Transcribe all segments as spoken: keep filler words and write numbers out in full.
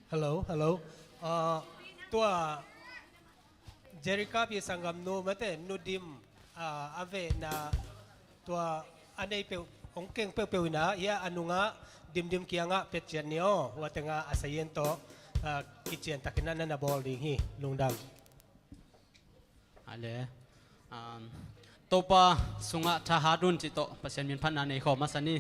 Hello, hello. Ah, tua Jerika pi sanggamnu mate, Nu Dim, ah, a vehna tua a nei peuh, hong keng peuhpeuh in ah, hia a nungah Dimdim kiangah pia ciat ni aw, hua tengah a sayen tawh, ah, kician takin ah na na bawl ding hi, lungdam. Ale, um, Topa sungah thahat un cih tawh Pasian min phatna nei khawm masa ni.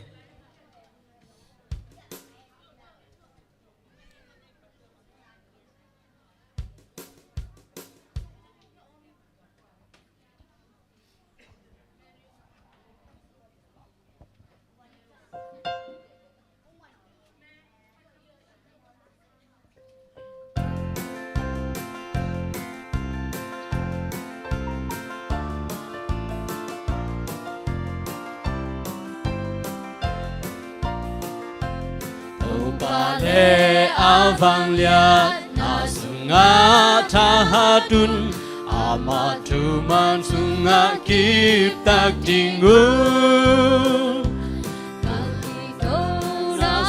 Topa le a vangliatna sungah thahat un, amah thuman sungah kiptak ding un.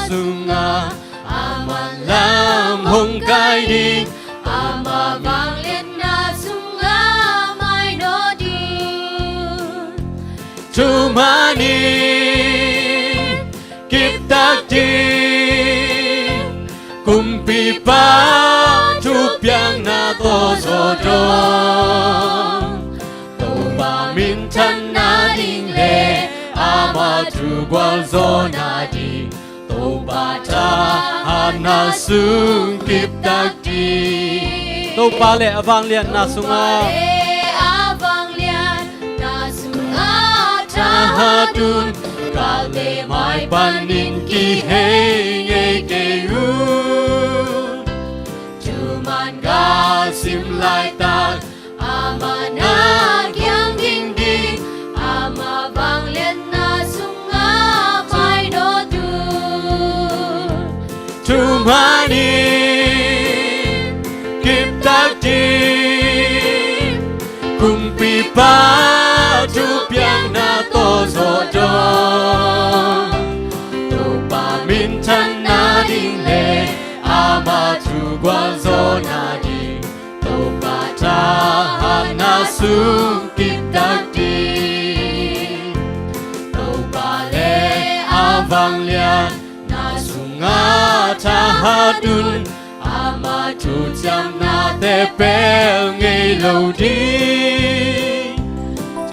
Sungah amah lam hong kai ding, amah vangliatna sungah mainawt un. Thumanin kiptak ding, kumpipa thupiakna tawh zawh dong. Topa minthanna ding le amah thu gualzawhna ding, Topa thahatna sung kiptak ding. Topa le a vangliatna sungah, Topa le a vangliatna sungah thahat un, galte mai panin kihei ngei kei un. Thuman galsim laitak, amah na kiang ding ding, amah vangliatna sungah mainawt un. Thumanin kiptak ding, kumpipa thupiakna tawh zawh dong. Topa minthanna ding le amah thu gualzawhna ding, Topa thahatna sung kiptak ding. Topa le a vangliatna sungah thahat un, amah thuciamnate pel ngei lo ding.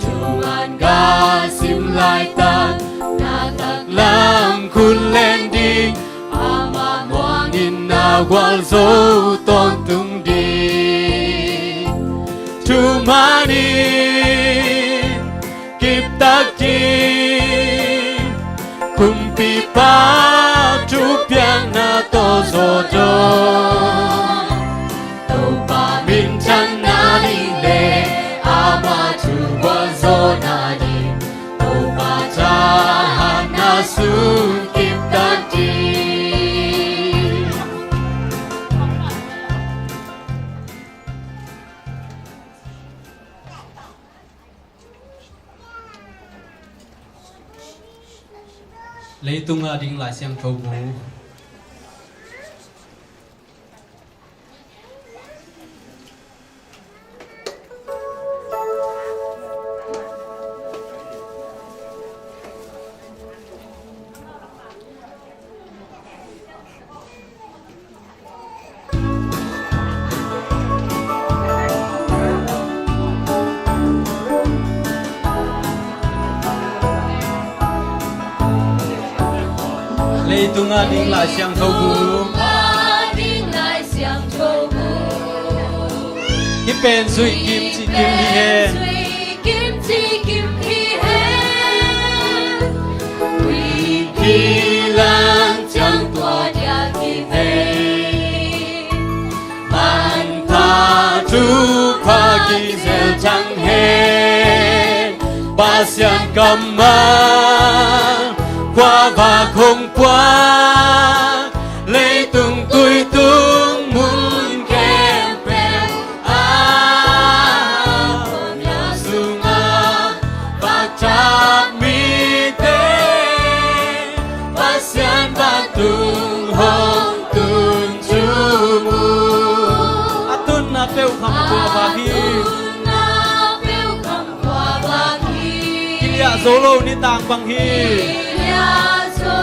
Thuman galsim laitak, na taklam khut len ding, amah muangin na gualzo tawntung ding. Thumanin kiptak ding, kumpipa thupiakna tawh zawh dong. Topa minthanna ding le amah thu gualzawhna ding, Topa thahatna sung kiptak ding. Leitung a ding Lai Siangtho bu. Leitung a ding Lai Siangtho bu. Leitung a ding Lai Siangtho bu. Hih pen zuih kim cih kim hi hen. Zuih kim cih kim hi hen. Ui kilang ciang tua dia kivei. Manpha thupha kizel thang hen. Pasian kammal khuavak hong puak, leitung tuitung mun khempeuh ah, na sungah vakthap mite, Pasian vantung hong tun thu Zo lo nitang bang hi. Zo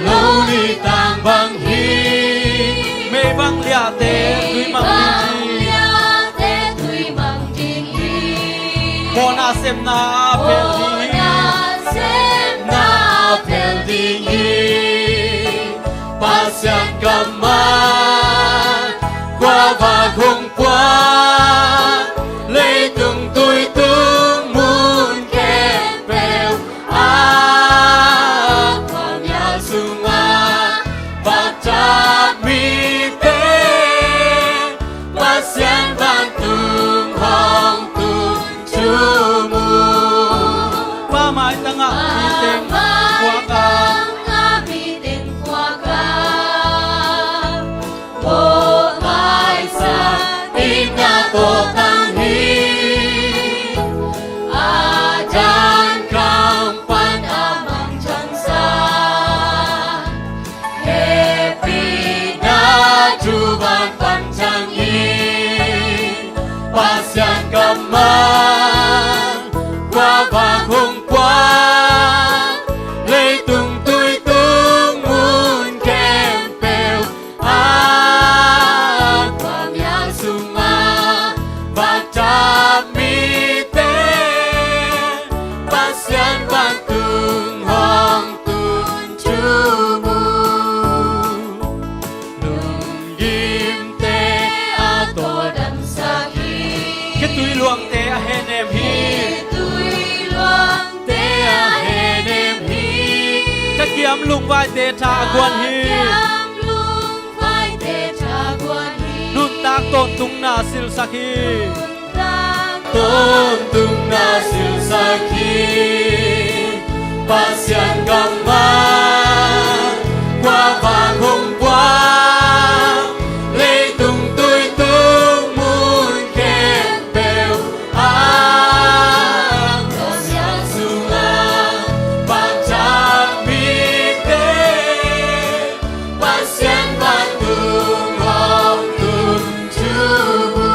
lo nitang bang hi. Mei bang liate tui mang ding hi. Mawhna sepna a phel ding hi. Mawhna sepna a phel ding hi. Pasian kammal kua vak hong puak, leitung tuitung mun khempeuh ah, kua mial sungah vakcap mite, Pasian vantung hong tun thu mu. Pa maitang ah mi teng khuak ah. Pa maitang ah mi teng khuak ah. Mawhmaisa itna tawh tang hi. A dankam pan a mangthangsa, hehpihna thuman pan thang hi. Pasian kammal kua vak hong puak, leitung tuitung mun khempeuh ah, kua mial sungah vakcap mite, Pasian vantung hong tun thu mu. Lunggimte a tawldamsak hi. Khitui luangte a henem hi. Khitui luangte a henem hi. Thakiam lungvaite tha a guan hi. Thakiam lungvaite tha a guan hi. Nuntak tawntungna silsak hi. Nuntak tawntungna silsak hi. Pasian kammal kua vak hong puak, leitung tuitung mun khempeuh ah, Pasian sungah vakcap mite, Pasian vantung hong tun thu mu.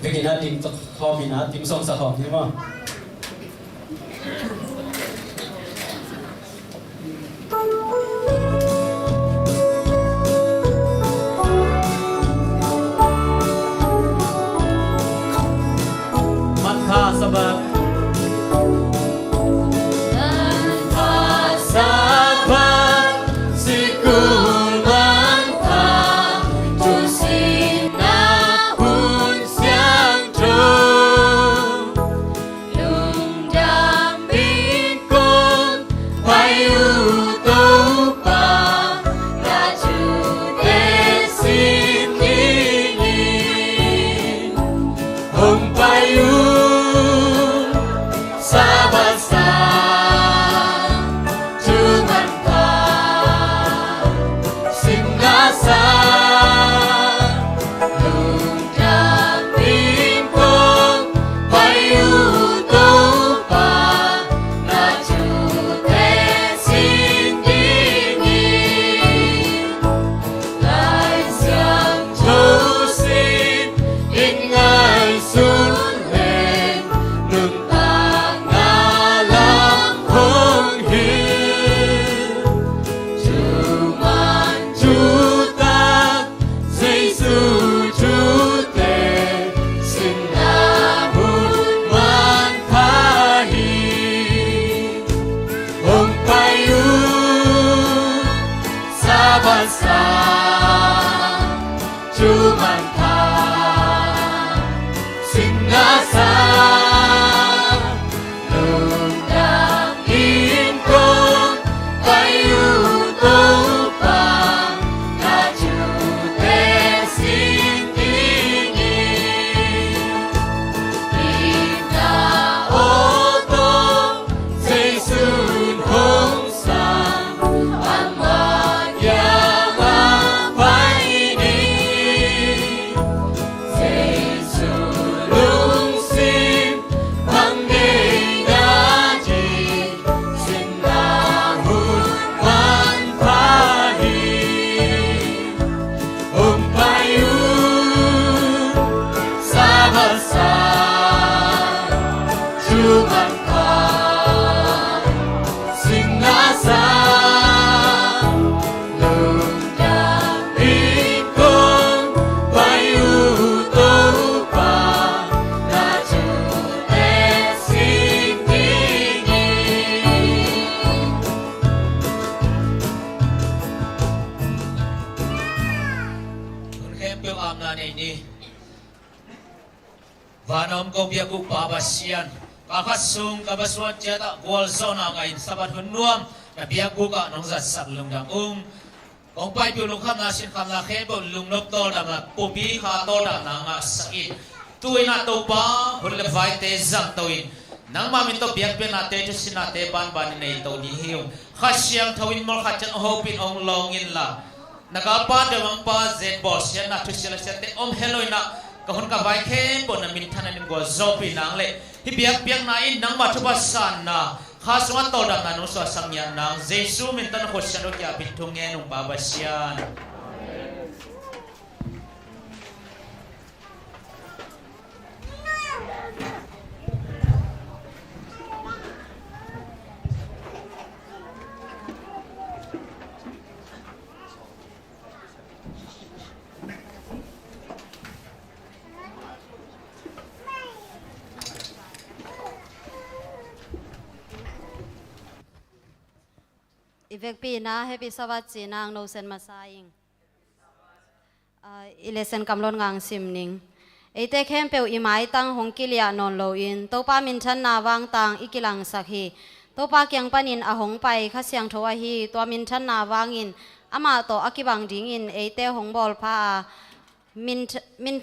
Biakinn ah ding khawm in ah, ding sawmsak khawm ni maw. Manpha Sabbath. Manpha Sabbath, sikul manpha, thusinna hun siangtho. Amna nei ni. Van a om kong biakbuk Pa Pasian, kal khat sung ka va suan ciatah gualzawhna ngah in Sabbath hun nuam na biakbuk ah nong zatsak lungdam ung. Kong paipih uh lungkhamna sinkhamna khempeuh lungnop tawldamna, pumpi kha tawldamna ngahsak in. Tu-in ah Topa, hun le vaite zangto in, nangmah min tawh biakpiaknate thusinnate banbanin nei to ding hi ung. Kha Siangtho in mawlkhat ciat hong hopin hong lawng inla, na galpa dawimangpa Zetbawl siatna thusia le siatte om helo in ah, ka hun ka vai khempeuh na minthanna in gualzawhpih nang le hih biakpiakna in nangmah thupha sanna, kha sungah tawldamna nong suahsak ngiat nang, Jesu min tawh na khut siangtho kiangah pinthu ngen ung Pa Pasian. I vekpi in ah Happy Sabbath ci-in ah ang nosen masa ing. Ah, i lesson kamlawn ngang sim ning. Eite khempeuh i maitang hong kiliah nawn loin Topa minthanna vangtang i kilangsak hi. Topa kiang panin a hong pai Kha Siangtho ahi tua minthanna vangin amah tawh a kibang dingin eite hong bawlpha a, min, min,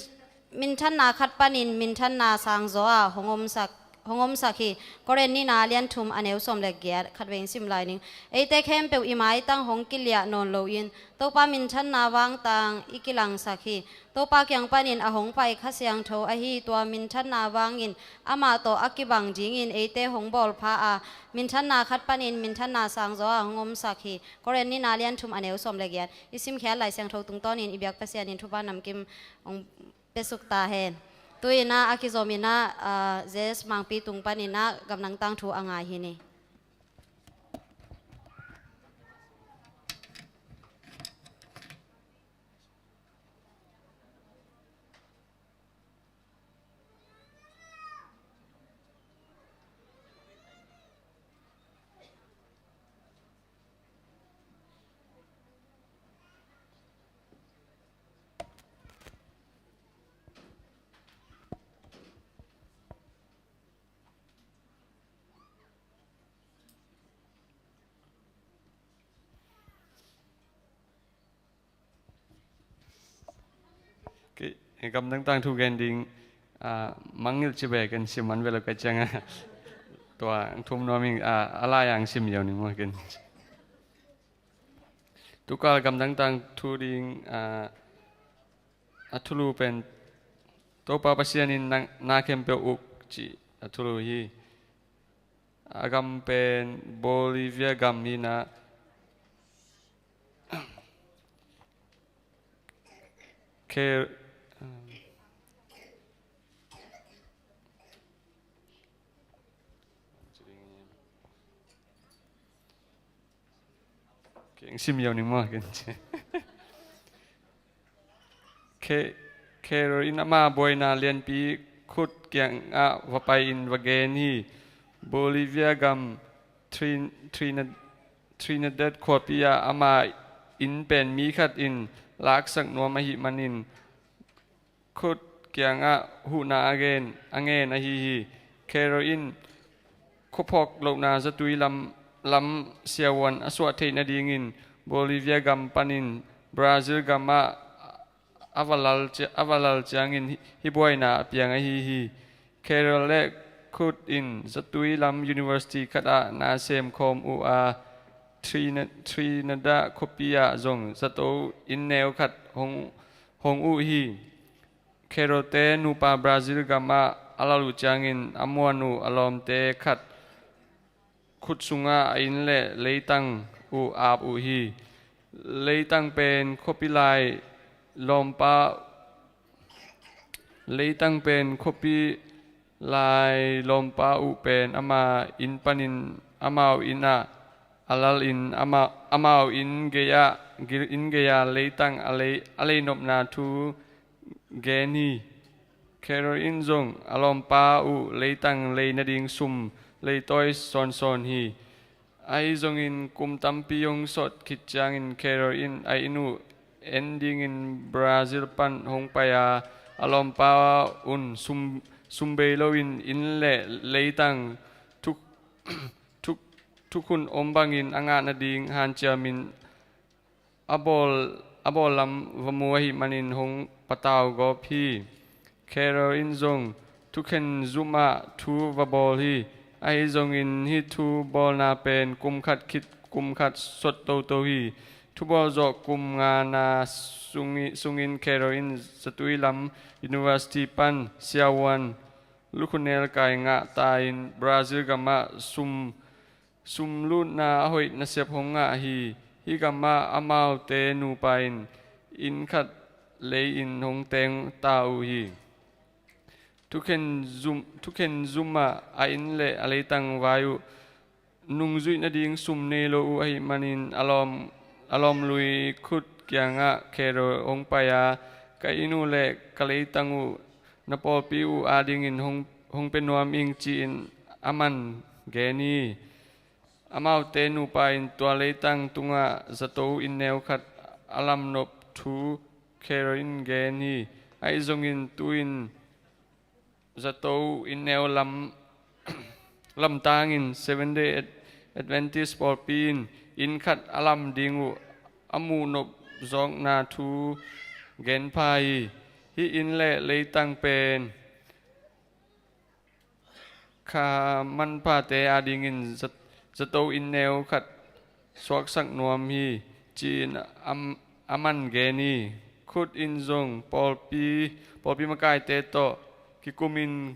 minthanna khat panin minthanna sangzaw ah hong omsak, hong omsak hi. Korin nihna lian thum a neu sawm le giat, khatvei in sim lai ning. Eite khempeuh i maitang hong kiliah nawn loin Topa minthanna vangtang i kilangsak hi. Topa kiang panin a hong pai Kha Siangtho ahi tua minthanna vangin amah tawh a kibang dingin eite hong bawlpha a, minthanna khat panin minthanna sangzaw ah hong omsak hi. Korin nihna lian thum a neu sawm le giat. I simkhiat Lai Siangtho tungtawnin i biak Pasian in thupha namkim hong piasuk ta hen. Tu-in ah a kizom in ah, ah, Jes Mangpi tung panin ah gamdang tangthu a ngai hi ni. Kei, kei gamdang tangthu gen ding, ah, mangngilh ci ve, ken sim man ve lo ka ciang a. Tua ang thum nuam ing, ah, a lai ang sim ziau ning maw ken. Tukal gamdang tangthu ding, ah, a thulu pen Topa Pasian in na, na khempeuh uk cih a thulu hi. A gam pen Bolivia gam hi na, Ke-, Keng sim ziau ning maw, keng ci. Ke-, Carol in ama buaina lianpi khut kiangah va pai-in va gen hi. Bolivia gam Trin-, Trinidad, Trinidad khuapi ah ama inn pen mi khat in laksak nuam ahih manin khut kiangah huhna a gen, a ngen ahi hi. Carol in khuaphawk lohna zatui lam, lam siavuan a suah theih nadingin Bolivia gam panin Brazil gamah a va lal cia-, a va lal ciangin hih, hih buaina a piang ahi hi. Carol le Kurt in zatui lam university khat ah na sem khawm uh a, Trina-, Trinidad khuapi ah zong zato inn neu khat hong, hong uh hi. Carol-te nupa Brazil gamah a lal uh ciangin a muan uh a lawmte khat khut sungah a inn le leitang uh ap uh hi. Leitang pen khuapi lai lawmpa, leitang pen khuapi lai lawmpa uh pen ama inn panin amau inn ah a lal in ama-, amau inn gei-ah, gil inn gei-ah leitang a lei, a leinopna thu gen hi. Carol in zong a lawmpa uh leitang lei nading sum leitawi sawnsawn hi. Ahi zongin kum tampi hong sawt khit ciangin Carol in a inn uh en dingin Brazil pan hong pai a, a lawmpa un sum, sum bei loin inn le leitang thuk, thuk, thukhun om bangin a ngah nading hanciamin a bawl, a bawl lam va mu ahih manin hong patau gawp hi. Carol in zong thukhen zum ah thu va bawl hi. Ahi zongin hih thu bawlna pen kum khat khit kum khat sot toto hi. Thubawl zawh kum ngana sungi-, sungin Carol in zatui lam University pan siavuan lukhunel kai ngah ta in Brazil gamah sum, sum lutna a hoih nasep hong ngah hi. Hih gamah amaute nupa in inn khat lei-in hong teng ta uh hi. Thukhen zum, thukhen zum ah a inn le a leitang vai uh nungzuih nading sum nei lo uh ahih manin a lawm, a lawmlui khut kiangah Carol hong pai a, ka inn uh le ka leitang uh na pawlpi uh adingin hong, hong pia nuam ing ci-in a man gen hi. Amaute nupa in tua leitang tungah zato inn neu khat a lamnop thu Carol in gen hi. Ahi zongin tu-in zato inn neu lam, lamtangin Seventh Day Ad-, Adventist pawlpi in inn khat a lam ding uh a muhnop zawkna thu gen pha hi. Hih inn le leitang pen kha manphate adingin zat-, zato inn neu khat suaksak nuam hi, ci-in am-, a man gen hi. Khut in zong pawlpi, pawlpi makaite tawh kikumin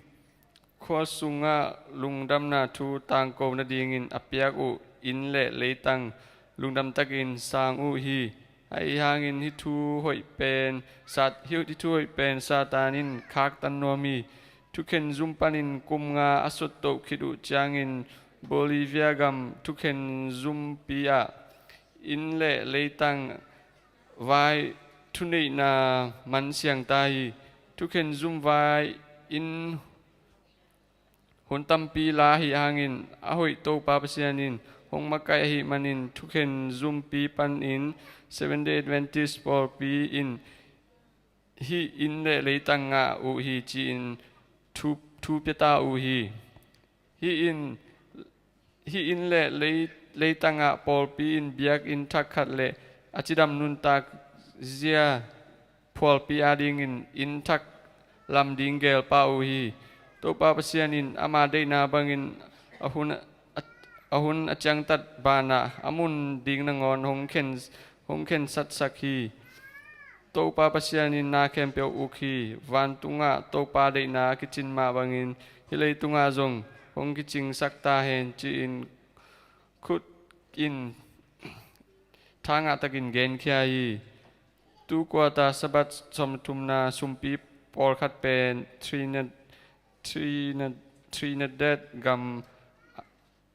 khua sungah lungdamna thu tangko nadingin a piak uh inn le leitang lungdam takin sang uh hi. Ahi hangin hih thu hoih pen Sat-, hih thu hoih pen Satan in khaktan nuam hi. Thukhen zum panin kum nga a sottoh khit uh ciangin Bolivia gam thukhen zumpi ah inn le leitang vai thuneihna man siang ta hi. Thukhen zum vai inn hun tampi la ahih hangin a hoih Topa Pasian in hong makaih ahih manin thukhen zumpi panin Seventh Day Adventist pawlpi in hih inn le leitang ngah uh hi ci-in thu, thu pia ta uh hi. Hih inn, hih inn le lei, leitangah pawlpi in biakinn thak khat le a cidam nuntak zia phualpi adingin inn thak lam ding geel pah uh hi. Topa Pasian in ama deihna bangin a hun a, a hun a ciangtat banah a mun ding nangawn hong khen, hong khensatsak hi. Topa Pasian in na khempeuh uk hi. Vantungah Topa deihna a kicin mah bangin hih leitungah zong hong kicingsak ta hen ci-in khut in thangah takin genkhia hi. Tu quarter Sabbath sawmthumna sumpi pawlkhat pen Trinid-, Trinid-, Trinidad gam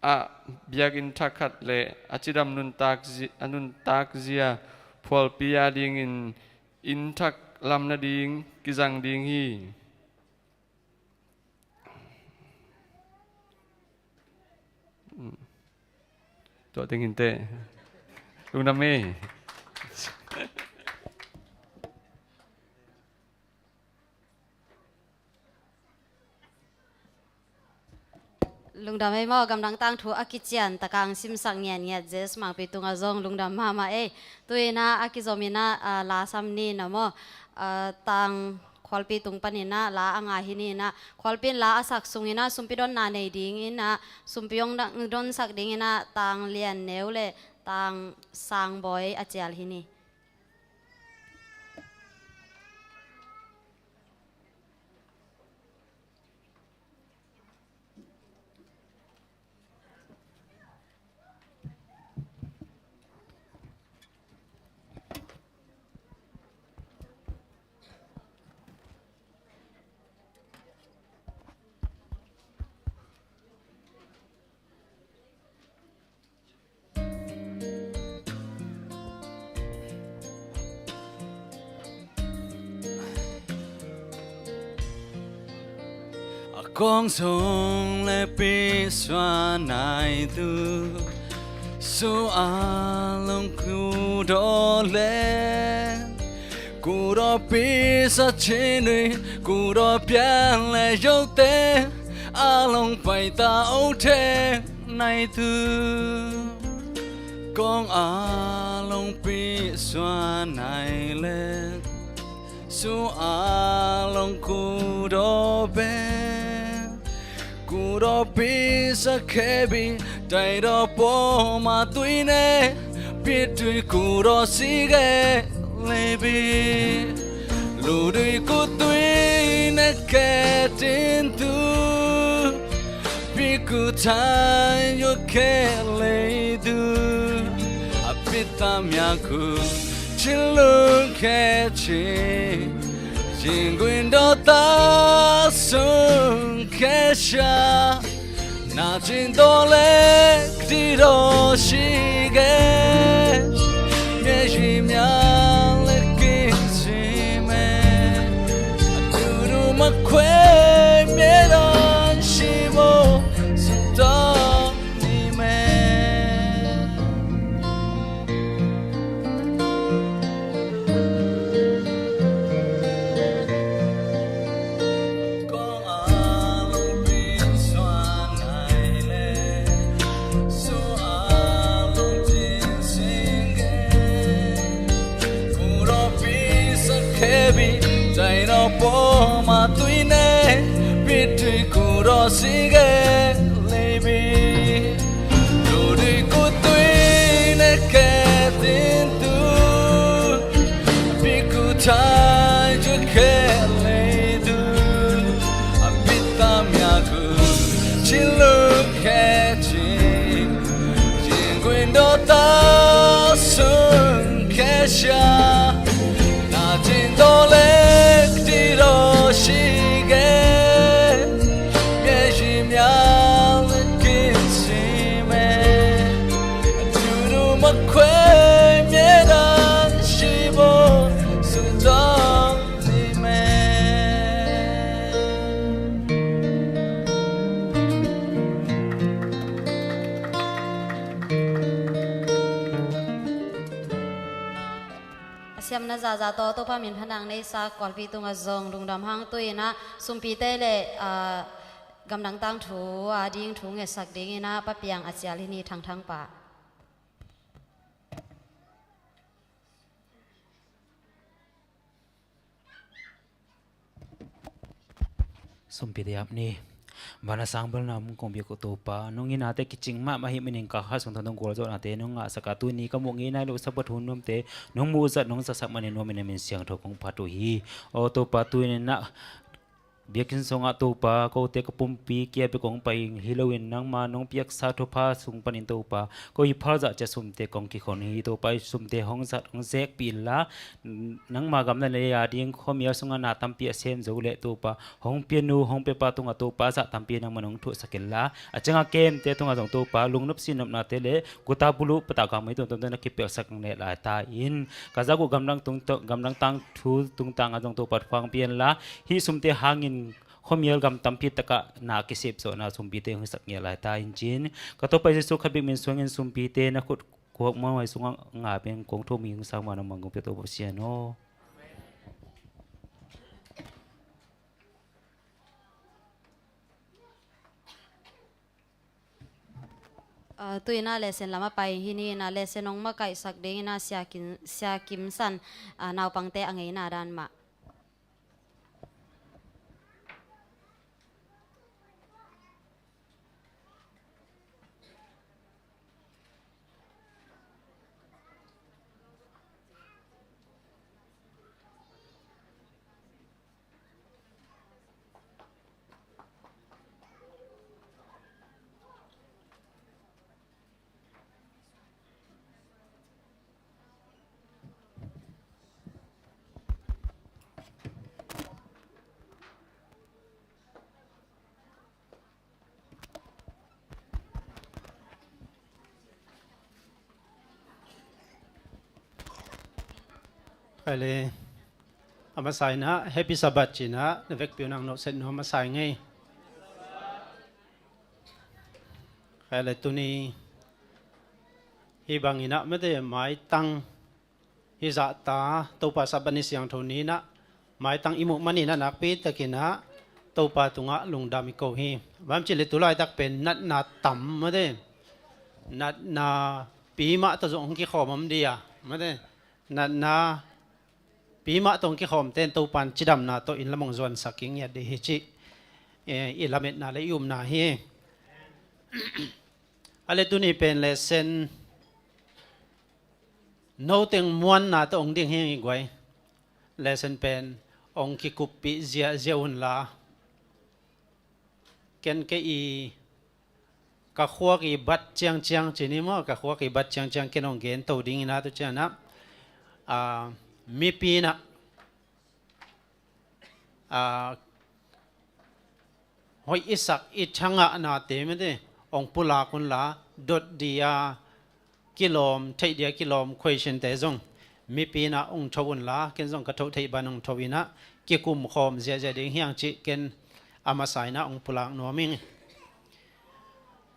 ah biakinn thak khat le a cidam nuntak zi-, a nuntak zia phualpi adingin inn thak lam nading kizang ding hi. Tua teng hinteh. Lungdam ei. Lungdam ei maw, gamdang tangthu a kician takang simsak ngiatngiat Jes Mangpi tungah zong lungdam mahmah ei. Tu-in ah a kizomin ah, ah, la sam ni na maw, ah, tang khualpi tung panin ah la a ngai hi ni na. Khualpi in la a sak sungin ah sumpi donna nei dingin ah sumpi hong dang, donsak dingin ah tang lian neu le tang sang bawi a cial hi ni. A kong sung le pi sua nai tu su a long ku do le. Kudawpi sa chinui, kudawpi a le yote, a long paita ote nai tu. Kong a long pi sua nai le, su a long kudawpe. Kudawpi sa kebi, dai daw po ma tui ne, pi tui kudaw sige leibi. Lu dui ku tui ne ke tin tu, pi ku tai yo ke lei tu. A pi ta mya ku, chin lung ke chi. Jingguin do ta sung ke sha. Na jing do le di do shi ge. Mye ji mya le kin si me. Du du ma kwe mye dan shi mo. Su do ni me. Kebi, dai no po ma tui ne, pi tui kudaw sige leibi. Lu dui ku tui ne ke tin tu, pi ku tai ju ke lei tu. A pi ta mya ku, chin lung ke chi. Jingguin do ta sung ke sha. Na jing do le di do shi ge. Mye ji mya le kin si me. Du du ma kwe mye dan shi mo. Su do ni me. A siamna zaza tawh Topa min phanang neisa Kawlpi tungah zong lungdam hang tu-in ah sumpite le, ah, gamdang tangthu a ding thu ngetsak dingin ah Pa Piang a cial hi ni, Thangthang pa. Sumpite ap ni. Van a sang bel na om kong biak uh Topa, nong itnate kicing mahmah ahih manin ka kha sung tawh nong gualzawhnate nong ngahsak a, tuni ka muh ngei nai loh Sabbath hun nuamte nong muhzat nong zatsak manin nuam in, na min siangtho kong phat uh hi. Aw Topa, tuni-in ah biakinn sungah Topa, kote ka pumpi kia bek kong pai hi loin nangma nong piaksa thupha sung panin Topa, ko i phalzah ciat sumte kong kikhon hi. Topa, i sumte hong zat hong zekpih inla, nangma gam le na lei a ding khuamial sungah na tampi a sem zo leh Topa, hong pia nu hong pia pa tungah Topa zah tampi nangman hong thuhsak inla, a ciangah kemte tungah zong Topa lungnop sinnopnate le guta buluh patah kang mei tuamtuamte na kipelhsak nang leh lai ta in. Ka zak uh gamdang tung, gamdang tangthu tungtangah zong Topa thupha hong pia inla, hih sumte hangin khuamial gam tampi takah na kisep zawhna sumpite hong hisak ngiat lai ta in cin. Ka Topa Jesu khat bek min suangin sumpite na khut kuak muanhuai sungah ngah pen kong thum hi. Hong sang ma nangman kong pia Topa Pasian aw. Ah, tu-in ah lesson lamah pai hi ni. In ah lesson hong makaihsak dingin ah Sia Kim, Sia Kim San, ah, naupangte a ngeina dan mah. Khaile, a masa in ah Happy Sabbath ci-in ah na vekpi un hong nawhset nuam masa ing ei. Khaile, tuni hih bangin ah mate maitang Hih zahta Topa Sabbath ni siangtho ni-in ah maitang i muh manin ah nakpi takin ah Topa tungah lungdam i ko hi. Bang hang hiam cih leh tu laitak pen natna tam mate. Natna pi mah tawh zong hong kikhawm om dia mate. Natna pi mah tawh hong kikhawmte in Topa in cidamna tawh inn lam hong zuansak kingiat ding hi cih, eh, i lametna le i upna hi. A le tuni pen lesson noteng muanna tawh hong ding hi ing i guai. Lesson pen hong kikuppih ziahziah unla, ken kei i ka khuak i bat ciangciang ci ni maw, ka khuak i bat ciangciang ken hong gento ding in ah tu ciangin ah, ah, mipi in ah, ah, hoih i sak i thangahnate mate hong pulak unla, dot dia kilawm, theih dia kilawm question-te zong mipi in ah hong tho unla, ken zong ka thoh theih bang hong tho in ah kikumkhawm ziahziah ding hi hang cih ken a masa in ah hong pulak nuam ing.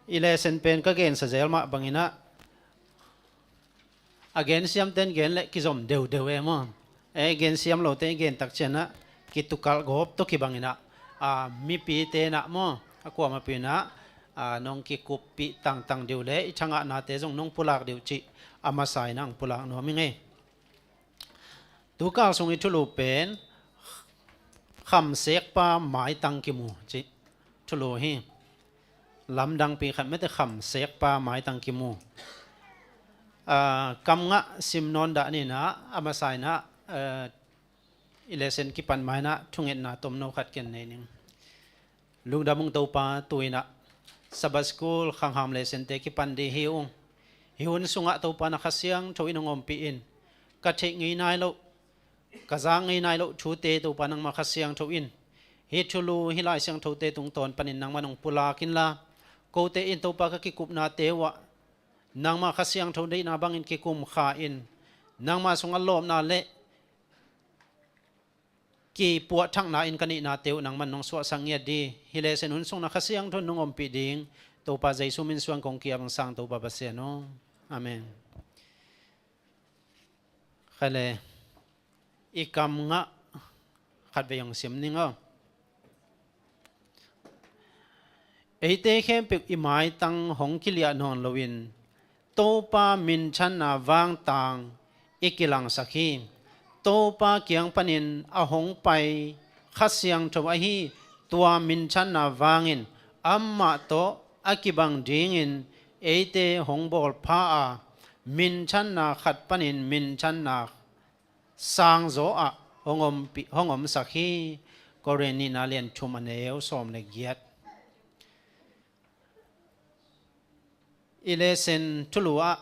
I lesson pen ka gensa zel mah bangin ah, a gensiamte in gen leh kizom deudeu e maw. E, gensiam lote in gen tak ciangin ah kitukalh gawp tawh kibang in ah, a, mipite in ah maw, a kuamah pi in ah, a, nong kikuppih tangtang ding uh le i thangahnate zong nong pulak ding uh cih a masa in ah hong pulak nuam ing e. Tu kal sung i thulu pen Khamsekpa maitang kimu cih thulu hi. Lamdangpi khat mate, Khamsekpa maitang kimu. Ah, kam ngah sim nawn dah ni in ah, a masa in ah, eh, i lesson kipan ma in ah thungetna tomno khat ken nei ning. Lungdam ung Topa, tu in ah Sabbath School khangham lesson-te kipan ding hi ung. Hih hun sungah Topa na Kha Siangtho in hong ompih in, ka theih ngei nai loh, ka zak ngei nai loh thute Topa nangmah Kha Siangtho in hih thulu, hih Lai Siangthote tungtawn panin nangmah in hong pulak inla, kote in Topa ka kikupnate uhah nangmah Kha Siangtho deihna bangin kikum kha in, nangmah sungah lawpna le kipuahthakna in ka neihnate uh nangmah in nong suahsak ngiat ding. Hih lesson hun sung na Kha Siangtho in nong ompih ding Topa Jesu min suang kong ki-ap ing, Sang Topa Pasian aw. Amen. Kha le, i kam ngah khatvei hong sim ning aw. Eite khempeuh i maitang hong kiliah nawn loin Topa minthanna vangtang i kilangsak hi. Topa kiang panin a hong pai Kha Siangtho ahi tua minthanna vangin amah tawh a kibang dingin eite hong bawlpha a, minthanna khat panin minthanna sangzaw ah hong ompi, hong omsak hi. Korin nihna lian thum a neu sawm le giat. I lesson thulu ah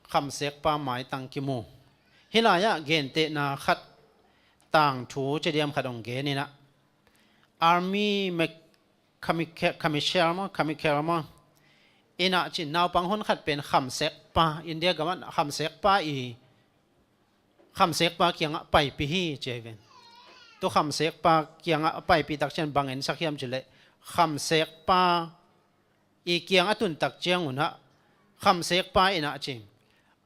Khamsekpa maitang kimu. Hih lai-ah gentehna khat, tangthu ci diam khat hong gen in ah, Army Mc-, Kamikel, Kamikel maw, Kamikel maw, in ah cin naupang hun khat pen khamsekpa, India gam ah khamsekpa i, khamsekpa kiangah paipih hi ci hi ven. Tu khamsekpa kiangah a paipih tak ciang bang ensak hiam cih leh, khamsekpa i kiang a tun tak ciang un ah khamsekpa in ah ci,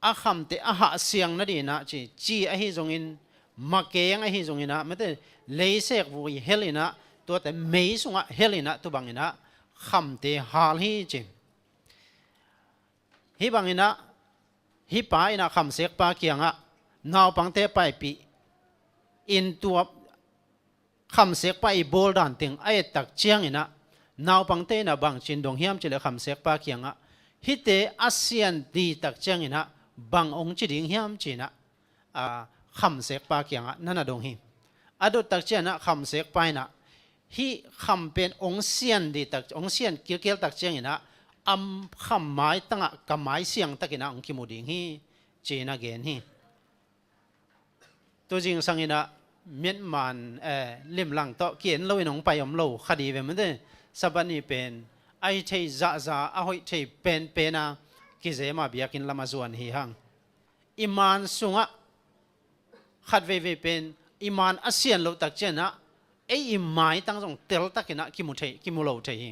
a khamte a hahsiang nading in ah ci, ci ahi zongin, makeng ahi zongin ah, mate, leisekvui hel in ah, tuate mei sungah hel in ah, tu bangin ah khamte hal hi ci. Hih bangin ah, hih pa in ah khamsekpa kiangah naupangte paipih in, tua khamsekpa i bawl dan teng a et tak ciangin ah, naupangte in ah bang ci-in dong hiam cih leh khamsekpa kiangah, hihte a sian ding tak ciangin ah bang hong ci ding hiam ci-in ah, a, khamsekpa kiangah na na dong hi. A dot tak ciangin ah khamsekpa in ah hih kham pen hong sian ding tak, hong sian kilkel tak ciangin ah, a kham maitangah ka mai siang takin ah hong kimu ding hi ci-in a gen hi. Tu zingsang in ah Myanmar, eh, limlang tawh ki-en loin hong pai om lo kha ding ve mate. Sabbath ni pen a hi thei zahzah, a hoih thei penpen a kizem a biakinn lam a zuan hi hang. I man sungah khat veivei pen i man a sian loh tak ciangin ah ei i maitang zong teltakin ah kimu thei, kimu lo thei hi.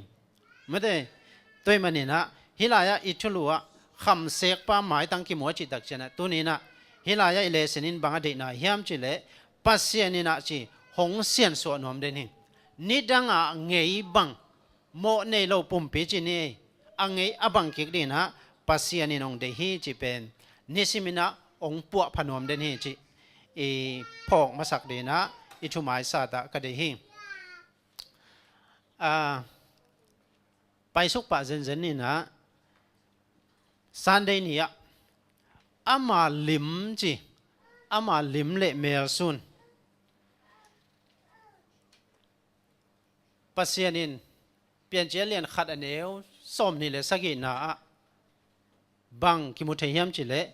Mate, tua ahih manin ah hih lai-ah i thulu ah khamsekpa maitang kimu a cih tak ciangin ah, tuni-in ah Hih lai-ah i lesson in bang a deihna hiam cih leh, Pasian in ah ci hong siansuah nuam den hi. Nidangah ngei bang mawh nei lo pumpi ci ni ei. A ngei a bang kik dingin ah Pasian in hong deih hi cih pen nisimin ah hong puahpha nuam den hi cih i phawk masak dingin ah i thumaisat ah ka deih hi. A, paisuk pah zenzen ni-in ah Sunday ni-ah ama lim ci, ama lim le mel sun Pasian in Piancil a lian khat a neu sawmnih le sagihna ah bang kimu thei hiam cih leh,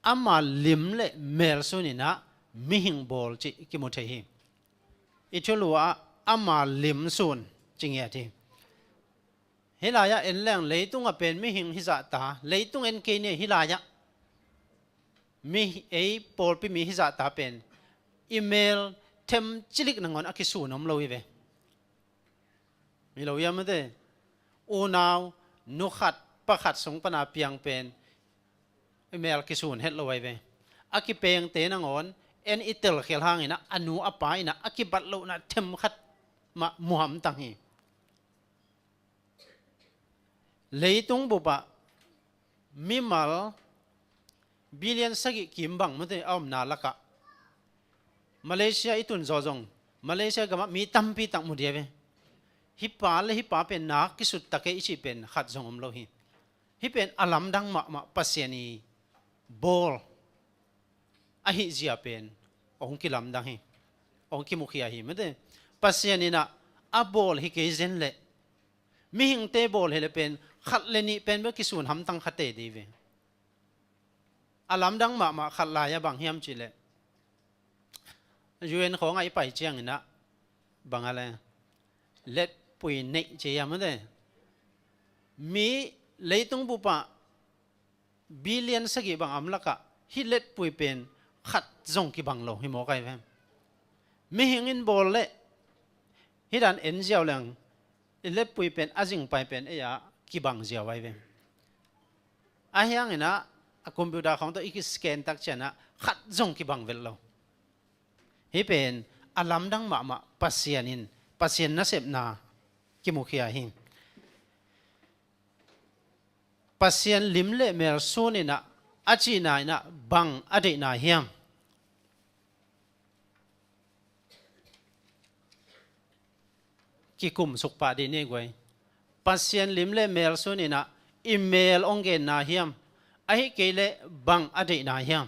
ama lim le mel sun in ah mihing bawl cih kimu thei hi. I thulu ah ama lim sun ci ngiat hi. Hih lai-ah en leng leitung a pen mihing hizahta, leitung en kei ni hih lai-ah. Mi, ei pawlpi mi hizahta pen i mel them cilik nangawn a kisun om lo hi ve. Hi lo hiam mate? Unau, nu khat, pa khat sung pana piang pen i mel kisun het lo ahi ve. A kipengte nangawn en i telkhial hangin ah, a nu a pa in ah a kibat lohna them khat mah mu hamtang hi. Leitung bupah mimal billion sagih kim bang mate a omna lakah Malaysia i tun zaw zong Malaysia gamah mi tampi tak mu dia ve. Hih pa le hih pa pen nak kisut ta kei i cih pen khat zong om lo hi. Hih pen a lamdang mahmah Pasian i bawl ahih zia pen hong kilamdang hi. Hong kimukhia hi mate. Pasian in ah a bawl hi kei zen leh mihingte bawl hi leh pen khat le nih pen bek kisun hamtang kha tei ding hi ve. A lamdang mahmah khat lai-ah bang hiam cih leh, U N khawngah i pai ciangin ah bang a le, letpui neih ci hiam mate? Mi, leitung bupah billion sagih bang a om lakah hih letpui pen khat zong kibang lo hi mawk ahi ve. Mihing in bawl leh hih dan en ziau leng i letpui pen a zingpai pen ei-ah kibang ziau ahi ve. Ahi hangin ah a computer khawng tawh i kiscan tak ciangin ah khat zong kibang vet lo. Hih pen a lamdang mahmah Pasian in, Pasian nasepna kimukhia hi. Pasian lim le mel sun in ah a cihna in ah bang a deihna hiam? Kikum suk pah dih ni guai. Pasian lim le mel sun in ah i mel hong genna hiam? Ahih kei leh bang a deihna hiam?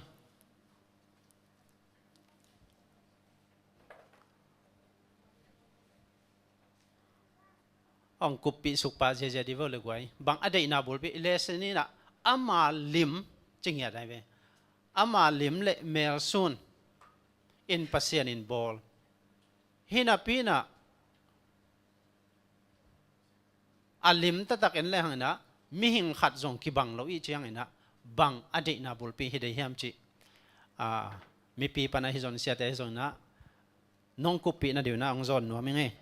Hong kuppih suk pah ziazia dih vo le guai. Bang a deihna bulpi i lesson in ah ama lim ci ngiat ahi ve. Ama lim le mel sun in Pasian in bawl. Hih napi in ah a lim taktak en lehang in ah mihing khat zong kibang lo i ci hang in ah bang a deihna bulpi hi dei hiam cih, a, mipi pan ahi zong, siate ahi zong in ah nong kuppih nading in ah hong zawn nuam ing ei.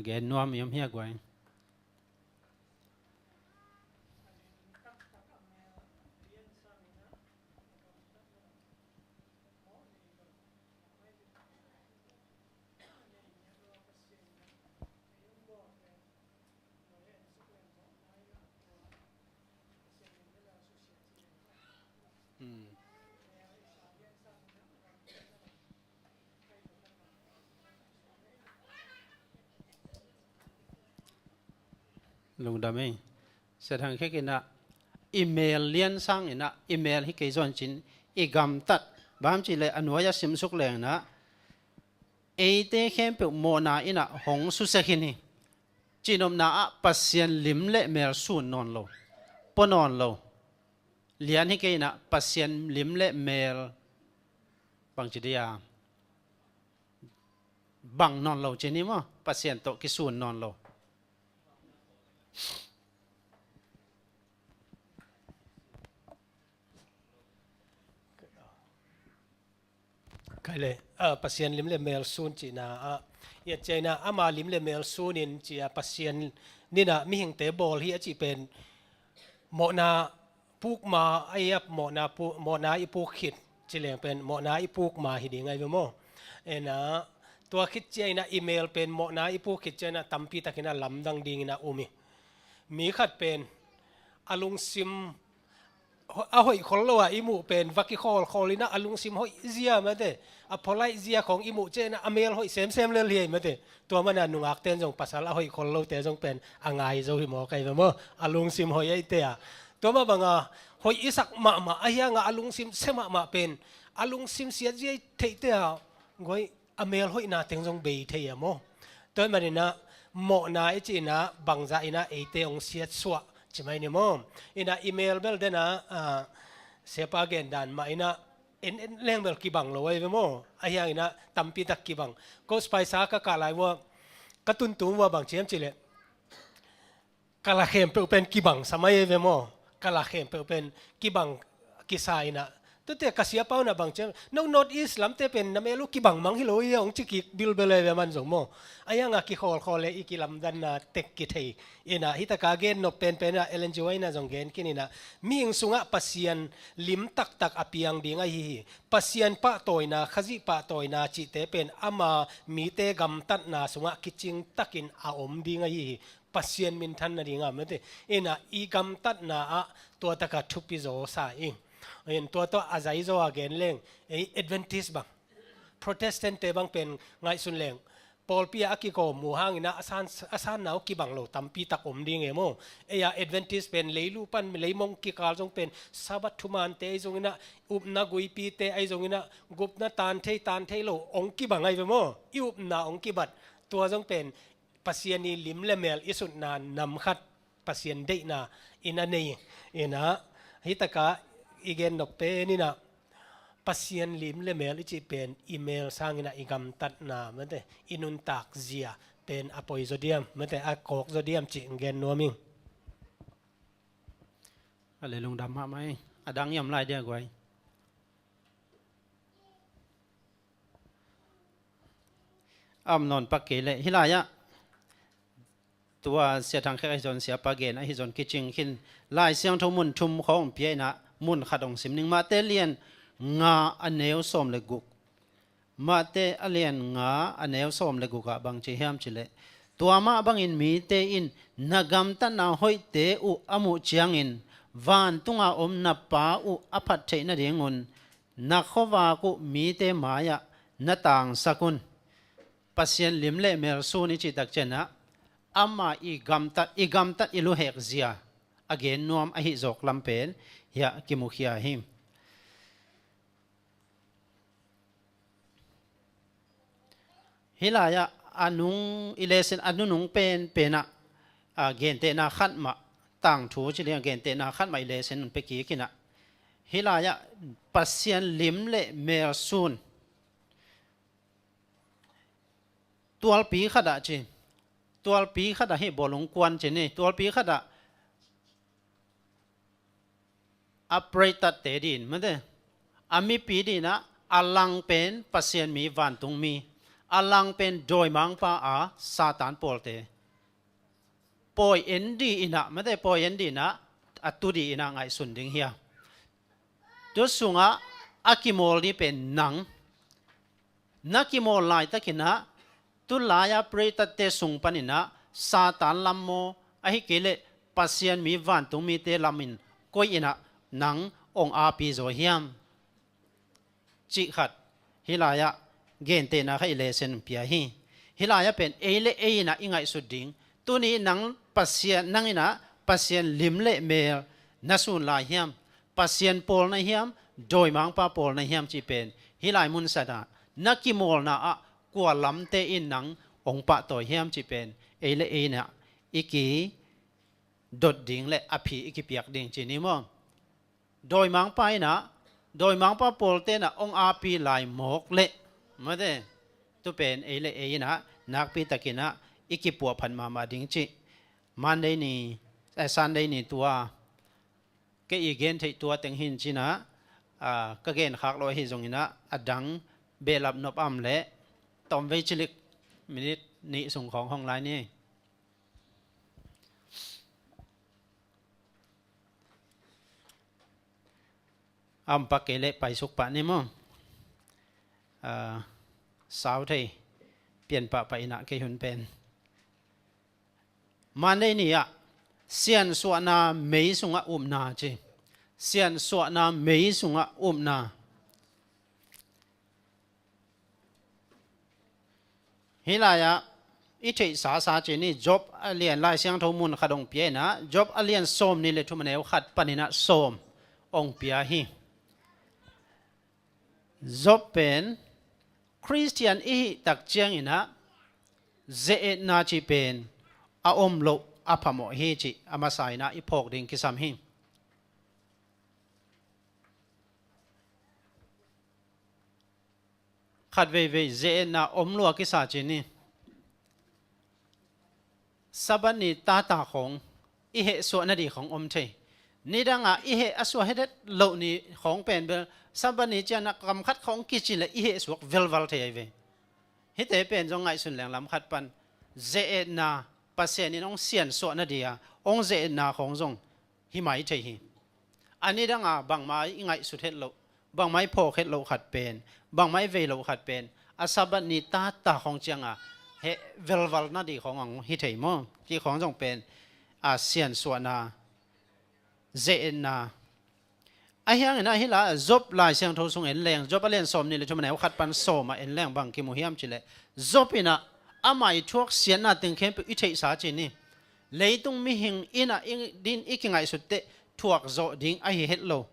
Again, nuam i om hia guai? Hmm. Lungdam ei. Sia Thang Khek in ah i mel lian sang in ah i mel hi kei zaw in cin i gamtat. Bang hiam cih leh a nuai-ah simsuk leng in ah eite khempeuh mawhna in ah hong susia khin hi. Cihnopna ah Pasian lim le mel sun nawn lo, pua nawn lo. Lian hi kei in ah Pasian lim le mel bang ci dih a, bang nawn lo ci ni maw, Pasian tawh kisun nawn lo. Ai le, ah, Pasian lim le mel sun cihna ah, i et ciangin ah ama lim le mel sun in ci a Pasian in ah mihingte bawl hi a cih pen mawhna pukma a i ap, mawhna pu-, mawhna i puk khit ci leng pen mawhna i pukma hi ding ai ve maw? Ena, tua khit ciangin ah i mel pen mawhna i puk khit ciangin ah tampi takin ah lamdang dingin ah um hi. Mi khat pen a lungsim ho-, a hoih khol lo a i muh pen va kikhawlkhawl in ah a lungsim hoih zia mate, a polite zia khawng i muh ciangin ah a mel hoih semsem lel hi ai mate. Tua mana nungakten zong pasal a hoih khol lote zong pen a ngai zo hi maw kai ve maw? A lungsim hoih aite a. Tua mah banga hoih i sak mahmah a hianga a lungsim sia mahmah pen a lungsim siat zia i theihte a guai a mel hoihna teng zong bei thei a maw? Tua hi manin ah mawhna i cih in ah bangzah in ah eite hong siatsuah ci mai ni maw? In ah i mel bel den ah, ah, siapa gen dan mah in ah en en leng bel kibang lo ai ve maw? A hiangin ah tampi tak kibang. Ko spaisa ka kah lai vua ka tuntung vua bang ciam cih leh ka la khempeuh pen kibang sa mai ai ve maw? Ka la khempeuh pen kibang kisa in ah. Tuate ka siapa un ah bang ciam, no North East lamte pen na mel uh kibang mang hi lo hi a hong ci kik bilbel ai ve man zong maw? A hianga kikhawlkhawl le i kilamdanna tek kithei. In ah hi taka gen nop penpen ah Ellen G. White in ah zong gen khin in ah mihing sungah Pasian lim taktak a piang ding ahi hi. Pasian pahtawina, Khazih pahtawina cihte pen ama mite gamtatna sungah kicing takin a om ding ahi hi. Pasian minthan nading a mate. In ah i gamtatna ah tua taka thupi zaw sa ing. In tua tawh a zai zaw a gen leng ei Adventist bang, Protestant te bang pen ngaihsun leng pawlpi ah a kikawm uh hangin ah a san, a sanna uh kibang lo tampi tak om ding e maw? Ei a Adventist pen leilu pan leimong kikal zong pen Sabbath thumante ahi zongin ah, upna guipite ahi zongin ah, gupna tan thei tan thei lo hong kibang ai ve maw? I upna hong kibat. Tua zong pen Pasian i lim le mel i sutna nam khat Pasian deihna in a nei. In ah hi taka i gen nop pen in ah Pasian lim le mel i cih pen i mel sangin ah i gamtatna mate, i nuntak zia pen a poi zaw diam mate, a kawk zaw diam cih gen nuam ing. A le lungdam mahmah ing. A dang iam lai dia guai. Am nawn pak kei leh hi lai ah tua Sia Thang Khek ahi zon, siapa gen ahi zon kicing khin Lai Siangtho mun thum khawng pia in ah mun khat hong sim ning. Mate lian nga a neu sawm le guk. Mate a lian nga a neu sawm le guk ah bang ci hiam cih leh, tua mah bangin mite in na gamtatna hoihte uh a muh ciangin vantunga om na Pa uh a phat theih nadingun na khuavak uh mite mai-ah na tangsak un. Pasian lim le mel sun i cih tak ciangin ah ama i gamtat, i gamtat i luhek zia a gen nuam ahi zawk lam pen hiah kimukhia hi. Hi lai-ah a nung i lesson a nunung pen, pen ah, a, gentehna khat mah, tangthu ci liang gentehna khat mah i lesson un pia kik in ah. Hi lai-ah Pasian lim le mel sun tualpi khat ah ci. Tualpi khat ah hi bawlung kuan ci ni. Tualpi khat ah a pray tatte din mate, a mipi din ah a lang pen Pasian mi, vantung mi, a lang pen dawimangpa a Satan pawlte. Pawi en di in ah mate, pawi en di in ah a tu di in ah ngaihsun ding hi a. Tu sungah a kimawl di pen nang. Na kimawl laitakin ah tu lai-a pray tatte sung panin ah Satan lam maw, ahih kei leh Pasian mi, vantung mite lam in koi in ah nang hong api zaw hiam? Cih khat hi lai-ah gentehna khat i lesson pia hi. Hi lai-ah pen ei le ei in ah i ngaihsut ding. Tuni nang Pasian, nang in ah Pasian lim le mel na sun lai hiam? Pasian pawl na hiam, dawimangpa pawl na hiam cih pen hi lai munsat ah na kimawlna ah kua lamte in nang hong pahtawi hiam cih pen ei le ei in ah i kidot ding le a phi i kipiak ding ci ni maw? Dawimangpa in ah, dawimangpa pawlte in ah hong api lai mawk leh mate, tu pen ei le ei in ah nakpi takin ah i kipuahphat mahmah ding cih. Monday ni, eh, Sunday ni tua kei i gen theih tua teng hi in ci in ah, ah, ka gen khak lo ahi zongin ah a dang behlap nop a om leh tawmvei cilik minit nih sung khawng hong lai ni. A om pak kei leh paisuk pah ni maw? Aa, sau thei pian pahpah in ah kei hun pen Monday ni-ah siansuahna mei sungah upna ci. Siansuahna mei sungah upna. Hih lai-ah i theihsa sa ci ni, Job a lian Lai Siangtho mun khat hong pia in ah, Job a lian sawmnih le thum a neu khat panin ah sawm hong pia hi. Job pen Khristian i hih tak ciangin ah ze-etna cih pen a om loh a phamawh hi cih a masa in ah i phawk ding kisam hi. Khat veivei ze-etna om lua kisa ci ni. Sabbath ni tata khawng i hehsuah nading khawng om thei. Nidangah i heh a suah hethet loh ni khawng pen bel Sabbath ni ciangin ah kam khat khawng kici leh i hehsuak velval thei ahi ve. Hihte pen zong ngaihsun leng lam khat pan ze-etna, Pasian in hong siansuah nading a hong ze-etna khawng zong hi mai thei hi. A nidangah bangmah i ngaihsut het loh, bangmah i phawk het loh khat pen, bangmah i vei loh khat pen a Sabbath ni tata khawng ciangah heh velval nading khawng hong hi thei maw? Cih khawng zong pen a siansuahna, ze-etna. Ahi hangin ah hih lai-ah Job Lai Siangtho sung en leng, Job a lian sawmnih le thum a neu khat pan sawm ah en leng bang kimu hiam cih leh, Job in ah amah i thuaksiatna teng khempeuh i theihsa ci ni. Leitung mihing in ah i din i kingaihsut teh thuak zawh ding ahi het lo.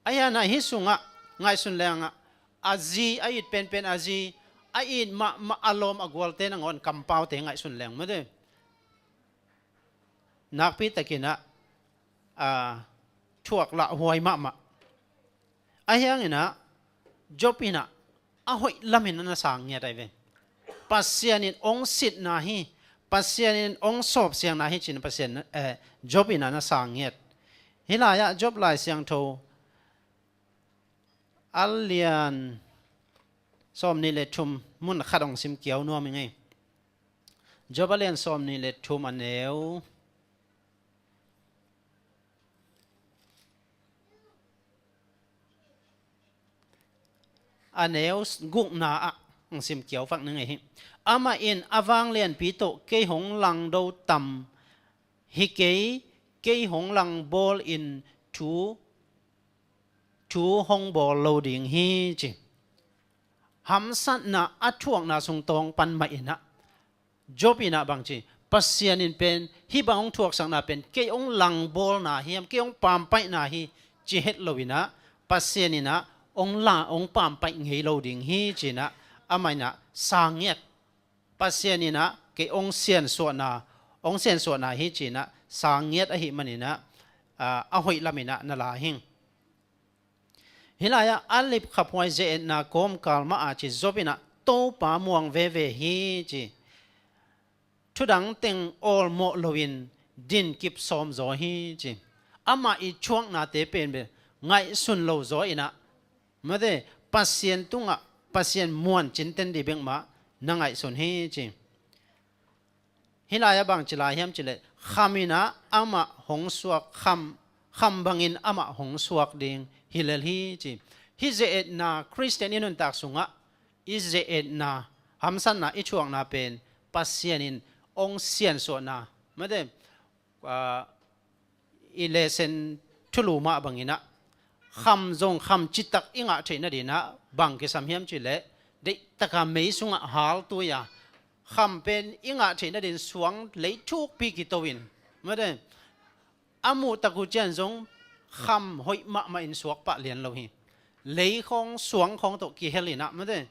Ahi hangin ah hih sungah ngaihsun leng ah a zi, a it penpen a zi, a it mahmah a lawm a gualte nangawn kampaute ngaihsun leng mate. Nakpi takin ah, a, thuak lahhuai mahmah. Ahi hangin ah Job in ah a hoih lamin a na sang ngiat ahi ve. Pasian in hong sitna hi, Pasian in hong sawpsiangna hi ci-in Pasian, eh, Job in ah na sang ngiat. Hih lai-ah Job Lai Siangtho a lian sawmnih le thum mun khat hong sim kiau nuam ing ei. Job a lian sawmnih le thum a neu a neu gukna ah hong sim kiau vak ning ei hi. Amah in a vanglianpi tawh kei hong langdo tam hi kei, kei hong langbawl in thu thu hong bawl lo ding hi ci. Hamsatna a thuakna sung tawng pan mah in ah Job in ah bang ci, Pasian in pen hih bang hong thuaksakna pen kei hong langbawlna hiam, kei hong pampaihna hi ci het lo in ah Pasian in ah hong la, hong pampaih ngei lo ding hi ci-in ah amah in ah sang ngiat. Pasian in ah kei hong siansuahna, hong siansuahna hi ci-in ah sang ngiat ahih manin ah, a, a hoih lamin ah na la hing. Hih lai-ah a lipkhaphuai ze-etna kawmkal mah a ci Job in ah Topa muang veve hi ci. Thudang teng awlmawh loin dinkip sawm zaw hi ci. Amah i thuaknate pen bel ngaihsun lo zaw in ah mate, Pasian tungah Pasian muan cinten ding bek mah na ngaihsun hi ci. Hih lai-ah bang ci lai hiam cih leh, kham in ah amah hong suak, kham, kham bangin amah hong suak ding hi lel hi ci. Hih ze-etna, Khristian i nuntak sungah i ze-etna, hamsatna i thuakna pen Pasian in hong siansuahna mate, a, i lesson thulu mah bangin ah kham zong kham citak i ngah theih nading ah bang kisam hiam cih leh, deihtaka mei sungah haltui a, kham pen i ngah theih nading suang lei thukpi kito in mate, a muh tak uh ciang zong kham hoih mahmah in suak pah lian lo hi. Lei khawng suang khawng tawh kihel in ah mate,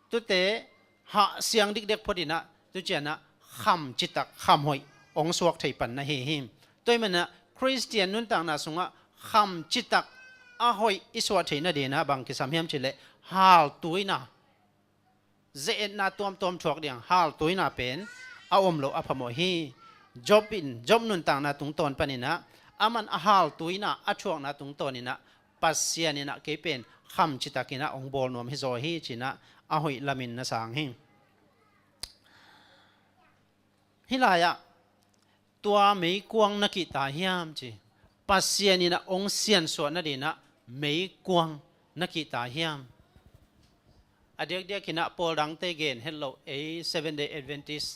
tute hah siang dikdek phot in ah, tu ciang ah kham citak, kham hoih hong suak thei pan na hi hi. Tua ahih manin ah Khristian nuntakna sungah kham citak a hoih i suah theih nading ah bang kisam hiam cih leh, haltuina, ze-etna tuamtuam thuak ding haltuina pen a om loh a phamawh hi. Job in, Job nuntakna tungtawn panin ah, aman a haltuina a thuakna tungtawn in ah Pasian in ah kei pen kham citakin ah hong bawl nuam hi zaw hi ci-in ah a hoih lamin na sang hi. Hih lai-ah tua meikuang na kihta hiam ci. Pasian in ah hong siansuah nadingin ah meikuang na kihta hiam? A diakdiakin ah pawl dangte gen het loh, ei Seven Day Adventist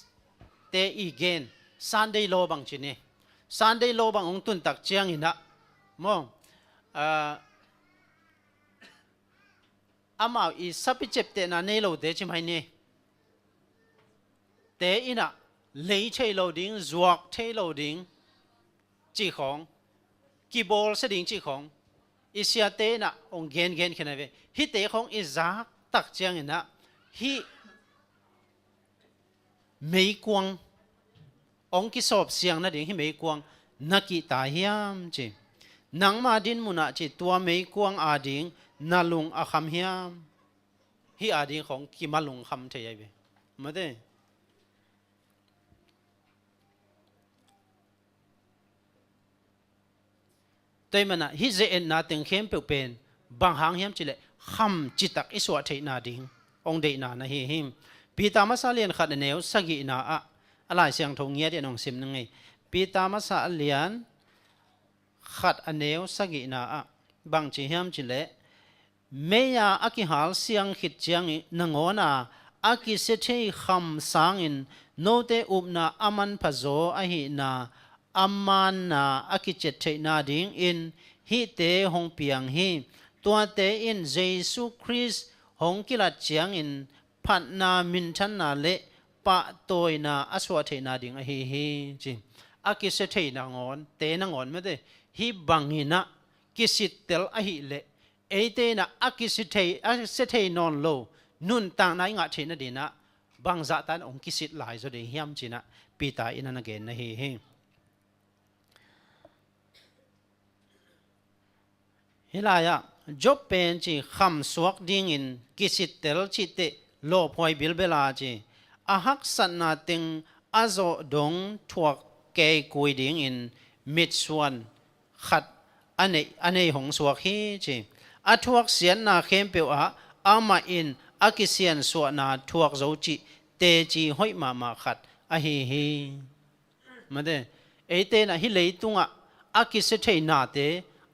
te i gen Sunday law bang ci ni. Sunday law bang hong tun tak ciangin ah maw, ah, amau i sapi ciaptehna nei lote ci mai ni. Te in ah lei thei lo ding, zuak thei lo ding cih khawng, kibawlsia ding cih khawng i siate in ah hong gengen khin a ve. Hihte khawng i zak tak ciangin ah hih meikuang hong kisawpsiang nading hih meikuang na kihta hiam ci. Nangma dinmun ah ci tua meikuang ading na lung a kham hiam? Hih ading khawng kimalungkham thei ahi ve. Mate. Tua ahih manin ah hih ze-etna teng khempeuh pen bang hang hiam cih leh kham citak i suah theihna ding hong deihna na hi hi. Peter masa a lian khat a neu sagihna ah a Lai Siangtho ngiat in hong sim na ngei. Peter masa a lian khat a neu sagihna ah bang ci hiam cih leh, mei-a a kihalsiang khit ciangin nangawn a a kisia thei kham sangin note upna a manpha zaw ahihna a manna a kiciat theihna dingin hihte hong piang hi. Tuate in Jesu Khrist hong kilat ciangin phatna, minthanna le pahtawina a suah theihna ding ahi hi ci. A kisia thei nangawn, te nangawn mate, hih bangin ah kisittel ahih leh eite in ah a kisia thei, a sia thei nawn lo nuntakna i ngah theih nadingin ah bang zahtan hong kisit lai zaw ding hiam ci-in ah Peter in ah na gen na hi hi. Hih lai-ah Job pen ci kham suak dingin kisittel cih teh lawphuai bilbel a ci. A haksatna teng a zawh dong thuak keikui dingin mitsuan khat a nei, a nei hong suak hi ci. A thuaksiatna khempeuh ah amah in a kisiansuahna thuak zo cih teci hoih mahmah khat ahi hi. Mate, eite in ah hih leitungah a kisia thei nate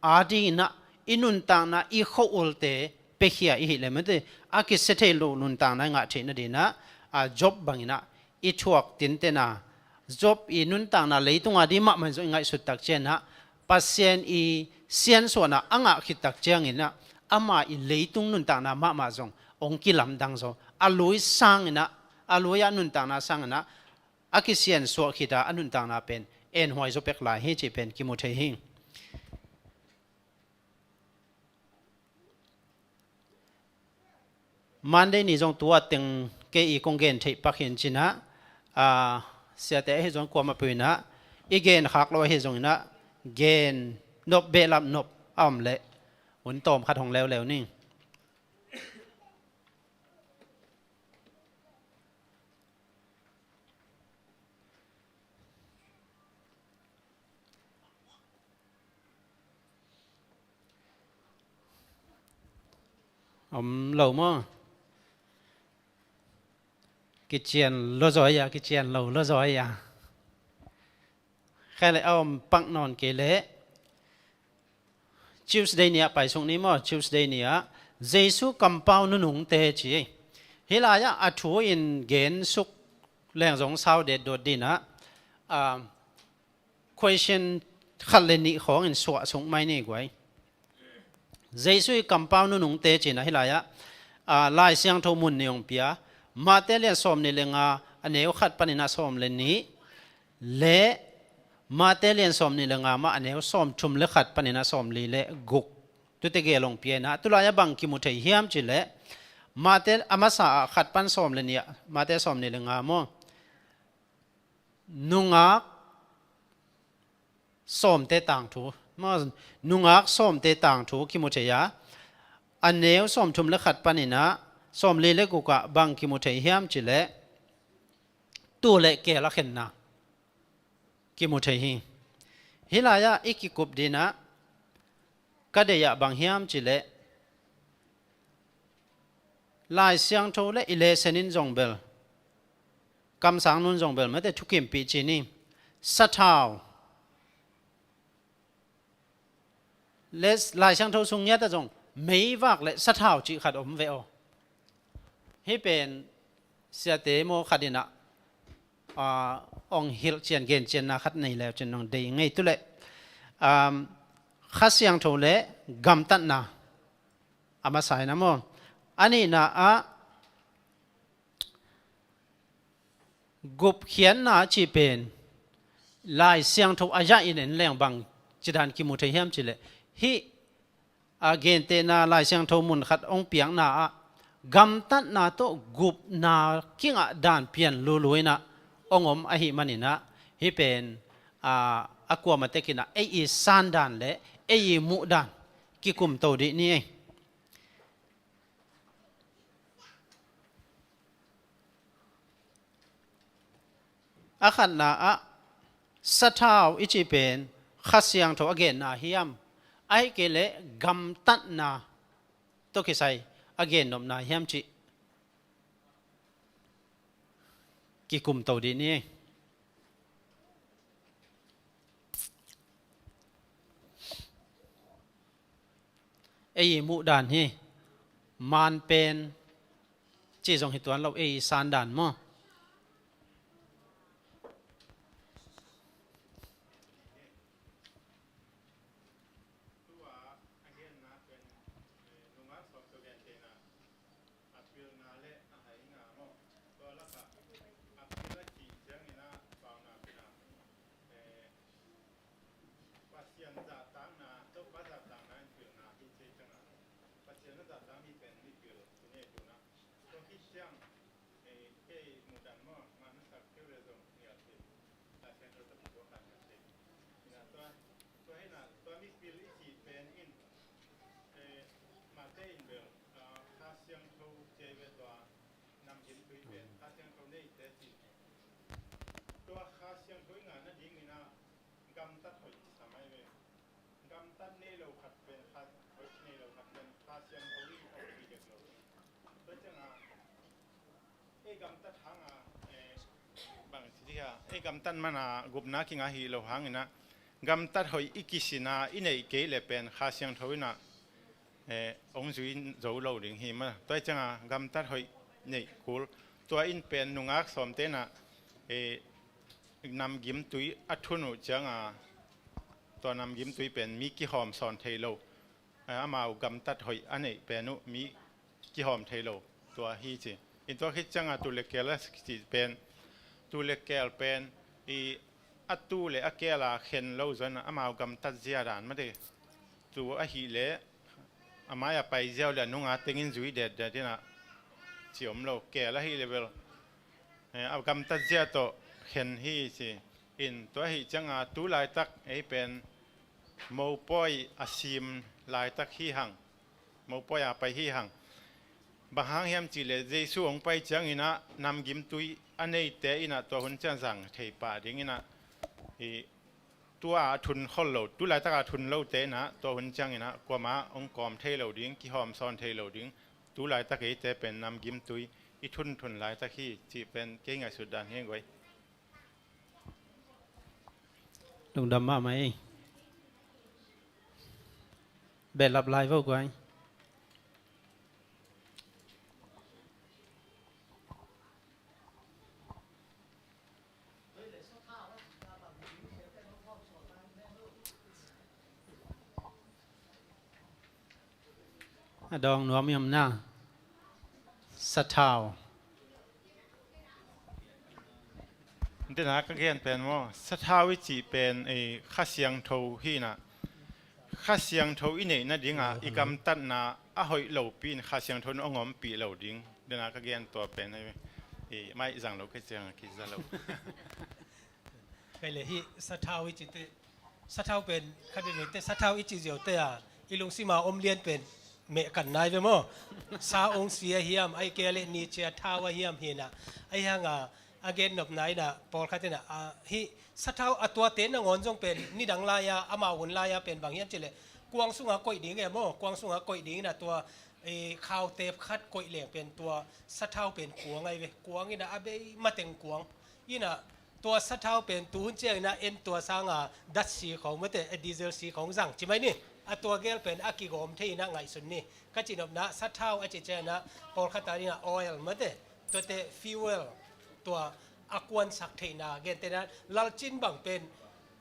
adingin ah i nuntakna, i khua-ulte piakhia i hih leh mate, a kisia thei lo nuntakna i ngah theih nadingin ah, a, Job bangin ah i thuak tinten a, Job i nuntakna leitung ading mahmah in zong i ngaihsut tak ciangin ah Pasian i siansuahna a ngah khit tak ciangin ah ama i leitung nuntakna mahmah zong hong kilamdang zaw. A lui sangin ah, a lui-ah nuntakna sangin ah a kisiansuah khit a, a nuntakna pen enhuai zaw pek lai hi cih pen kimu thei hi. Monday ni zong tua teng kei i kong gen theih pak hi in ci-in ah, a, siate ahi zong kuamah peuh in ah i gen khak lo ahi zongin ah gen nop, behlap nop a om leh hun tawm khat hong leuleu ni. Om lo maw? Kician lo zaw a, kician lo lo zaw a. Khaile a om pak nawn kei leh Tuesday ni ah paisuk ni maw, Tuesday ni ah Jesu kampau nunungte ci. Hih lai-ah a thu in gen suk leng zong sau det dot dingin ah, ah, question khat le nih khawngin suah suk mai ni guai. Jesu i kampau nunungte ci-in ah hih lai-ah, ah, Lai Siangtho mun nih hong pia, Mate lian sawm nih le nga a neu khat panin ah sawm le nih, le Mate lian sawm nih le nga mah a neu sawm thum le khat panin ah sawm li le guk. Tute gel hong pia in ah, tu lai-ah bang kimu thei hiam cih leh, Mate a masa ah khat pan sawm le nih ah, Mate sawm nih le nga maw? Nungak sawmte tangthu maw? Nungak sawmte tangthu kimu thei a, a neu sawm thum le khat panin ah sawm li le guk ah bang kimu thei hiam cih leh, tuu le keel a khenna kimu thei hi. Hih lai-ah i kikup dingin ah ka deih ah bang hiam cih leh Lai Siangtho le i lesson in zong bel, kamsang nun zong bel mate thukimpih ci ni. Sathau le Lai Siangtho sung ngiat ah zong meivak le sathau cih khat om ve aw. Hih pen siate maw khat in ah, aa, ong hilh cian gen cianna khat nei leu cin nong dei ngei tu leh, um, Kha Siangtho le gamtatna a masa in ah maw. A nihna ah gupkhiatna a cih pen Lai Siangtho a zah in en leng bang cidan kimu thei hiam cih leh hih a gentehna Lai Siangtho mun khat ong piakna ah gamtatna tawh gupna kingah dan pian lulu in ah ong om ahih manin ah hih pen, aa, a kuamah tek in ah ei i sandan le ei i muhdan kikumto dih ni ei. A khatna ah sathau i cih pen Kha Siangtho a genna hiam, ahih kei leh gamtatna tawh kisai a gennopna hiam cih kikumto dih ni. Ei i muhdan hi. Man pen ci zong hi tuan lo, ei i sandan maw. A pilna le a haina maw? Tua lakah a pil a cih ciangin ah paunak in ah, eh, Pasian zahtakna, Topa zahtakna in pilna hi ci ciangin ah, Pasian a zahtak mi pen mipil hi ne tuna. Tua khit ciang, eh, kei muhdan maw, man na sak kei le zong nial kei. Lai Siangtho tawh kituak khat khat te. Ina tua, tua hi na, tua mipil i cih pen in, eh, Mate in bel, ah, Kha Siangtho ci ve tua, namgimtui pen Kha Siangtho neite ci. Tua Kha Siangtho i ngah nadingin ah gamtat hoih kisam ahi ve. Gamtat nei lo khat pen Kha, hoih nei lo khat pen Kha Siangtho i hoih dek lo. Tua ciangin ah ei gamtat hang a, eh, bang ci dih a, ei gamtat man a gupna kingah hi lo hangin ah, gamtat hoih i kisin a i neih kei leh pen Kha Siangtho in ah, eh, ong zui zo lo ding hi mah. Tua ciangin ah gamtat hoih neih kul. Tua in pen nungak sawmte in ah, eh, namgimtui a thun uh ciangin ah, tua namgimtui pen mi kihawm sawn thei lo. Eh, amau gamtat hoih a neih pen uh mi kihawm thei lo tua hi ci. In tua khit ciangin ah tuu le keel a cih pen, tuu le keel pen i a tuu le a keel a khen lo zong in ah amau gamtat zia dan mate. Tuu ahih leh a mai a pai ziau le a nung a tengin zui detdet in ah ci om lo, keel ahih leh bel, eh, a gamtat zia tawh khen hi ci. In tua ahih ciangin ah tu laitak ei pen mopawi a sim laitak hi hang, mopawi a pai hi hang. Bang hang hiam cih leh Jesu hong pai ciangin ah namgimtui a neite in ah tua hun ciang zang thei pah dingin ah, i tua a thun khol lo, tu laitak a thun lote in ah tua hun ciangin ah kuamah hong kawm thei lo ding, kihawm sawn thei lo ding. Tu laitak eite pen namgimtui i thunthun laitak hi cih pen kei ngaihsut dan hi guai. Lungdam mahmah ei. Behlap lai vo guai. A dawng nuam i om na. Sathau. Dena ka gen pen maw, sathau i cih pen, eh, Kha Siangtho hi na. Kha Siangtho i neih nadingah i gamtatna a hoih lopi in Kha Siangtho in hong ompih lo ding. Dena ka gen tua pen, eh, eh, mai zang lo ka ciang a kiza lo. Kei le hih sathau i cihte, sathau pen khat veve te, sathau i cih ziau te a, i lungsim a om lian pen meh kan nai ve maw? Sa ong si a hiam, ai kei a le ni cia thau a hiam hi na. Ai hang a, A gen nopna in ah pawlkhat in ah, a, hih sathau a tuate nangawn zong pen nidang lai-a, amau hun lai-a pen bang hiam cih leh kuang sungah koih ding e maw, kuang sungah koih ding in ah tua, e, khauteep khat koih leng pen tua sathau pen kuang ahi ve. Kuang in ah a bei mateng kuang in ah tua sathau pen tuhun ciang in ah en tua sanga datsi khawng mate, e, diesel si khawng zang ci mai ni. A tua gel pen a kigawm thei in ah ngaihsun ni. Ka cih nopna sathau a cih ciang in ah pawlkhat a ding ah oil mate, tuate fuel, tua a kuansak theihna, gentehna lalcin bang pen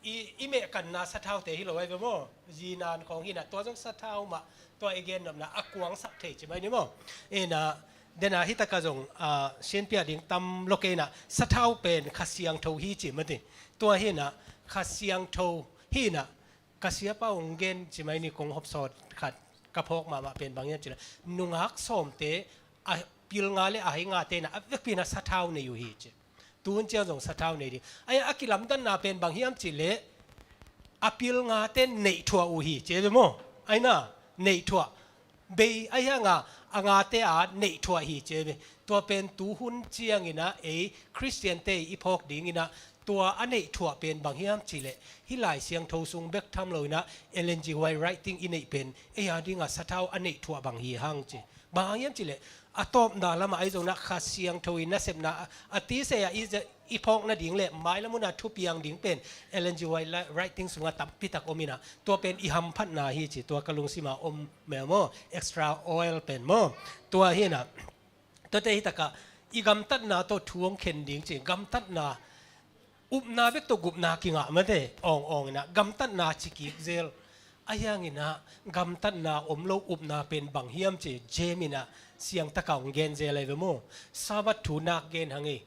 i, i mehkanna sathaute hi lo ahi ve maw? Zinan khawng hi in ah tua zong sathau mah, tua i gen nopna a kuangsak thei ci mai ni maw? In ah, den ah hih takah zong, a, sianpiah ding tam lo kei in ah sathau pen Kha Siangtho hi ci mate. Tua hi in ah Kha Siangtho hi in ah ka siapa hong gen ci mai ni, kong hopsawt khat ka phawk mahmah pen bang hiam cih leh nungak sawmte a pilnga le a haingate in ah a vekpi in ah sathau nei uh hi ci. Tuhun ciang zong sathau nei ding. Ai, a kilamdanna pen bang hiam cih leh a pilngate neihthuah uh hi ci e ve maw? Ai na, neihthuah. Bei ahi hanga a ngate a neihthuah hi ci e ve. Tua pen tuhun ciang in ah ei Khristiante i phawk ding in ah tua a neihthuah pen bang hiam cih leh hih Lai Siangtho sung bek tham lo in ah Ellen G. White writing i neih pen ei a ding ah sathau a neihthuah bang hi hang ci. Bang hang hiam cih leh a tawpna lamah ahi zong in ah Kha Siangtho i nasepna a, a tise a i, i phawk nading le mailam hun a thupiang ding pen Ellen G. White writing sungah tampi tak om in ah tua pen i hamphatna hi ci, tua ka lungsim ah om mel maw, extra oil pen maw? Tua hi in ah, tuate hih takah i gamtatna tawh thu hong khen ding ci, gamtatna, upna bek tawh gupna kingah mate, awng awng in ah gamtatna ci kik zel. Ahi hang in ah gamtatna om lo upna pen bang hiam ci, James in ah siangtak a hong gen zel ahi ve maw? Sabbath thu nak gen hang ei.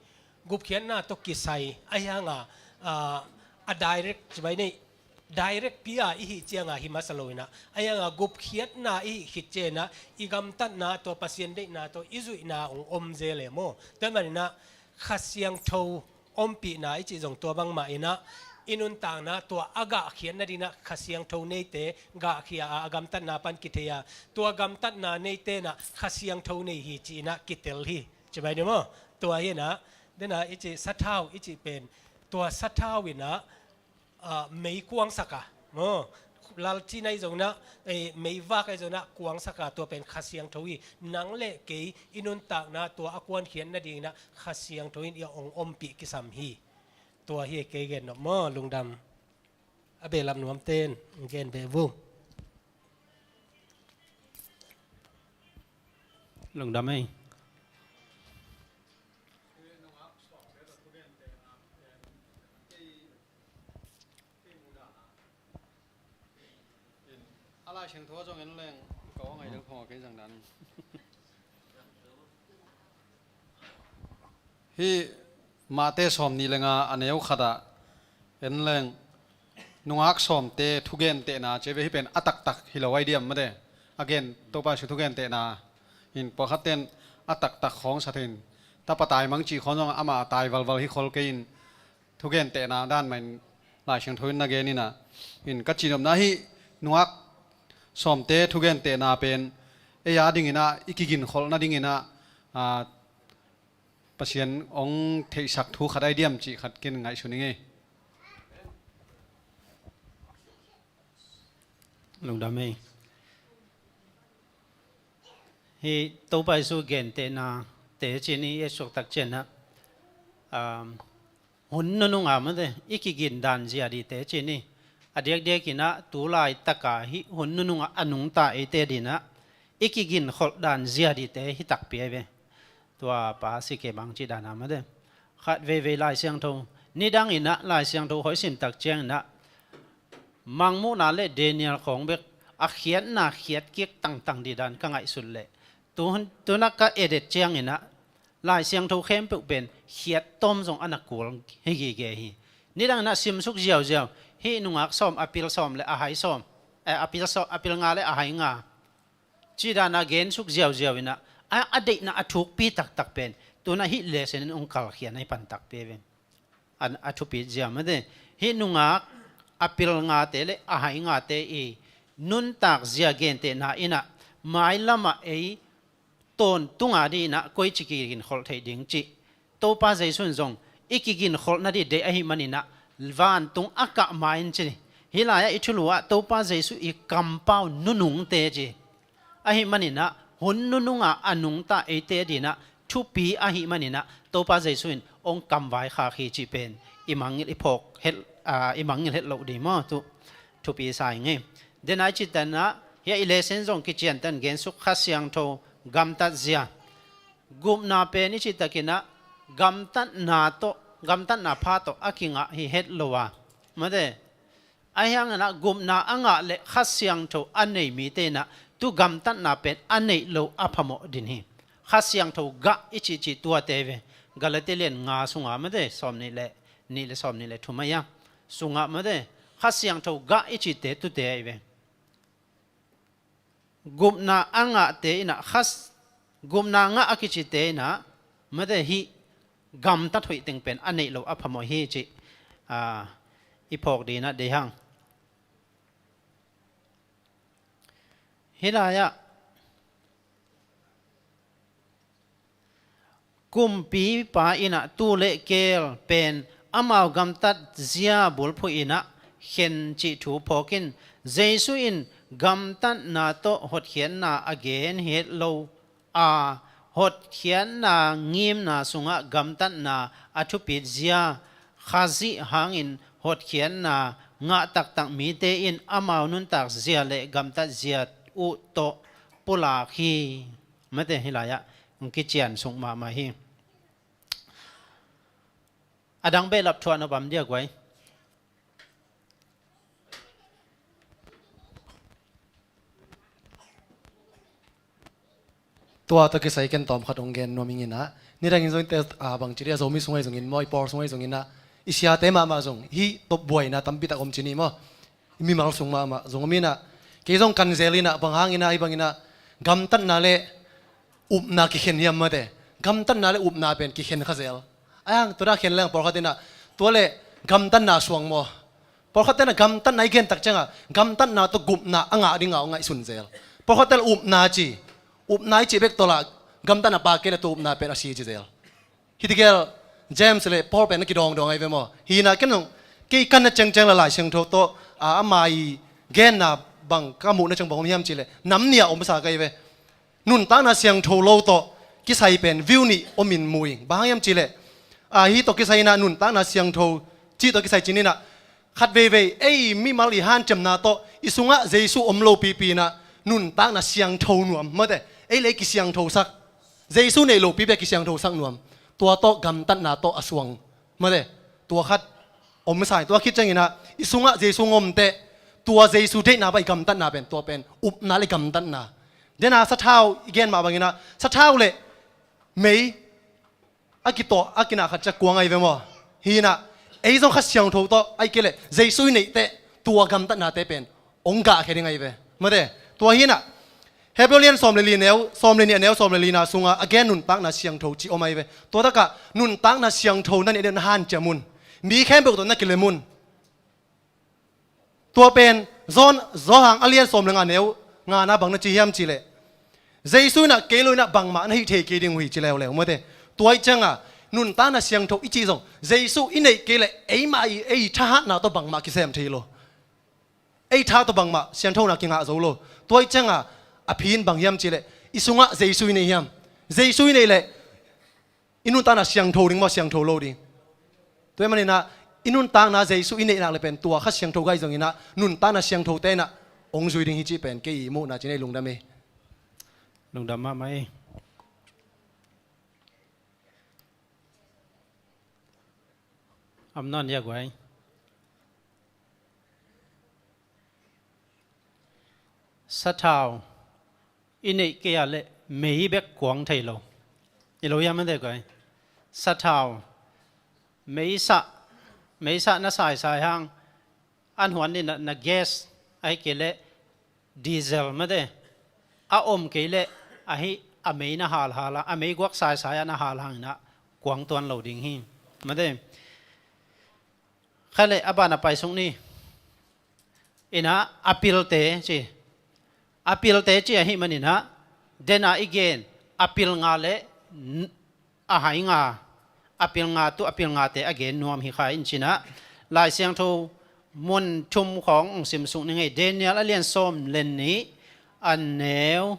Gupkhiatna tawh kisai, ahi hang a, a, a direct ci mai ni, direct pi a i hih ciang a hi masa lo in ah, ahi hang a gupkhiatna i hih khit ciang in ah i gamtatna tua Pasian deihna tawh i zuihna hong om zel e maw? Tua ahih manin ah Kha Siangtho ompihna i cih zong tua bangmah in ah i nuntakna tua a gahkhiat nading in ah Kha Siangtho neite gahkhia a, a gamtatna pan kithei a, tua gamtatna neite in ah Kha Siangtho nei hi ci in ah kitel hi ci mai ni maw? Tua hi in ah, den ah i cih sathau i cih pen tua sathau in ah, a, mei kuangsak a maw? Lalcin ahi zong in ah, e, meivak ahi zong in ah kuangsak a, tua pen Kha Siangtho hi. Nang le kei i nuntakna tua a kuankhiat nading in ah Kha Siangtho in i hong ompih kisam hi. Tua hi kei gen nop maw? Lungdam. A behlap nuamte in gen beh vung. Lungdam ei. A Lai Siangtho zong en leng ka aw ngai deuh khong a kei zang dan. Hih Mate sawmnih le nga a neu khatah en leng nungak sawmte thugentehna ci ve, hih pen a taktak hi lo ai diam mate. A gen Topa Jesu thugentehna in pawlkhat ten a taktak khawng sa thei in, tapa taimang cih khawng zong amah a tai valval hi khol kei in, thugentehna dan mah in Lai Siangtho in na gen in ah, in ka cihnopna hih nungak sawmte thugentehna pen ei a ding in ah i kiginkholh nading in ah, a, Pasian hong theihsak thu khat ai diam cih khat ken ngaihsun ing ei. Lungdam ei. Hih Topa Jesu gentehna te ci-in i et suaktak ciang ah, um, hun nunung a mate i kigin dan zia ding te ci-in i, a diakdiak in ah tu laitak a hih hun nunung a a nungta eite ding in ah i kiginkholh dan zia dingte hi takpi ai ve. Tua pa si kei bang cih dan a mate. Khat veivei Lai Siangtho, nidang in ah Lai Siangtho hong sim tak ciang in ah Mangmuhna le Daniel khawng bek a khiatna khiat kik tangtang ding dan ka ngaihsut leh, tu hun, tu-in ah ka et et ciang in ah Lai Siangtho khempeuh pen khiat tawm zong a na kul hi gige hi. Nidang in ah simsuk ziauziau, hih nungak sawm, a pil sawm le a hai sawm, eh, a pil sawm, a pil nga le a hai nga, cih dan a gensuk ziauziau in ah, a, a deihna a thukpi taktak pen tu-in ah hih lesson in hong kalkhiat na hi pan takpi ve. A, a thupi zia mate, hih nungak a pil ngate le a hai ngate i nuntak zia gentehna in ah mailam ah ei tawntung a ding in ah koici kiginkholh theih ding cih Topa Jesu in zong i kiginkholhna dih deih ahih maninah vantung a kah ma-in ci. Hih lai-ah i thulu ah Topa Jesu i kampau nunungte ci. Ahih maninah hun nunungah a nungta eite dinah thupi ahih maninah Topa Jesu in hong kamvaikhak hi cih pen i mangngilh i phawk het, aa, i mangngilh het loh dih maw? Tu thupi sa ing ei. Denai cihtanah hiah i lesson zong kiciantan gensuk Kha Siangtho gamtatzia. Gupna pen i cihtakinah gamtatna tawh, gamtatna pha tawh a kingah hi het lo a, mate. Ahi hanginah gupna a ngah le Kha Siangtho a nei mite inah tu gamtatna pen a neih lo a phamawh din hi. Kha Siangtho gah i cihcih tuate ve. Galati lian nga sungah mate, sawm nih le nih le sawm nih le thum ahi a sungah mate, Kha Siangtho gah i cihte tute ahi ve. Gupna a ngahte inah khas, gupna ngah a kicite inah mate hih gamtat hoih teng pen a neih lo a phamawh hi cih, aa, i phawk dinah deih hang. Hih lai-ah kumpipa inah tuu le keel pen amau gamtatzia bulphuh inah khen cih thu phawk in. Jesu in gamtatna tawh hotkhiatna a gen hi het lo a, hotkhiatna ngimna sungah gamtatna a thupitzia Khazih hangin hotkhiatna ngah taktak mite in amau nuntakzia le gamtatzia uh tawh pulak hi. Mate hih lai-ah hong kician suk mahmah hi. A dang behlap thuah nop om dia guai? Tua tawh kisai ken tawm khat hong gen nuam ing inah, nidangin zong te, a, bangci dia Zomi sung ahi zongin maw, i Pawl sung ahi zongin ah, i siate mahmah zong hih tawh buaina tampi tak om ci ni maw? Mimal sung mahmah zong om inah, kei zong kan zel inah, bang hang inah, hih bang inah gamtatna le upna kikhen hiam mate? Gamtatna le upna pen kikhen kha zel. Ahi hang tua dah khen leng pawlkhat inah tua le gamtatna suang maw? Pawlkhat inah gamtatna i gen tak ciangah gamtatna tawh gupna a ngah dinga hong ngaihsun zel. Pawlkhat inah upna ci, upna i cih bek tawh lah gamtatna pha kei le tua upna pen a si ci zel. Hih tegel James le Paul pen a kidawngdawng ahi ve maw? Hi inah ken zong kei ka na ciangciang le Lai Siangtho tawh, a, ama i genna bang ka muhna ciang bang om hiam cih leh nam nih ah om sa ka hi ve. Nuntakna siangtho lo tawh kisai pen view nih om in mu ing. Bang hang hiam cih leh, a, hih tawh kisai inah nuntakna siangtho cih tawh kisai ci ni inah, khat veivei ei mimal i hanciamna tawh i sungah Jesu om lopipi inah nuntakna siangtho nuam mate, ei le ei kisiangthosak, Jesu neih lopipi a kisiangthosak nuam. Tua tawh gamtatna tawh a suang mate, tua khat om sa ing. Tua khit ciang inah i sungah Jesu hong om teh, tua Jesu deihna bang i gamtatna pen, tua pen upna le gamtatna. Dena sathau i gen mah bang inah sathau le mei a kitawh a kinah khat ciang kuang ahi ve maw? Hi inah ei zong Kha Siangtho tawh ahi kei leh Jesu i neih teh tua gamtatnate pen hong gahkhia ding ahi ve mate. Tua hi inah Hebrew lian sawm le li a neu, sawm le nih a neu, sawm le lina sungah a gen nuntakna siangtho cih om ahi ve. Tua takah nuntakna siangtho na neih na hanciam un. Mi khempeuh tawh na kilem un. Tua pen John, Johan a lian sawm le nga neu ngana bang na ci hiam cih leh, Jesu inah kei lo inah bangmah na hih thei kei ding uh hi ci leuleu mate. Tua ih ciangah nuntakna siangtho i cih zong Jesu i neih kei leh eimah i ei thahatna tawh bangmah kisem thei lo. Ei tha tawh bangmah sianthona kingah zo lo. Tua ih ciangah a phin bang hiam cih leh i sungah Jesu i neih hiam? Jesu i neih leh i nuntakna siangtho ding maw, siangtho lo ding? Tua ahih maninah i nuntakna Jesu i neih nak le pen tua Kha Siangtho gai zong inah nuntakna siangthote inah hong zui ding hi cih pen kei i muhna ci-in ei lungdam ei. Lungdam mahmah ei. Amnon ia guai. Sathau i neih kei ah leh mei bek kuang thei lo. I lo hiam mate guai? Sathau, meisa, meisa na saisai hang, an huan ni na, na gas ahi kei leh diesel mate, a om kei leh ahi a mei na halhal a, a mei guak saisai ah na hal hang inah kuang tuan lo ding hi mate. Kha le a ban a paisuk ni. Inah a pilte ci. A pilte ci ahih maninah dena i gen a pil nga le a hai nga, a pilnga tu a pilngate a gen nuam hi kha in cinah, Lai Siangtho mun thum khawng hong simsuk ni ngei. Daniel a lian sawm le nih, a neu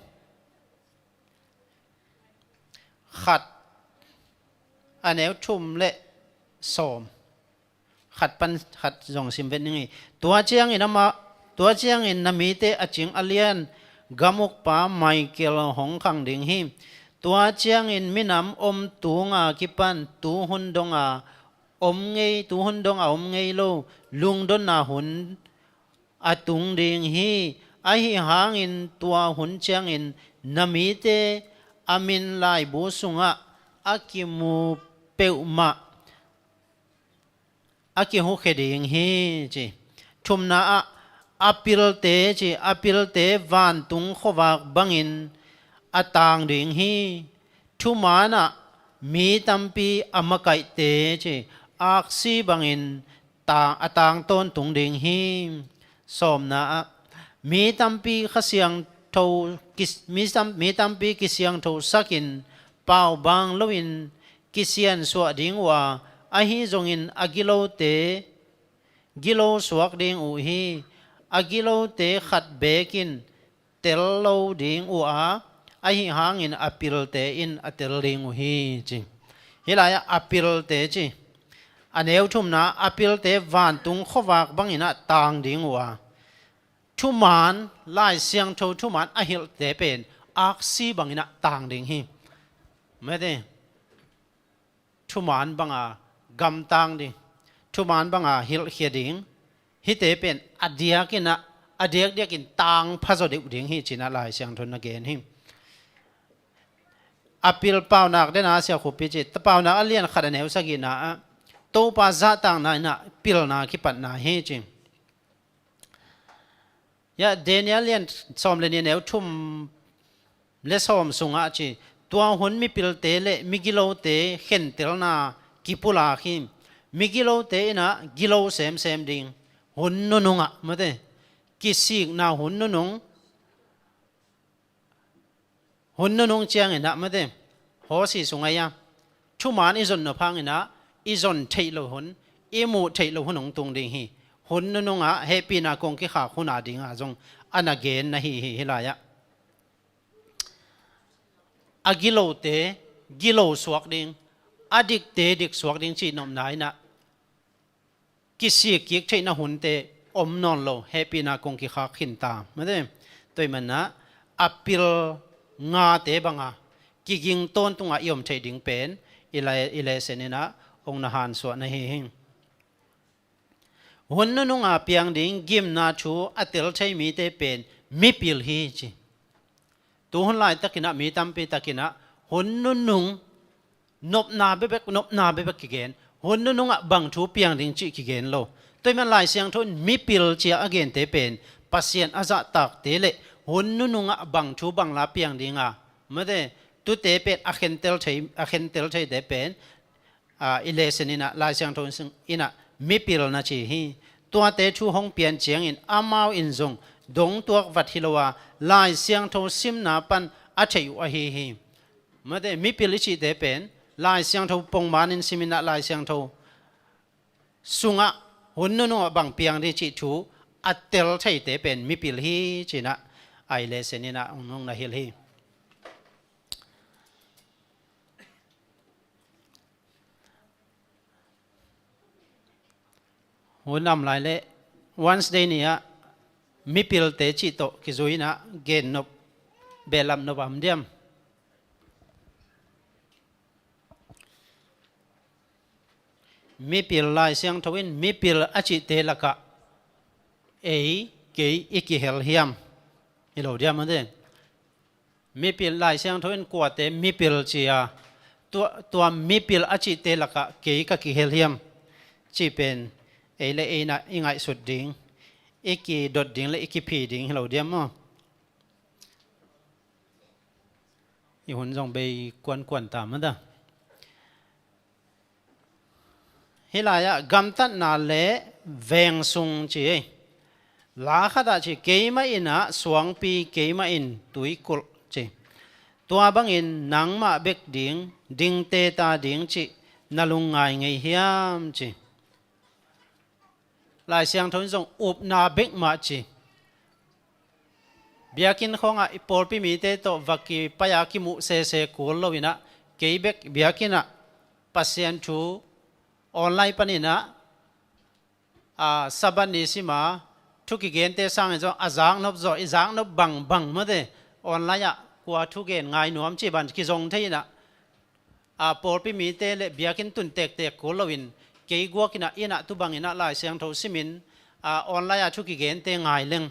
khat, a neu thum le sawm, khat pan khat zong sim vet ni ngei. Tua ciangin amah, tua ciangin na mite a cing a lian gamukpa Michael hong khang ding hi. Tua ciangin minam om tunga kipan tuhun donga om ngei, tuhun donga om ngei lo lungdonna hun a tung ding hi. Ahi hangin tua hun ciangin na mite a min laibu sungah a kimu peuhmah a kihukhia ding hi, ci. Thumna ah a pilte, ci, a pilte vantung khuavak bangin a tang ding hi. Thumaanah mi tampi a makaihte, ci, aksi bangin ta-, a tang tawntung ding hi. Sawmna ah mi tampi Kha Siangtho kis-, mi tam-, mi tampi kisiangtho sakin paubaang loin kisiansuah ding uh a, ahi zongin a gilote gilo suak ding uh hi. A gilote khat beekin tel lo ding uh a, ahi hangin a pilte in a tel ding uh hi, ci. Hih lai-ah a pilte, ci, a neu thumna a pilte vantung khuavak bangin a tang ding uh a, thumaan, Lai Siangtho thumaan a hilhte pen aksi bangin a tang ding hi. Mete, thumaan banga gamtang ding, thumaan banga hilhkhia ding, hihte pen a diakin a, a diakdiakin tang phazaw deuh ding hi, cinah Lai Siangtho na gen hi. A pil Paunak dena siakhupi ci, Paunak a lian khat a neu sagihna ah Topa zahtakna inah pilna kipatna hi, ci. Ya, Daniel lian sawm le nih a neu thum le sawm sungah, ci, tua hun mipilte le migilote khentelna kipulak hi. Migilote inah gilo semsem ding, hun nunungah, mate, kisikna hun nunung, hun nunung cianginah, mate, hawsi sungah ia thumaan i zon nop hanginah i zon theih loh hun, i muh theih loh hun hong tung ding hi. Hun nunungah hehpihna kong kikhak hun a dinga zong a na gen na hi hi, hih lai-ah. A gilote gilo suak ding, a dikte dik suak ding cih nopna inah kisik kik theihna hunte om nawn lo, hehpihna kong kikhak khin ta, mate. Tua ahih manah a pil ngate banga kiging tawntungah i om theih ding pen i le-, i lesson inah hong na hansuah na hi hi. Hun nununga piang ding gimna thu a tel thei mite pen mipil hi, ci. Tuhun laitakinah mi tampi takinah hun nunung nopna bekbek, nopna bekbek kigen, hun nunungah bang thu piang ding cih kigen lo. Tua ahih man Lai Siangtho in mipil cia a gente pen Pasian a zahtakte le hun nunungah bang thu bang la piang dinga, mate, tute pen a khentel thei, a khentel theite pen a, i lesson inah, Lai Siangtho in sing inah mipil na ci hi. Tuate thu hong pian ciangin amau in zong dongtuak vat hi lo a, Lai Siangtho simna pan a theih uh ahi hi. Mate, mipil i cihte pen Lai Siangtho pongman in sim inah Lai Siangtho sungah hun nunungah bang piang ding cih thu a tel theite pen mipil hi, cinah a i lesson inah hong, hong na hilh hi. Hun om lai leh Wednesday ni-ah mipilte cih tawh kizui inah gen nop, behlap nop a om diam? Mipil, Lai Siangtho in mipil a cihte lakah ei, kei i kihel hiam? Hi lo diam, mate? Mipil, Lai Siangtho in kuate mipil ci a, tua, tua mipil a cihte lakah kei ka kihel hiam? Cih pen ei le ei inah i ngaihsut ding, i kidot ding le i kiphi ding hi lo diam maw? I hun zong bei kuankuan ta mah ta. Hih lai-ah gamtatna le veng sung ci ei. La khatah ci, keimah in ah suangpi, keimah in tuikulh ci. Tua bangin nangmah bek ding, dingte ta ding cih na lungngai ngei hiam ci. Lai Siangtho in zong upna bek mah ci. Biakinn khawngah i pawlpi mite tawh va kipai-a kimuh sese kul loinah, kei bek biakinn ah Pasian thu online paninah, a, Sabbath ni sima thu kigente sangin zong a zaknop zawh, i zaknop bangbang mate, online ah kua thugen ngai nuam cih bang kizong thei inah, a, pawlpi mite le biakinn tun tektek kul loin, kei guakinah innah tu banginah Lai Siangtho simin, a, online ah thu kigente ngai leng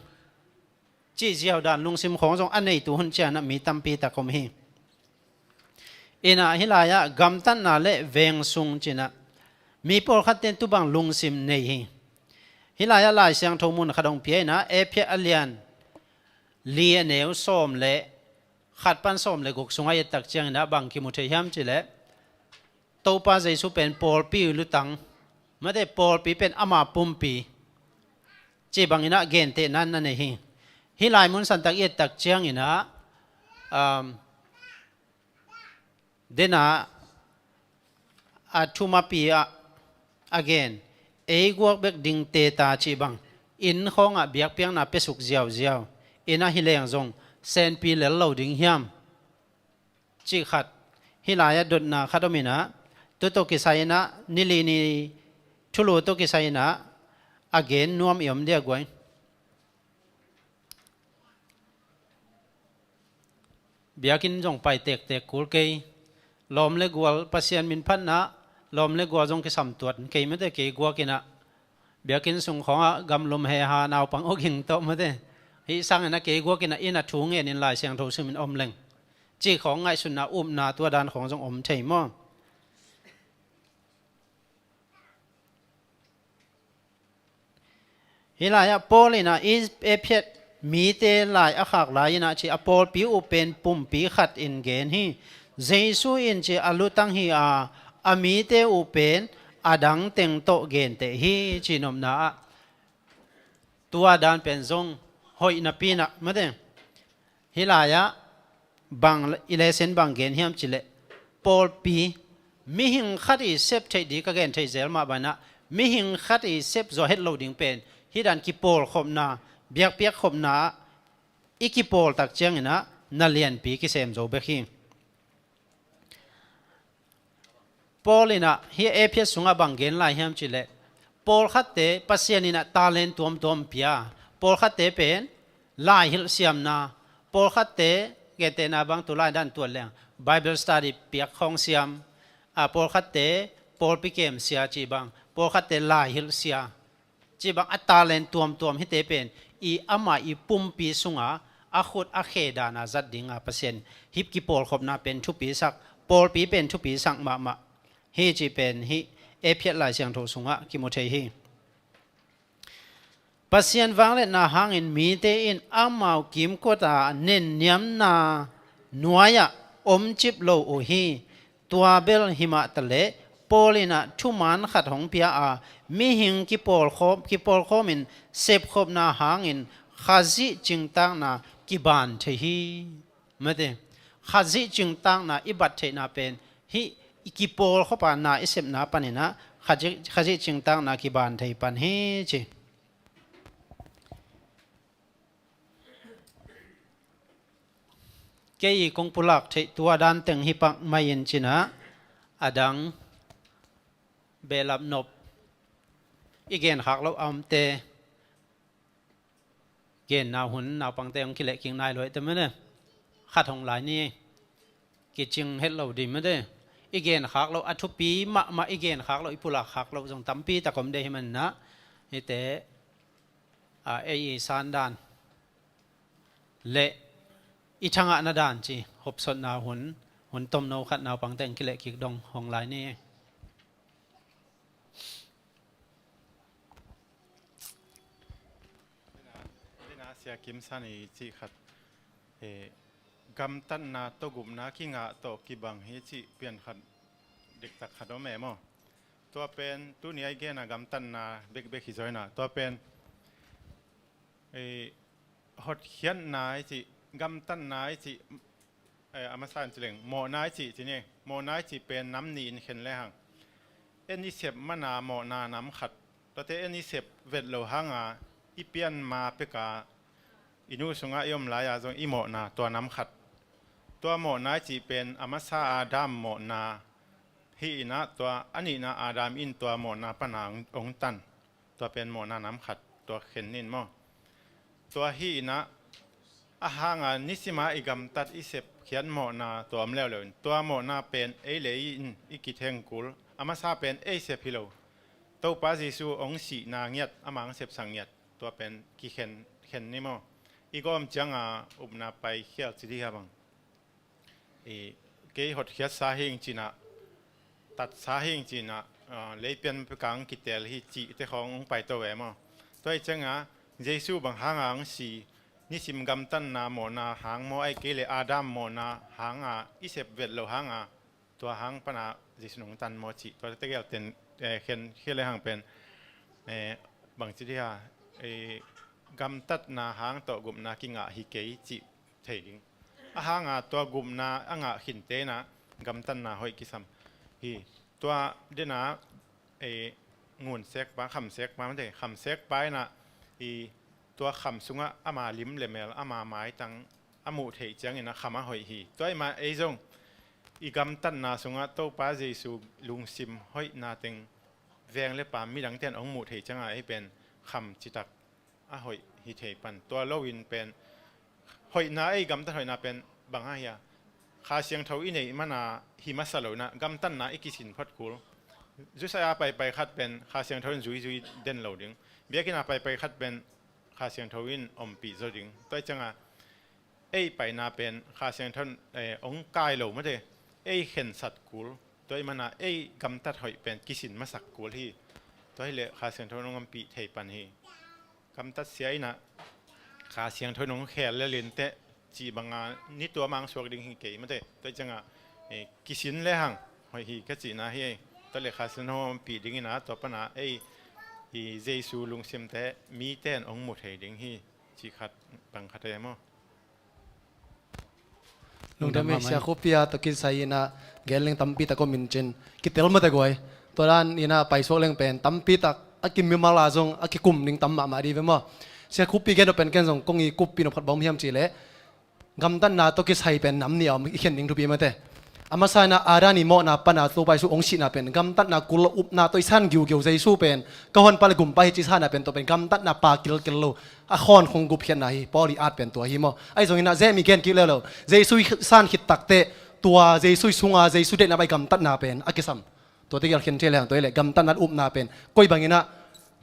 cih ziau dan lungsim khawng zong a neitu hun cianah mi tampi tak om hi. Innah hih lai-ah gamtatna le veng sung cinah mi pawlkhatte in tu bang lungsim nei hi. Hih lai-ah Lai Siangtho mun khat hong pia inah, Efesa a lian li a neu sawm le khat pan sawm le guk sungah i et tak cianginah bang kimu thei hiam cihleh, Topa Jesu pen pawlpi lutang, mate, pawlpi pen ama pumpi cih banginah gentehna na nei hi. Hih lai mun santak i et tak cianginah, um, denah a thumapi ah a gen, ei guak bek dingte ta cih bang, inn khawngah biakpiakna piasuk ziauziau, innah hi leng zong senpi lel lo ding hiam cih khat, hih lai-ah dotna khat om inah, tu tawh kisai inah, nili ni thulu tawh kisai inah a gen nuam i om dia guai. Biakinn zong pai tektek kul kei. Lawm le gual, Pasian min phatna, lawm le gual zong kisam tuat kei mate, kei guakinah. Biakinn sung khawngah gamlum heha naupang awging tawh mate, hih sanginah kei guakinah innah thu ngenin Lai Siangtho simin om leng cih khawng ngaihsutna upna tua dan khawng zong om thei maw? Hih lai-ah Paul inah i Efesa mite lai a khak lai inah ci, a pawlpi uh pen pumpi khat in gen hi. Jesu in ci a lutang hi a, a mite uh pen a dang teng tawh genteh hi ci nopna ah, tua dan pen zong hoih napi inah mate, hih lai-ah bang i lesson bang gen hiam cihleh, pawlpi, mihing khat i sep theih ding ka gen theih zel mah banah, mihing khat i sep zawh het lo ding pen, hih dan kipawlkhopna, biakpiakkhopna ah i kipawl tak cianginah na lianpi kisem zo bek hi. Paul inah hih Efesa sungah bang gen lai hiam cihleh, pawlkhatte Pasian inah talent tuamtuam pia, pawlkhatte pen lai hilh siamna, pawlkhatte gentehna bang tu lai dan tuat leng Bible study piak khawng siam, a, pawlkhatte pawlpi kem sia cih bang, pawlkhatte lai hilh sia, cih bang a talent tuamtuam hite pen i ama i pumpi sunga a khut a khe dana zat dinga Pasian hih kipawlkhopna pen thupisak, pawlpi pen thupisak mahmah hi cih pen hih Efesa Lai Siangtho sungah kimu thei hi. Pasian vangliatna hangin mite in amau kimkota nenniamna nuai-ah omcip lo uh hi. Tua bel himah taleh Paul inah thuman khat hong pia a, mihing kipawlkhawm, kipawlkhawmin sepkhopna hangin Khazih cingtakna kiban thei hi. Mate, Khazih cingtakna i bat theihna pen hih i kipawlkhop a na i sepna paninah Khazih, Khazih cingtakna kiban thei pan hi ci. Kei i kong pulak theih tua dan teng hi pak mai-in cinah, a dang behlap nop i genkhak loh a omte, genna hun naupangte hong kilehkik nai lo hi te mene. Khat hong lai ni, kicing het lo ding mene. I genkhak loh, a thupi mahmah i genkhak loh, i pulakkhak loh zong tampi tak om ding hi manah, hite, a, ei i san dan le i thangahna dan ci hopsotna hun, hun tomno khat naupangte hong kilehkik dong hong lai ni. Sia Kim San i cih khat, eh, gamtatna tawh gupna kingah tawh kibang hi cih pian khat diktak khat om e maw? Tua pen tuni a i gen a gamtatna bekbek hi zaw inah, tua pen, eh, hotkhiatna i cih, gamtatna i cih, eh, a masa in ci leng mawhna i cih ci ni. Mawhna i cih pen nam nih in khen lehang, en i sep mana mawhna nam khat, tuate en i sep vet lo hanga i pian ma peka i nu sungah i om lai-a zong i mawhna tua nam khat. Tua mawhna i cih pen a masa Adam mawhna hi inah, tua a nihna Adam in tua mawhna pana hong, hong tan. Tua pen mawhna nam khat, tua khen nin maw. Tua hi inah, a hanga nisima i gamtat i sepkhiat mawhna tua om leuleu in, tua mawhna pen ei le ei in i kitheng kul. A masa pen ei sep hi lo. Topa Jesu hong sihna ngiat, ama hong sepsak ngiat, tua pen kikhen, khen ni maw. I gawm cianga upna paikhial ci dih a bang. I, kei hotkhiatsa hing cinah, tatsa hing cinah, ah, leipian pekang kitel hi cihte khawng hong paito ve maw. Tua hi cianga Jesu bang hanga hong si, nisim gamtatna mawhna hang maw, ahih kei le Adam mawhna hanga i sep vet lo hanga, tua hang pana Jesu nong tan maw cih, tua tegel ten, eh, khen khia le hang pen, eh, bangci dih a, eh, gamtatna hang tawh gupna kingah hi kei cih thei ding. A hanga tua gupna a ngah khinte inah gamtatna hoih kisam hi. Tua dena, eh, ngun sekpa, kham sekpa mate, kham sekpa inah i tua kham sungah ama lim le mel, ama maitang a muh theih ciangin a kham a hoih hi. Tua ima ei zong i gamtatna sungah Topa Jesu lungsim hoihna teng veng le pam midangte in hong muh theih cianga ei pen kham citak a hoih hi thei pan. Tua loin pen hoihna, ei gamtat hoihna pen bang a hia, Kha Siangtho i neih mana hi masa lo inah gamtatna i kisin phot kul. Zusaia paipai khat pen Kha Siangtho in zuizui den lo ding. Biakina paipai khat pen Kha Siangtho in ompih zaw ding. Tua hi cianga ei paina pen Kha Siangtho in, eh, hong kai lo mate, ei khensat kul. Tua hi mana ei gamtat hoih pen kisin masak kul hi. Tua hileh Kha Siangtho in hong ompih thei pan hi. Gamtat sia inah Kha Siangtho in hong khel lelin teh cih banga ni tua mang suak ding hi kei mate. Tua hi cianga, eh, kisin le hang hoih hi ka cihna hi. Tua le Kha Siangtho in hong ompih ding inah tua pana ei i Jesu lungsimte mite in hong mu thei ding hi. Cih khat, bang khat e maw. Lungdam e, Sia Khupi a tawh kisai inah gen leng tampi tak om in cin kitel mate guai. Tua dan inah paisuak leng pen tampi tak a kimimal a zong a kikum ding tam mahmah dih ve maw. Sia Khupi gen tawh pen ken zong kong i kuppih nop khat bang om hiam cihleh, gamtatna tawh kisai pen nam nih a om i khen ding thupi mate. A masa inah Adam i mawhna pana Topa Jesu hong sihna pen gamtatna kul lo, upna tawh i san giugiu Jesu pen ka honpa le gumpa hi ci sanna pen tua pen gamtatna pa kilkel lo, a khawn khong gupkhiatna hi. Paul i at pen tua hi maw. Ahi zongin ah James i gen kik leuleu, Jesu i san khit takteh tua Jesu i sunga Jesu deihna bang i gamtatna pen a kisam. Tua tegel khen thei leng, tua hileh gamtatna upna pen koi bangin ah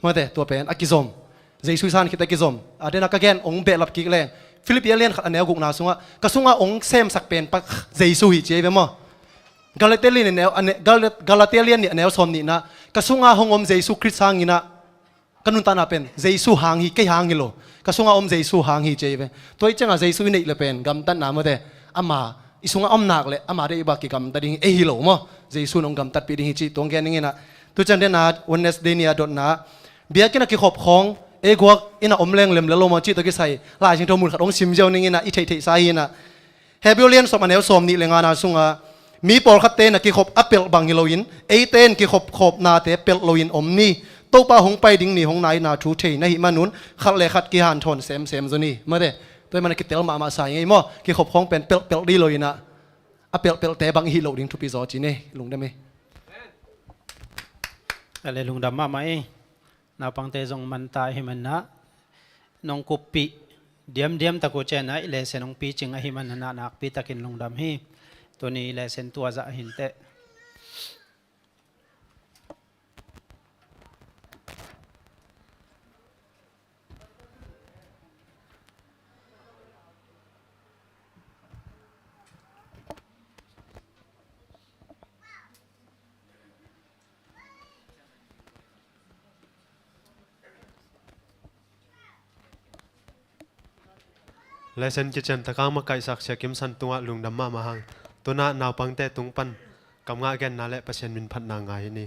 mate, tua pen a kizom. Jesu i san khit a kizom. A dena ka gen hong behlap kik leng, Philippi a lian khat a neu gukna sungah ka sunga hong semsak pen pa Jesu hi ci ei ve maw. Galatia lian nih a neu, a ne-, Gala-, Galatia lian nih a neu sawm nihna, ka sunga hong om Jesu Khrist hangin ah ka nuntakna pen Jesu hang hi, kei hang hi lo. Ka sunga om Jesu hang hi ci ei ve. Tua hi cianga Jesu i neih le pen gamtatna mate, ama i sunga om nak le ama deih bang kigamta ding hi ei hi lo maw. Jesu in hong gamtatpih ding hi cih tua hong gen ning inah. Tu ciang dena Wednesday ni a dotna, biakinn a kikhop khawng ei guak inah om leng lem le lo maw cih tawh kisai Lai Siangtho mun khat hong sim ziau ning inah i theihtheihsa hi inah. Hebrew lian sawm a neu sawm nih le ngana sunga, mi pawlkhatte na kikhop a pelh bang hi loin eite in kikhop khawpnate pelh loin om ni. Topa hong pai ding ni hong naina thu thei na hih manun khat le khat kihanthawn semsem zaw ni. Mate, tua hi mana kitel mahmah sa ing ei maw. Kikhop khawng pen pelhpelh dih lo inah a pelhpelhte bang i hih loh ding thupi zaw ci ni. Lungdam hi. Ale, lungdam mahmah hi. Naupangte zong manta ahi manah nong kuppih diamdiam tak uh cianah i lesen hong picing ahi manah nakpitakin lungdam hi. Tuni i lesen tua zah ahin teh. Lesen kician takang makaihsak Sia Kim San tungah lungdam mahmah hang. Tunah naupangte tung pan kam ngah genna le Pasian min phatna ngai ni.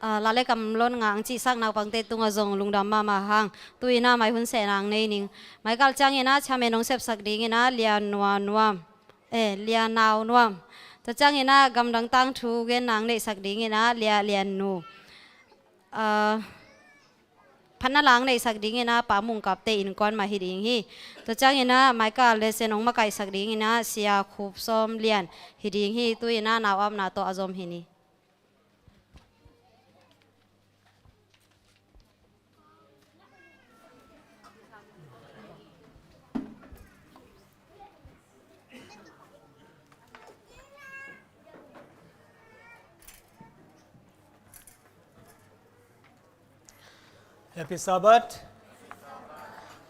ah, la le kamlon ngah ang cihsak naupangte tungah zong lungdam mahmah hang. Tu-in ah mai hun sehna ang nei ning. Mai kal ciangin ah chairman hong sepsak dingin ah Lia Nua Nuam, eh, Lia Nau Nuam. Tua ciangin ah gamdang tangthu genna ang neihsak dingin ah Lia Lian Nu. Ah, phatna la ang neihsak dingin ah Pa Mung Kapte innkuan mah hi ding hi. Tua ciangin ah mai kal le sen hong makaihsak dingin ah Sia Khup Sawm Lian hi ding hi. Tu-in ah nau-apna tawh a zom hi ni. Happy Sabbath.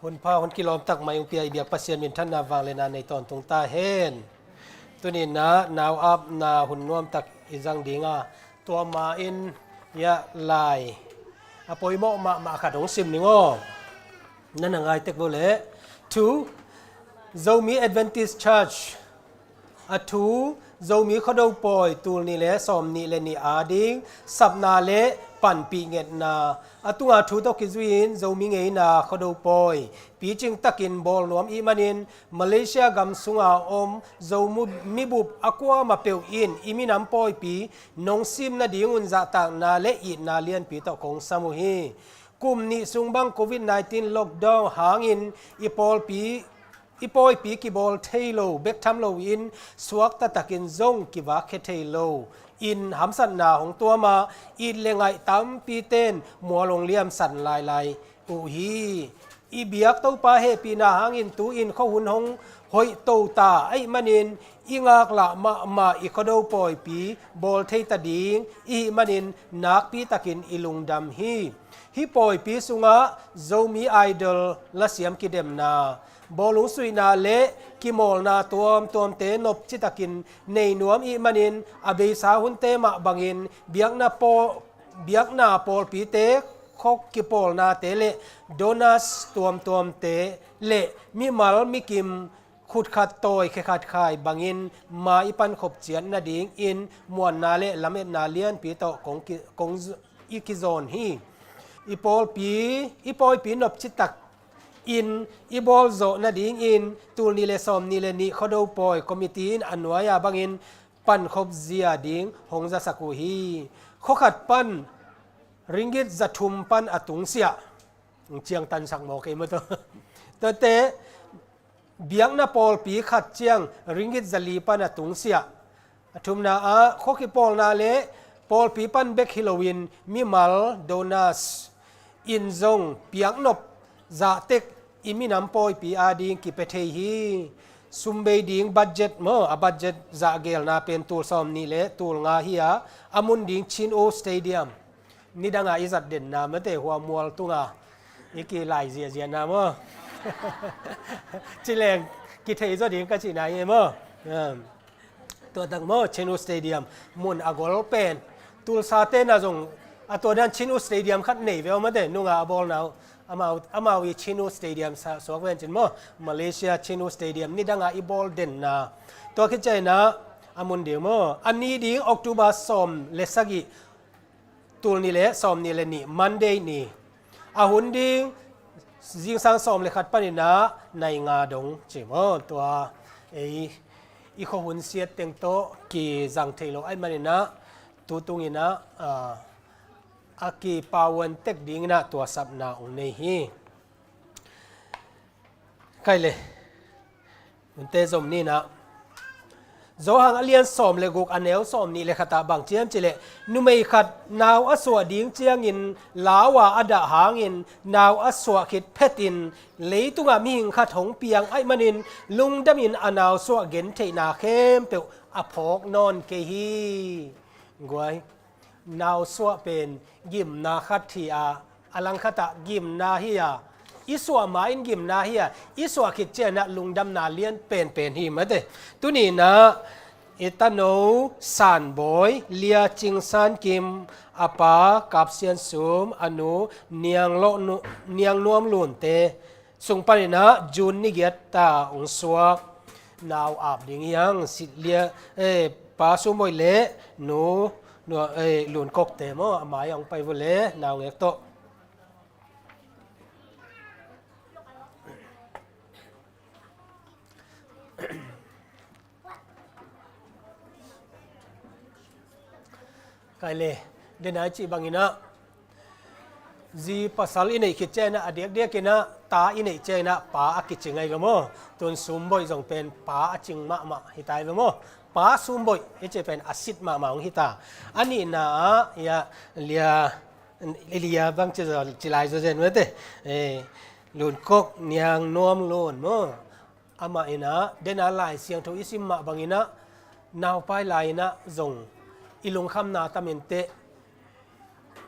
Hun pha, hun kilawm tak mai hong pia i biak Pasian minthanna vangliatna nei tawntung ta hen. Tuni-in ah nau-apna hun nuamtak i zang ding a, tua ma-in hiah lai a poimawh mahmah khat hong sim ning aw. Na na ngai tek vo leh. Thu, Zomi Adventist Church. A thu, Zomi Khuado pawi tul nih le sawm nih le nih ading sapna le panpih ngetna. A tunga thu tawh kizui-in Zomi ngeina Khuado pawi picing takin bawl nuam ih manin Malaysia gam sunga om Zomi bup a kuamah peuh in i minam pawipi nong sim nadingun zahtakna le itna lianpi tawh kong sam uh hi. Kum nih sung bang Covid nineteen lockdown hangin i pawlpi i pawipi kibawl thei lo, bek tham loin suakta takin zong kivakkhia thei lo in hamsatna hong tuam a, it le ngaih tampite'n mual hong liamsan lailai uh hi. I biak Topa hehpihna hangin tu-in khuahun hong hoih to ta ahih manin i ngaklah mahmah i Khuado pawipi bawl thei ta ding i hih manin nakpi takin i lungdam hi. Hih pawipi sungah Zomi Idol lasiam kidemna, bawlung suihna le kimawlna tuamtuamte nopci takin nei nuam ih manin a beisa hunte mah bangin biakna paw-, biakna pawlpite khawk kipawlnate le donors tuamtuamte le mimal mikim khut khat tawi khe khat khai bangin ma i pankhop ciat nadingin muanna le lametna lianpi tawh kong ki-, kong z-, i kizawn hi. I pawlpi, i pawipi nopci tak in i bawl zawh nadingin tul nih le sawm nih le nih Khuado pawi committee in a nuai-a bangin pankhop zia ding hong zasak uh hi. Khua khat pan ringgit za thum pan a tungsiah. Ciangtansak maw kei maw tawh. Tuate biakna pawlpi khat ciang ringgit za li pan a tungsiah. A thumna ah khua kipawlna le pawlpi pan bek hi loin mimal donors in zong piaknop zahtek i minam pawipi ading kipia thei hi. Sum bei ding budget maw, a budget zahgelna pen tul sawm nih le tul nga hi a, a mun ding Chin U Stadium. Nidanga i zat denna mate hua mual tunga i kilai ziahziahna maw? Ci leng kithei zaw ding ka cihna hi maw? Um, tua tak maw, Chin U Stadium mun a gol pen. Tulsa tena zong a tua dan Chin U Stadium khat nei ve aw mate, nunga a bawlna uh. Amau, amau i Chin U Stadium sa-, suak ve cin maw? Malaysia Chin U Stadium nidanga i bawl denna. Tua khit ciangin a mun ding maw? A ni ding October sawm le sagih, tul nih le sawm nih le nih, Monday ni. A hun ding zingsang sawm le khat panin a nai nga dong ci maw? Tua ei i khuahun siat teng tawh kizang thei lo ahih manin a tu tungin a, a, a kipawan tek dingin a tua sapna ong nei hi. Khai le. Hunte zom ni na. Johan a lian sawm le guk a neu sawm nih le khat ah bang ciam cih leh, numei khat nau a suah ding ciangin lau a a dah hangin nau a suah khit phetin leitungah mihing khat hong piang ahih manin lungdamin a nau suah gentheihna khempeuh a phawk nawn kei hi. Guai. Nau suah pen gimna khat hi a, a langkhatah gimna hi a, i suah ma-in gimna hi a, i suah khit ciangin a lungdamna lian penpen hi mate. Tuni-in a i tano Sanbawi, Lia Cing San Kim, a pa Kap Sian Sum, a nu Niang Lawh Nu-, Niang Nuam Lunte sung panin a June ni giat ta hong suak nau ap ding hi hang. Sit Lia, eh, Pa Sum Bawi le Nu Nua, ei, Lunkok te maw, a mai ah hong pai vua le, naungek tawh. Kai le, den a i cih bangin ah, zi pasal i neih khit ciangin ah, a diakdiakin ah, ta i neih ciangin ah, pa a kicing ahi ve maw. Tun sumboih zong pen pa a cing mahmah hi ta ahi ve maw. Pa sumboih i cih pen a sit mahmah hong hi ta. A nihna ah, ia, lia, lia bang ci zaw, ci lai zaw zen mete. Eh, Lunkok Niang Nuam Lun maw. Amah in ah, den a Lai Siangtho i sim mah bangin ah, naupai lai in ah zong i lungkhamna tam inteh,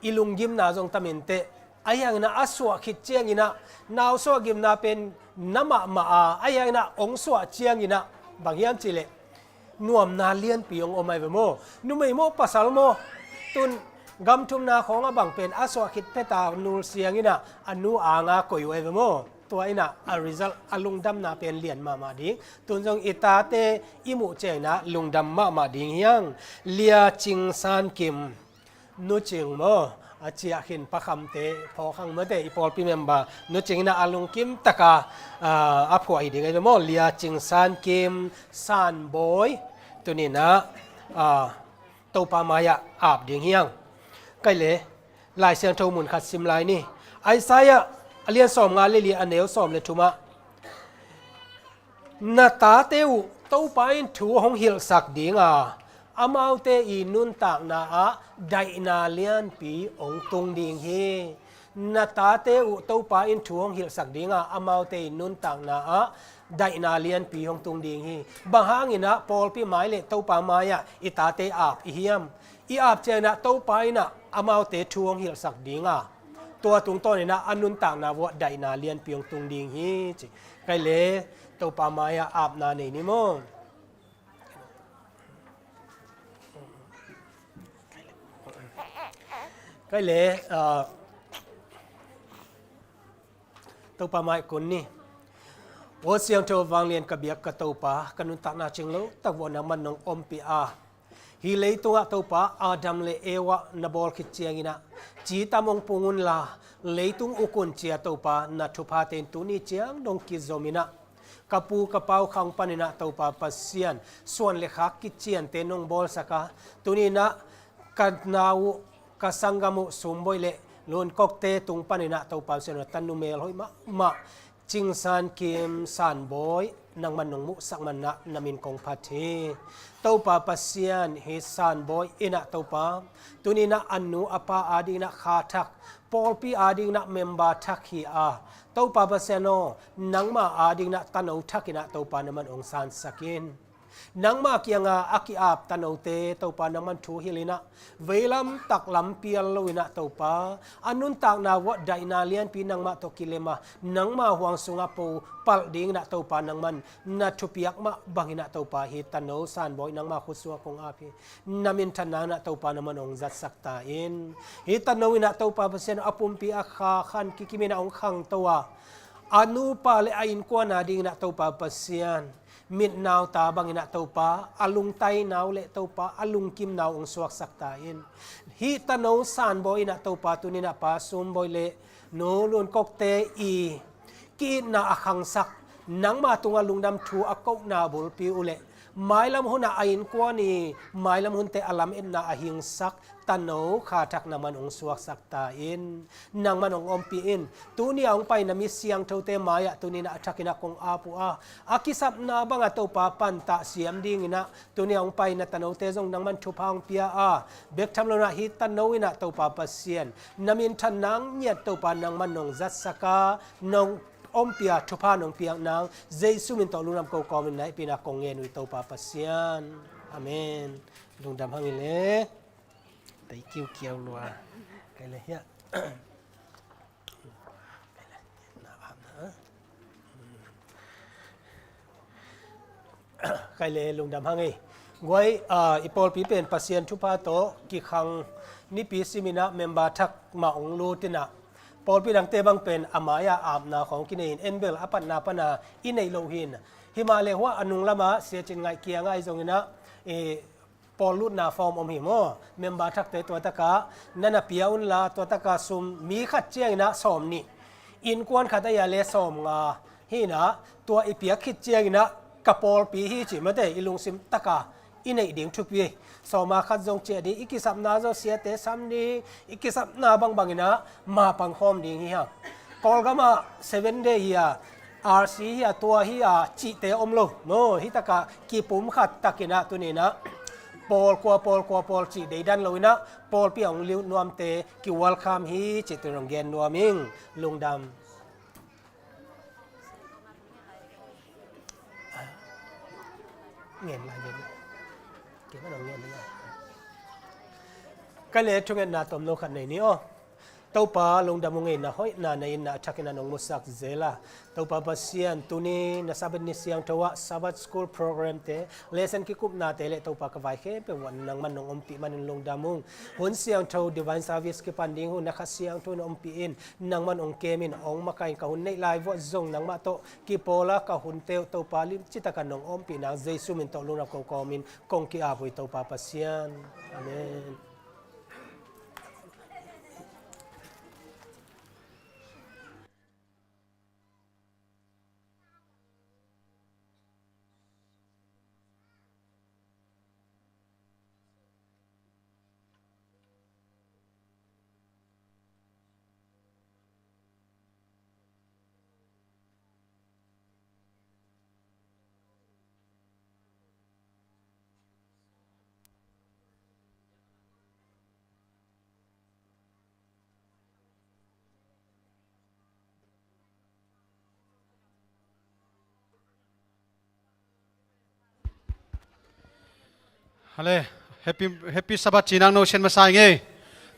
i lunggimna zong tam inteh. Ahi hangin ah a suah khit ciangin ah, nau suahgimna pen na mahmah a, ahi hangin ah hong suah ciangin ah, bang hiam cih leh, nuamna lianpi hong om ahi ve maw. Numei maw, pasal maw, tun gam thumna khawng a bang pen a suah khit phet a nulsiang in ah a nu ang a koih uh ahi ve maw. Tua in ah a result, a lungdamna pen lian mahmah ding. Tun zong i tate i muh ciangin ah lungdam mahmah ding hi hang. Lia Cing San Kim, Nu Cing maw, a ciah khin Pa Kham te phawk hang mate, i pawlpi member Nu Cing in ah a lungkim taka, ah, a phuah hi ding ahi ve maw. Lia Cing San Kim, San Bawi, tuni in ah, ah, Topa mai-ah ap ding hi hang. Kai le, Lai Siangtho mun khat sim lai ni. Isaiah a lian sawmnga le li, a neu sawm le thum ah, na tate uh Topa in thu hong hilhsak ding a, amaute i nuntakna ah daihna lianpi hong tung ding hi. Na tate uh Topa in thu hong hilhsak ding a, amaute i nuntakna ah daihna lianpi hong tung ding hi. Bang hangin ah pawlpi mai le Topa mai-ah i tate ap i hiam? I ap ciangin ah Topa in ah amaute thu hong hilhsak ding a, tua tungtawn in ah a nuntakna vuah daihna lianpi hong tung ding hi ci. Kai le, Topa mai-ah apna nei ni maw. Kai le, ah, Topa mai kun ni. Aw Siangtho Vanglian ka biak ka Topa, ka nuntakna cing lo tak vuah nangman nong ompih a, hih leitungah Topa, Adam le Eva na bawl khit ciangin ah, ci tam hong pung unla, leitung uk un ci-a Topa, na thuphate in tuni ciang dong kizom in ah, ka pu ka pau khang panin ah Topa Pasian, suan le khak kiciante nong bawlsak a, tuni in ah ka nau uh, ka sanggam uh Sumboih le Lunkokte tung panin ah Topa Pasian, tanu melhoih mahmah Cing San Kim, San Bawi, nangman nong muhsak manin ah na min kong phat hi. Topa Pasian, hih San Bawi in ah Topa, tuni in ah a nu a pa adingin ah kha thak, pawlpi adingin ah member thak hi a, Topa Pasian aw, nangma adingin ah tano thak in ah Topa nangman hong sansak in. Nangma kianga a ki-ap tanote Topa nangman thu hilh in ah, veilam taklam pial lo in ah Topa, a nuntakna vuah daihna lianpi nangmah tawh kilem a, nangma huang sungah po palh dingin ah Topa nangman na thupiak mah bangin ah Topa, hih tano San Bawi nangma khutsuah kong ap hi. Na minthanna in ah Topa nangman hong zatsak ta in. Hih tano in ah Topa Pasian a pumpi a kha khan kikim in ah hong khangto a, a nupa le a innkuan adingin ah Topa Pasian, mitnau ta bangin ah Topa, a lungtainau le Topa, a lungkimnau hong suaksak ta in. Hih tano San Bawi in ah Topa, tuni in ah pa Sumboih le nu Lunkokte i ki-itna a khangsak, nangma tungah lungdam thu a kohna bulpi uh le, mailam hunah a innkuan i mailam hunte a lametna a hingsak tano kha thak nangman hong suaksak ta in. Nangman hong ompih in. Tuni a hong pai na mi siangthote mai-ah tuni in ah a thakin ah kong ap uh a, a kisapna bangah Topa pantah siam dingin ah, tuni a hong pai na tanote zong nangman thupha hong pia a, bek tham lo in ah hih tano in ah Topa Pasian, na minthan nang ngiat Topa nangman nong zatsak a, nong ompih a, thupha nong piak nang Jesu min tawh lungdam ko kawmin na hehpihna kong ngen uh hi Topa Pasian. Amen. Lungdam hang hi le. Tei kiukiau lua. Kai le hiah. Kai le lungdam hang ei. Guai, ah, i pawlpi pen Pasian thupha tawh kikhang, nipi simin ah member thak mah hong lut in ah, pawlpi dangte bang pen a mai-ah apna khawng kinei in, en bel a patna pana i neih loh hi in. Himah le huah a nunglamah Sia Cin Ngaih kiangah ahi zongin ah, eh, Pawl lutna form om hi maw? Member thakte tua takah na na pia unla, tua takah sum mi khat ciangin ah sawm nih, innkuan khat ahi a le sawm nga hi in ah, tua i piak khit ciangin ah ka pawlpi hi cih mate, i lungsim takah i neih ding thupi. Sawma khat zong ciah ding, i kisapna zong siate sam ding, i kisapna bangbangin ah mapang khawm ding hi hang. Kawlgam ah Seven Day hi a, R C hi a, tua hi a cihte om lo maw? Hi takah kipum khat takin ah tuni in ah pawl kua, pawl kua, pawl cih deidan lo in ah, pawlpi a hong lut nuamte ki welcome hi cih tuni hong gen nuam ing. Lungdam. Ngen la, ngen la. Kei mah nong ngen la. Ka le thungetna tomno khat nei ni aw. Topa lungdam ung ei, na hoihna, na itna a thakin ah nong musak zel a. Topa Pasian, tuni na Sabbath ni siangtho ah Sabbath School program te, lesson kikupnate le Topa ka vai khempeuh ah nangman nong ompih manin lungdam ung. Hun siangtho Divine Service kipan ding hun na Kha Siangtho in ompih in, nangman ong kem in, ong makaih in, ka hun neih lai vuah zong nangmah tawh kipawl a, ka hunte uh Topa limci takin nong ompih nang Jesu min tawh lungdam ko kawmin kong ki-ap uh hi Topa Pasian. Amen. Hale, happy, happy Sabbath ci nang no sian masa ing ei.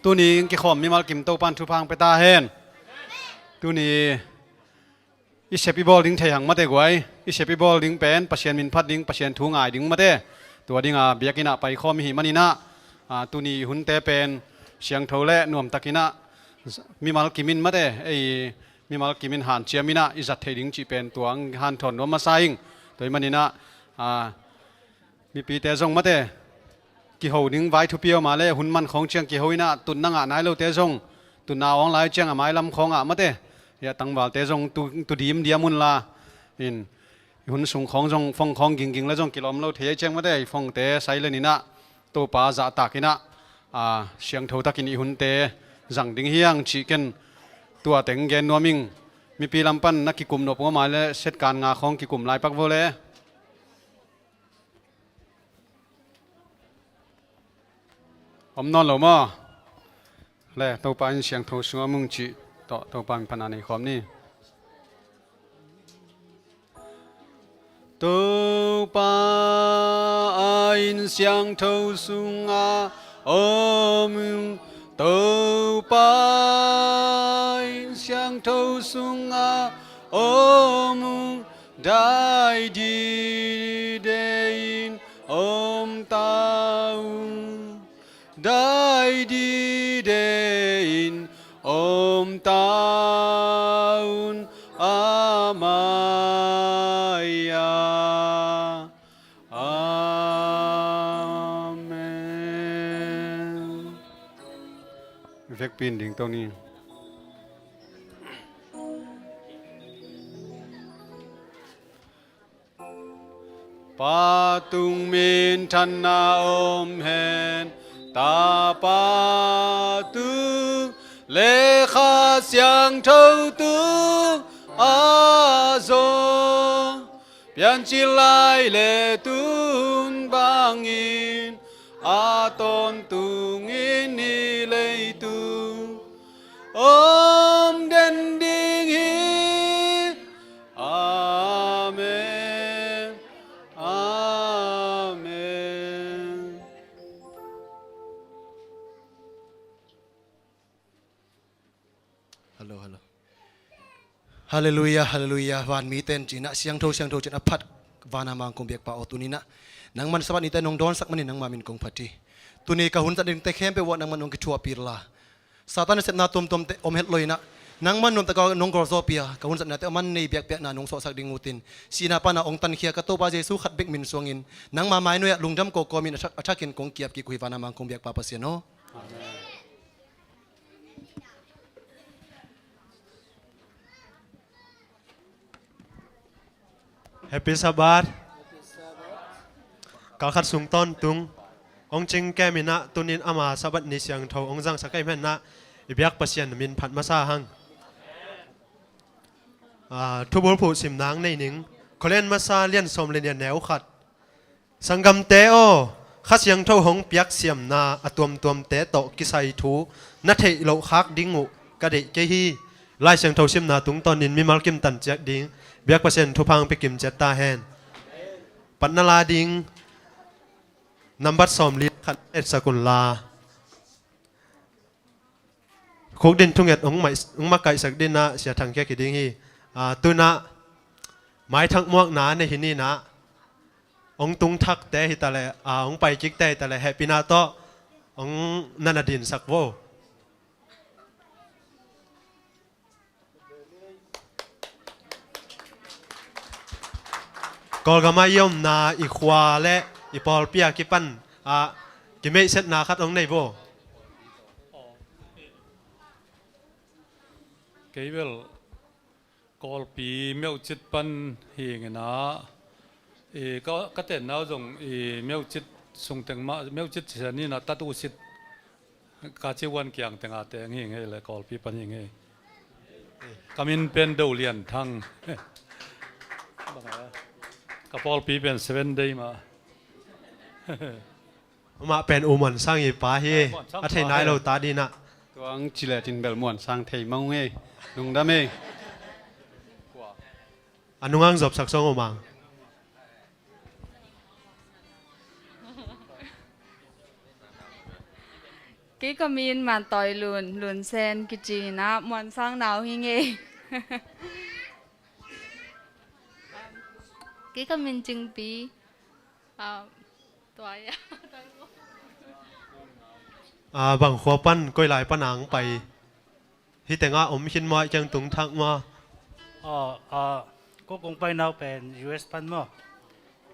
Tuni ing kikhawm mimal kim Topan thupha ong pia ta hen. Tuni i sep i bawl ding thei hang mate guai. I sep i bawl ding pen Pasian min phat ding, Pasian thu ngai ding mate. Tua dingah biakinn ah paikhawm i hih manin ah, a, tuni i hunte pen siangtho le nuamtakin ah mimal kim in mate, ei mimal kim in hanciam in ah i zat theih ding cih pen tua ong hanthawn nuam masa ing. Tua ahih manin ah, a, mipite zong mate, kiho ding vai thupi om a le, hun man khawng ciang kiho in ah, tutna ngah nai lote zong, tutna awng lai ciang a mailam khawngah mate, hih a tangvalte zong tu, tu dimdiam unla, in, hun sung khawng zong, phone khawng gingging le zong kilawm lo thei a ciang mate, i phonete silent in ah, Topa zahtak in ah, a, siangtho takin i hunte zang ding hi hang cih ken tua teng gen nuam ing. Mipi lam pan na kikum nop om a le, set kan nga khawng kikum lai pak vo le. Om nawn lo maw? Le, Topa inn siangtho sungah om ung cih tawh Topa min pan a nei khawm ni. Topa inn siangtho sungah om ung, Topa inn siangtho sungah om ung, dai dide in om ta un, dai dide in om ta un, a mai-ah. Amen. Vekpi in ding to ni. Pa tung minthanna om hen, Tapa tung le Kha Siangtho tung a zong, piancil lai le tun bangin a tawntungin hih leitung om den ding hi. Amen. Amen. Hallo, hallo. Halleluiah, halleluiah. Vanmi ten cinah, siangtho, siangtho cinah phat. Vana Mangkong biakpa aw, tuninah nangman Sabbath nite nong dawnsak manin nangma min kong phat hi. Tuni ka hun zat dingte khempeuh uah nangman nong kithuahpih la. Satan nasepna tuamtuamte om het loinah, Nangman nuamtak a nong gawlzawhpih a, ka hun zatnate a man nei biakpiakna nong suahsak ding utin, sihna pana hong tankhia ka Topa Jesu khat bek min suangin nangma mainuai ah lungdam kawkawmin a thak, a thakin kong ki-ap kik uh hi. Van a Mang kong biakpa Pasian aw. Amen. Happy Sabbath. Kalkhat sung tawntung hong cing kem in ah, tunin ama Sabbath ni siangtho hong zangsak ahih manin ah i biak Pasian min phat masa hang. Ah, thubulphuh simna hong nei ning. Korin masa lian sawm le nih, a neu khat. Sanggamte aw, Kha Siangtho hong piak siamna a tuamtuamte tawh kisai thu na theih loh khak ding uh ka deih kei hi. Lai Siangtho simna tungtawnin mimal kim tan ciat ding, biak Pasian thupha hong pia kim ciat ta hen. Patna la ding nambat sawmli khat etsak unla. Khukdin thunget hong mai, hong makaihsak dingin ah Sia Thang Kiak hi ding hi. Ah, tu-in ah maithak muakna nei hi ni-in ah, hong tung thakte hi ta leh, ah, hong pai kikte hi ta leh, hehpihna tawh hong na na dinsak vo. Kawlgam ah i omna i khua le i pawlpi a kipan ah kimeihsetna khat hong nei vo. Kei bel Kawlpi Myochit pan hi ing in ah, i ka, ka tenna uh zong i Myochit sungteng mah, Myochit sisa ni-in ah Tatusit, Kachiwan kiang teng a teng hi ing ei le, Kawlpi pan hi ing ei. Ka min pen Do Lian Thang. Ka pawlpi pen Seven Day mah. Amah pen U Muan Sang i pa hi. Muan Sang a thei pa nai hi lo ta dingin ah. Tuang ci le cin bel Muan Sang thei mang ung ei. Lungdam ei. A nungang zopsak song U Mang. Kei ka min Man Tawi Lun, Lun Sen kici in ah, Muan Sang nau hi ing ei. Kei ka min Cing Pi. Ah, tua ia. Ah, bang khua pan, koi lai pan a hong pai? Hih tengah om khin maw, a kiang tung thak maw? Ah, ah, ko kong paina uh pen U S pan maw.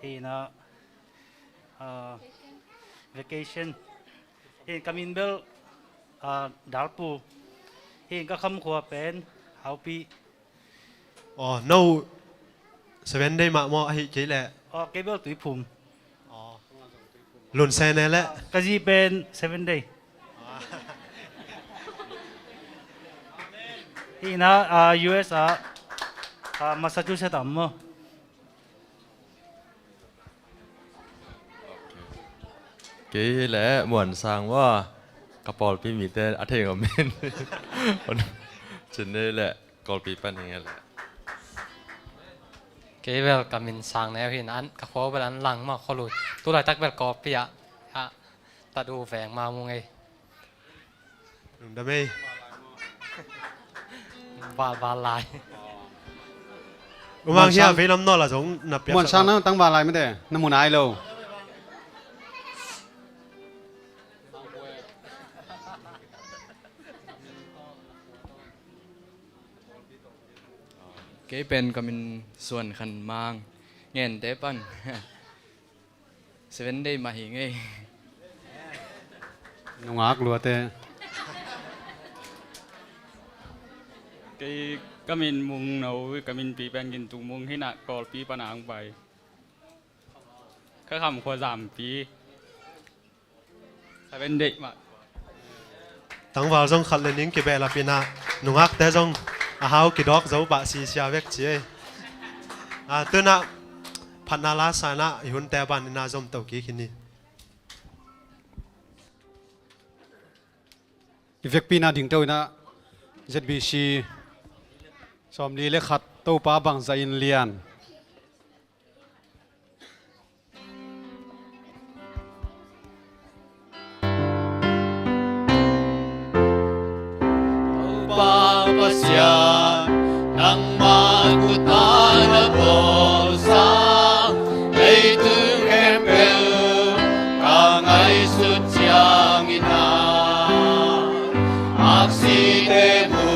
Hi in ah, ah, vacation. Hi in ka min bel, ah, Dalpu. Hi in ka kham khua pen Haupi. Aw, no Seven Day mah maw, ahih kei leh? Aw, kei bel Tuiphum. Aw. Lun Sen e leh? Ka zi pen Seven Day. Hi in ah, ah, U S ah, ah, Massachusetts ah om maw. Kei leh Muan Sang maw, ka pawlpi mite a thei ngam in. Cin nei leh Kawlpi pan hi ing ei leh. Kei bel ka min Sang Neu hi in ah, ka khua bel Anlang maw, khua lui. Tu laitak bel Kawlpi ah, ah, Tadu veng mah om ung ei. Lungdam ei. Val, val lai. U Mang, Muan Sang, hia vei lam nawl ah zong na piak Muan Sang, na tang val lai mate, na mu nai lo. Kei pen ka min Suan Khan Mang, Ngente pan. Seven Day mah hi ing ei. Nungak luate. Kei ka min Mung No, ka minpi pen Gin Tung Mung hi in ah, Kawlpi pan a hong pai. Ka kham khua Zampi. Seven Day mah. Tangval zong khat le ning kibehlap in ah, nungakte zong a hau kidawk zo pah sisia vek ci ei. Ah, tu-in ah phatna la sa in ah i hunte a ban in ah zom to kik hi ni. I vekpi-in ah dingto in ah Z B C sawmli le khat, Topa Bangzah in Lian. Topa Pasian, nangmah khut a na bawlsa leitung khempeuh ka ngaihsut ciangin ah, aksite mu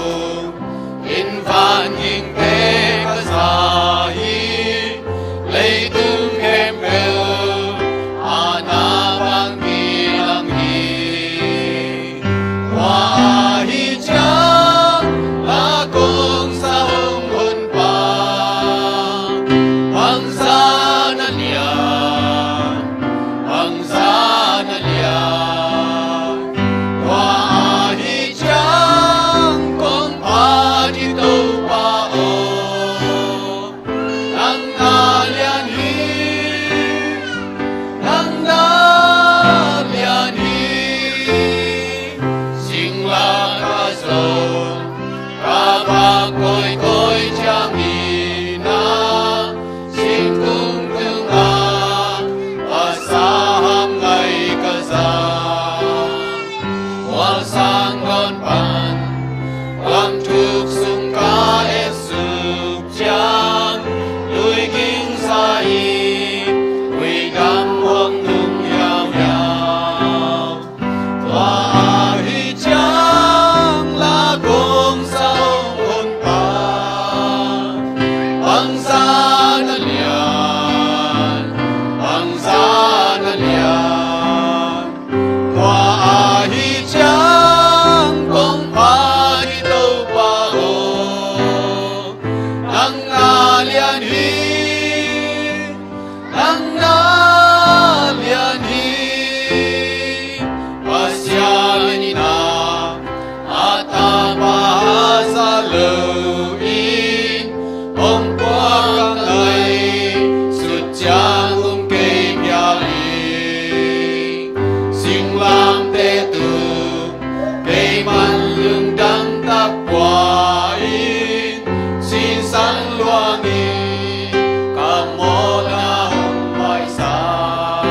Sang luangin ka mawhna hong maisak.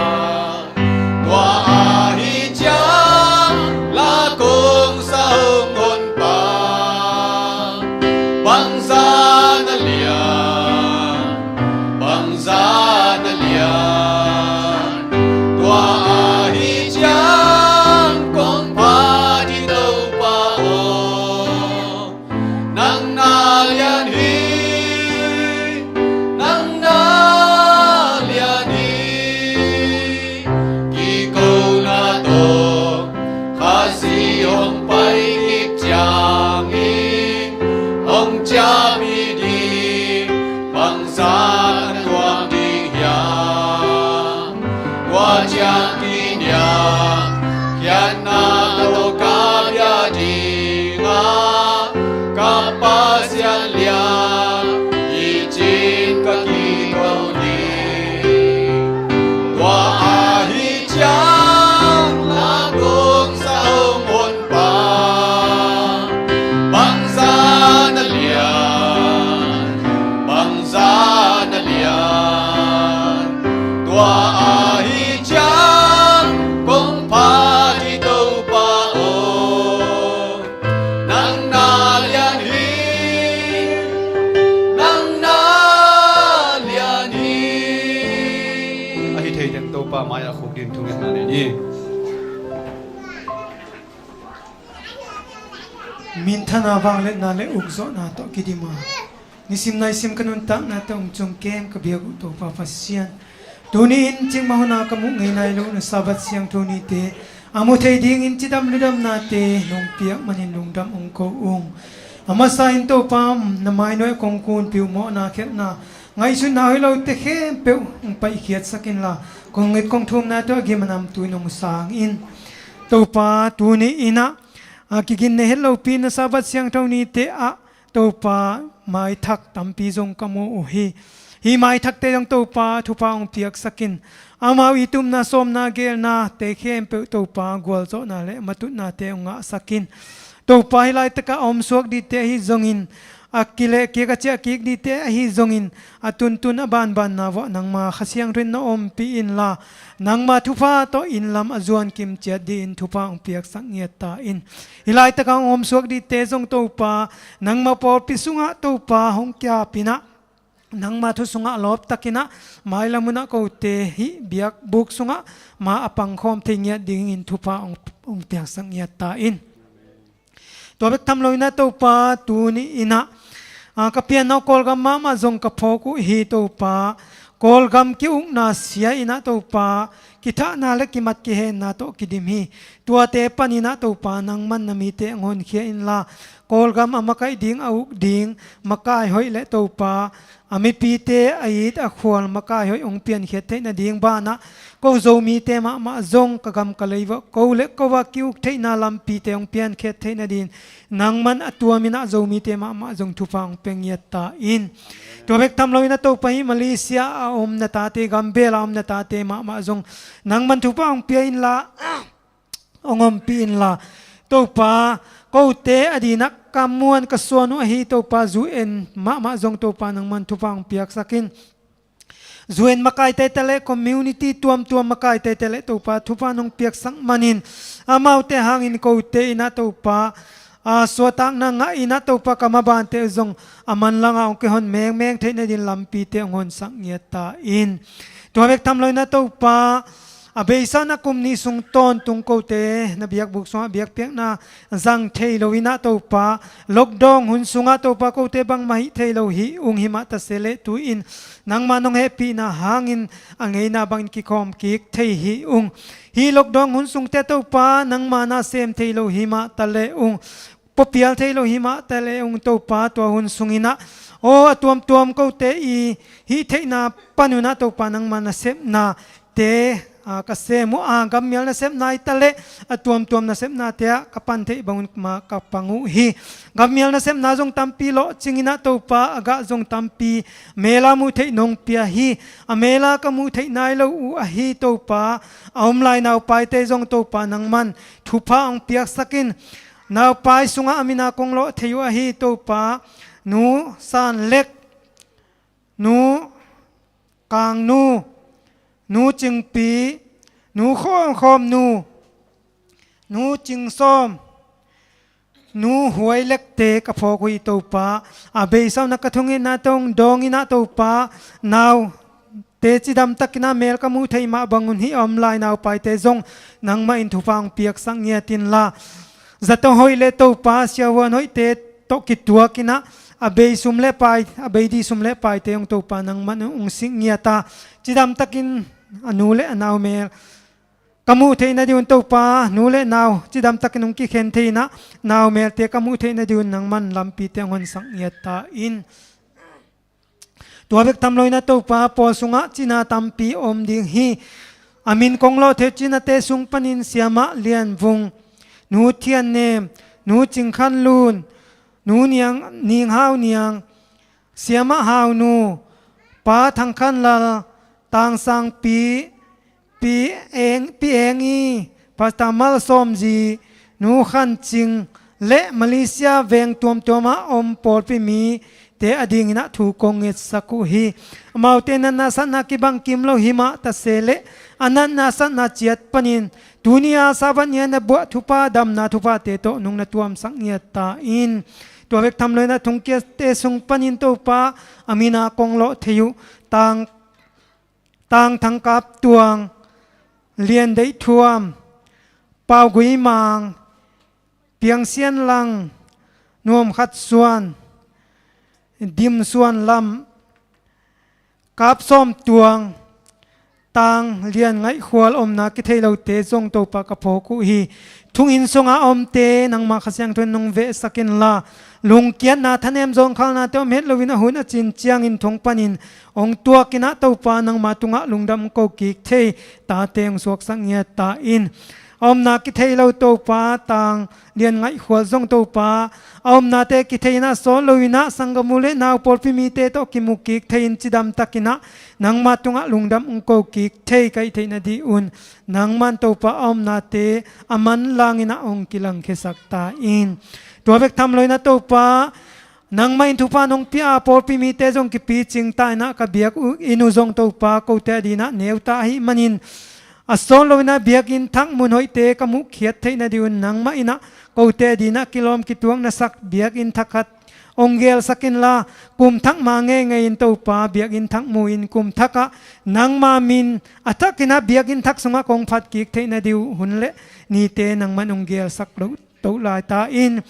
Tua ahi ciang la kong sa hong honpa. Bangzah na lian, bangzah na lian. Tua ahi ciang kong phat hi Topa aw. Nang na lian hi, nang na lian hi. Kikona tawh Khazih hong pai khit ciangin hong ciam hi ding. Bangzah na tuam ding hiam? Tua ciang kiniam khiatna tawh ka bia ding a, ka Pasian lian hi cin ka kiko ding. Tua ahi ciang la kong sa hong honpa. Bangzah na lian, bangzah na lian. Tua ahi ciang kong phat hi Topa aw. Nang na lian hi, nang na lian hi. Ahi thei teng Topa mai-ah khuk ding thungetna nei ni. Minthana, vangliatna le ukzawhna tawh kidim a, nisim naisim ka nuntakna tawh hong cung kem ka biak uh Topa Pasian, tuni-in cikmah hun a ka muh ngei nai loh na Sabbath siangtho nite a mu thei dingin cidam ludamnate nong piak manin lungdam hong ko ung. A masa in Topa, na mainuai kong kunpih uh mawhna khialhna ngaihsutna hoih lote khempeuh hong paihkhiatsak inla, kong it kong thumnate a gim a namtui nong sang in. Topa, tuni-in ah, a kiginna het lopi na Sabbath siangtho nite ah Topa, maithak tampi zong ka mu uh hi. Hih maithakte zong Topa thupha hong piaksak in. Amau i tupna sawmna geelnate khempeuh Topa gualzawhna le matutnate hong ngahsak in. Topa, hih laitakah a omsuak dingte ahi zongin, a kileh kik a ciah kik dingte ahi zongin, a tuntun a banbanna vuah nangma Kha Siangtho in na ompih inla, nangma thupha tawh inn lam a zuan kim ciat dingin thupha hong piaksak ngiat ta in. Hih laitakah hong omsuak dingte zong Topa, nangma pawlpi sungah Topa hong kiapin ah, nangma thu sungah lawptakin ah, mailam hunah kote hih biakbuk sungah ma a pangkhawm thei ngiat dingin thupha hong, hong piaksak ngiat ta in. Tua bek tham loin ah Topa, tuni-in ah, a, ka pianna uh Kawlgam mahmah zong ka phawk uh hi Topa. Kawlgam ki-ukna sia in ah Topa, kithahna le kimat kihenna tawh kidim hi. Tuate panin ah Topa, nangman na mite hong honkhia inla, Kawlgam a makaih ding, a uk ding makai hoih le Topa, a mipite a it a khual makai hoih hong piankhiat theih nading banah, ko Zomite mahmah zong ka gam ka lei vuah ko le ko a ki-uk theihna lampite hong piankhiat theih nadin, nangman a tuamin ah Zomite mahmah zong thupha hong pia ngiat ta in. Tua bek tham loin ah Topa, hih Malaysia a om na tate, gambel a om na tate mahmah zong nangman thupha hong pia inla, hong ompih inla, Topa, kote a dinah ka muan ka suan uh ahi Topa, U N mahmah zong Topa nangman thupha hong piaksak in. U N makaite tale, community tuamtuam makaite tale Topa, thupha nong piaksak manin, amaute hangin kote in ah Topa, a, suahtakna ngah in ah Topa, ka mabante uh zong a manlangah hong kihon mengmeng theih nadin lampite hong honsak ngiat ta in. Tua bek tham loin ah Topa, a beisa na kum nih sung tawntung kote na biakbuk sungah biakpiakna zang thei lo in ah Topa, lockdown hun sungah Topa, kote bangmah hih thei lo hi ung, himah ta se leh tu-in nangma nong hehpihna hangin a ngeina bangin kikhawm kik thei hi ung. Hih lockdown hun sungte Topa, nangma na sem thei lo himah ta le ung, puapial thei lo himah ta le ung Topa, tua hun sungin ah, aw, a tuamtuam kote i hih theihna panun ah Topa, nangma nasepnate, a, ka sem uh a, gammial nasepna hi ta leh a tuamtuam nasepnate ah ka pan theih bangun mah ka pang uh hi. Gammial nasepna zong tampi lawhcing in ah Topa, a gah zong tampi mela muh theih nong pia hi. A mela ka muh theih nai lo uh ahi Topa, a om lai naupaite zong Topa, nangman thupha hong piaksak in. Naupai sungah a mina kong lawh thei uh ahi Topa, Nu Sanlek, Nu Kangnu, Nu Cingpi, Nu Khawmkhawmnu, Nu Cingsawm, Nu Huailekte ka phawk uh hi Topa. A beisa uh na ka thungetna tawh dawng in ah Topa, naute cidamtakin ah mel ka muh theih mah bangun hih a om lai naupaite zong nangmah in thupha hong piaksak ngiat inla, zato hoih le Topa siavuan hoihte tawh kituakin ah a bei sum le pai, a bei dih sum le paite hong Topa nangmah in hong sik ngiat a, cidamtakin a nu le a nau mel ka muh theih nading un Topa, nu le nau cidamtakin hong kikhen thei in ah, nau melte ka muh theih nading un nangman lampite hong honsak ngiat ta in. Tua bek tham loin ah Topa, pawl sungah cina tampi om ding hi. A min kong lawh theih uh cinate sung panin Siamah Lian Vung, Nu Thian Nem, Nu Cing Khan Lun, Nu Niang, Ning Hau Niang, Siamah Hau Nu, Pa Thang Khan Lal, Tang Sang Pi, Pi Eng, Pi Eng I, Pastor Mal Sawm Zi, Nu Khan Cing, le Malaysia veng tuamtuam ah om pawlpi mite adingin ah thu kong ngetsak uh hi. Amaute natna satna kibang kim lo hi mah ta se leh, a natna satna ciat panin tuni a Sabbath ni a na buah thupha, damna thuphate tawh nong na tuamsak ngiat ta in. Tua bek tham loin ah thongkiate sung panin Topa, a min a kong lawh theih uh Tang, Tang Thang Kap Tuang, Lian Deih Thuam, Pau Gui Mang, Piang Sian Lang, Nuam Khat Suan, Dim Suan Lam, Kap Sawm Tuang, Tang Lian Ngaih Khual omna kithei lote zong Topa ka phawk uh hi. Thonginn sungah a omte nangma Kha Siangtho in nong vehsak inla, lungkiatna thanem zawngkhalnate om het loin a hun a cin ciangin thong panin hong tuakin ah Topa nangma tungah lungdam hong ko kik thei tate hong suaksak ngiat ta in. A omna kithei lo Topa, Tang Lian Ngaih Khual zong Topa, a omnate kithei in ah sawt loin ah sanggam u le nau pawlpi mite tawh kimu kik thei in cidamtakin ah nangma tungah lungdam hong ko kik thei ka hih theih nading un nangman Topa a omnate a manlangin ah hong kilangkhiasak ta in. Tua bek tham loin ah Topa, nangmah in thupha nong pia a pawlpi mite zong kipicing ta in ah ka biakinn uh zong Topa kote adingin ah neu ta ahih manin, a sawt loin ah biakinn thak mun hoihte ka muhkhiat theih nading un nangmah in ah kote adingin ah kilawm kituak na sak biakinn thak khat hong gelsak inla, kum thak ma ngeingei in Topa biakinn thak mu in kum thak ah nangma min a thakin ah biakinn thak sungah kong phat kik theih nading uh hun le nite nangmah in hong gelsak lo to lai ta in.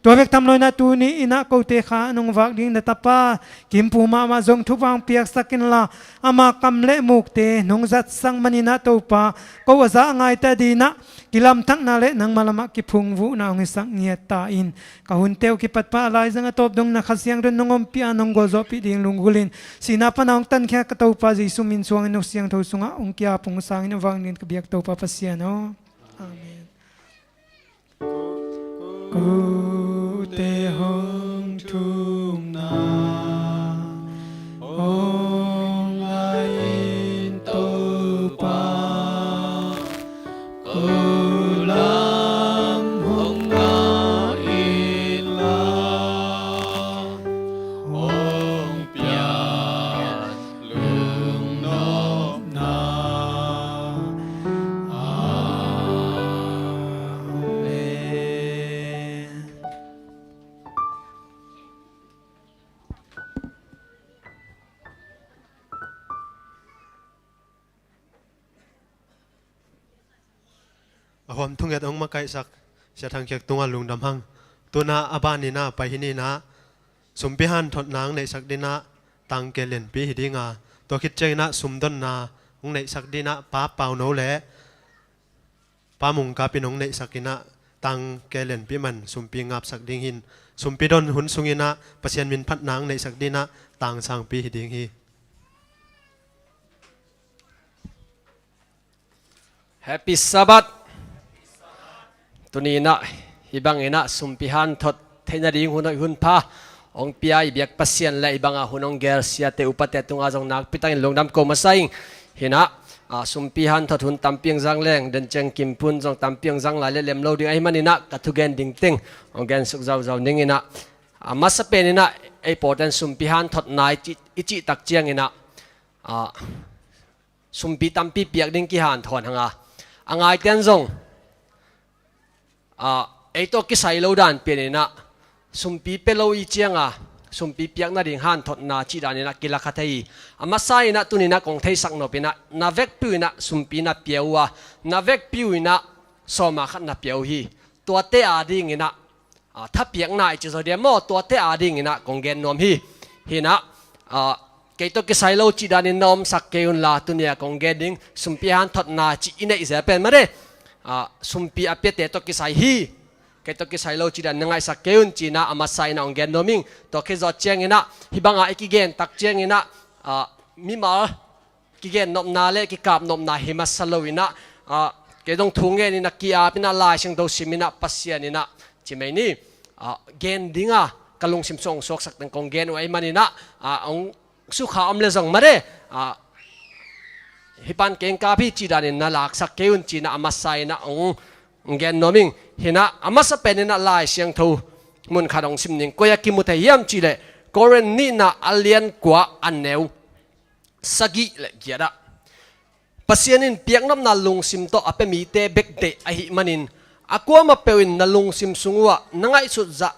Tua bek tham loin ah tuni in ah kote kha nong vak ding na tapa Kim Pu mahmah zong thupha hong piaksak inla, ama kam le mukte nong zatsak manin ah Topa, ko a za a ngaite adingin ah kilamthakna le nangma lamah kiphungvuhna hong hisak ngiat ta in. Ka hunte uh kipat pah a laizang a tawp dong na Kha Siangtho in nong ompih a nong gualzawhpih ding lunggulhin, sihna pana hong tankhia ka Topa Jesu min suangin Nung Siangtho sungah hong kiap hong sangin a vak dingin ka biak Topa Pasian aw. Amen. Kote hong thumna hong ngah in Topa, ko lam hong ngah inla, hong piak lungnopna. Amen. A huam thunget hong makaihsak Sia Thang Khiak tungah lungdam hang. Tuna a ban in ah pai hi ni in ah, sumpi hanthotna hong neihsak dingin ah Tang Ke Lianpi hi ding a, tua khit ciangin ah sumdonna hong neihsak dingin ah Pa Pau No le Pa Mung Kap in hong neihsak in ah Tang Ke Lianpi man sumpi ngapsak ding hi in, sumpi don hun sungin ah Pasian min phatna hong neihsak dingin ah Tang Sangpi hi ding hi. Happy Sabbath. Tuni in ah hih bangin ah sumpi hanthot theih nading hun hoih hun pha hong pia i biak Pasian le hih banga hun hong gel siate upate tungah zong nakpi takin lungdam ko masa ing. Hi in ah, a, sumpi hanthot hun tampi hong zang leng, den ciang Kim Pu in zong tampi hong zang lai leh lem lo ding ahih manin ah ka thugen ding teng hong gensuk zauzau ning in ah, A masa peninah ei pawlten sumpi hanthotna i cih, i cih tak cianginah, a, sumpi tampi piak ding kihanthawn hanga, a ngaiten zong, a, ei tawh kisai lo dan peninah sumpi pia lo i cianga sumpi piak nading hanthotna cih daninah kilakha thei hi. A masa inah tuninah kong theisak nopinah na vekpi uh inah sumpi na pia uh a, na vekpi uh inah sawma khat na pia uh hi. Tuate a dinginah, a, thapiakna i ci zaw dia maw, tuate a dinginah kong gen nuam hi. Hinah, a, kei tawh kisai lo cih danin na omsak kei unla, tunia kong gen ding sumpi hanthotna cih i neih zel pen mare, a, sumpi a piate tawh kisai hi. Kei tawh kisai lo cih dan na ngaihsak kei un cinah a masa inah hong gen nuam ing. Tua khit zawh cianginah hih banga i kigen tak cianginah, a, mimal kigen nopna le kikap nopna hi masa lo inah, a, kei zong thu ngen inah ki-ap inah Lai Siangtho sim inah Pasian inah ci mai ni, a, gen dinga ka lungsim sung hong suaksak teng kong gen uh ahih maninah, a, hong sukha om le zong mare, a, hih pan kei hong kap hi cih danin na laksak kei un cinah a masa inah hong, hong gen nuam ing. Hinah a masa peninah Lai Siangtho mun khat hong sim ning. Koi-ah kimu thei hiam cihleh Korin nihna a lian kua a neu sagih le giatah, Pasian in piaknopna lungsim tawh a pia mite bek deih ahih manin, a kuamah peuh in na lungsim sung uhah na ngaihsut zah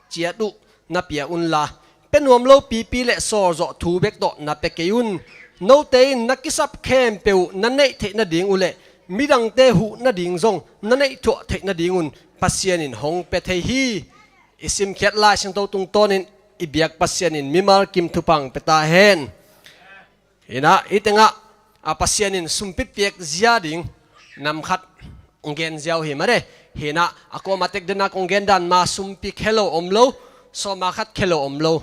ciat uh na pia unla, pia nuam lo pipi le sawlzawh thu bek tawh na pia kei un. Note in na kisap khempeuh uh na neih theih nading uh le midangte huh nading zong na neih thuah theih nadingun Pasian in hong pia thei hi. I simkhiat Lai Siangtho tungtawnin i biak Pasian in mimal kim thupha hong pia ta hen. Hinah hih tengah, a, Pasian in sumpi piak zia ding nam khat hong gen ziau hi mare. Hinah a kuamah tek dena kong gen dan ma sumpi khelo om lo, sawma khat khelo om lo.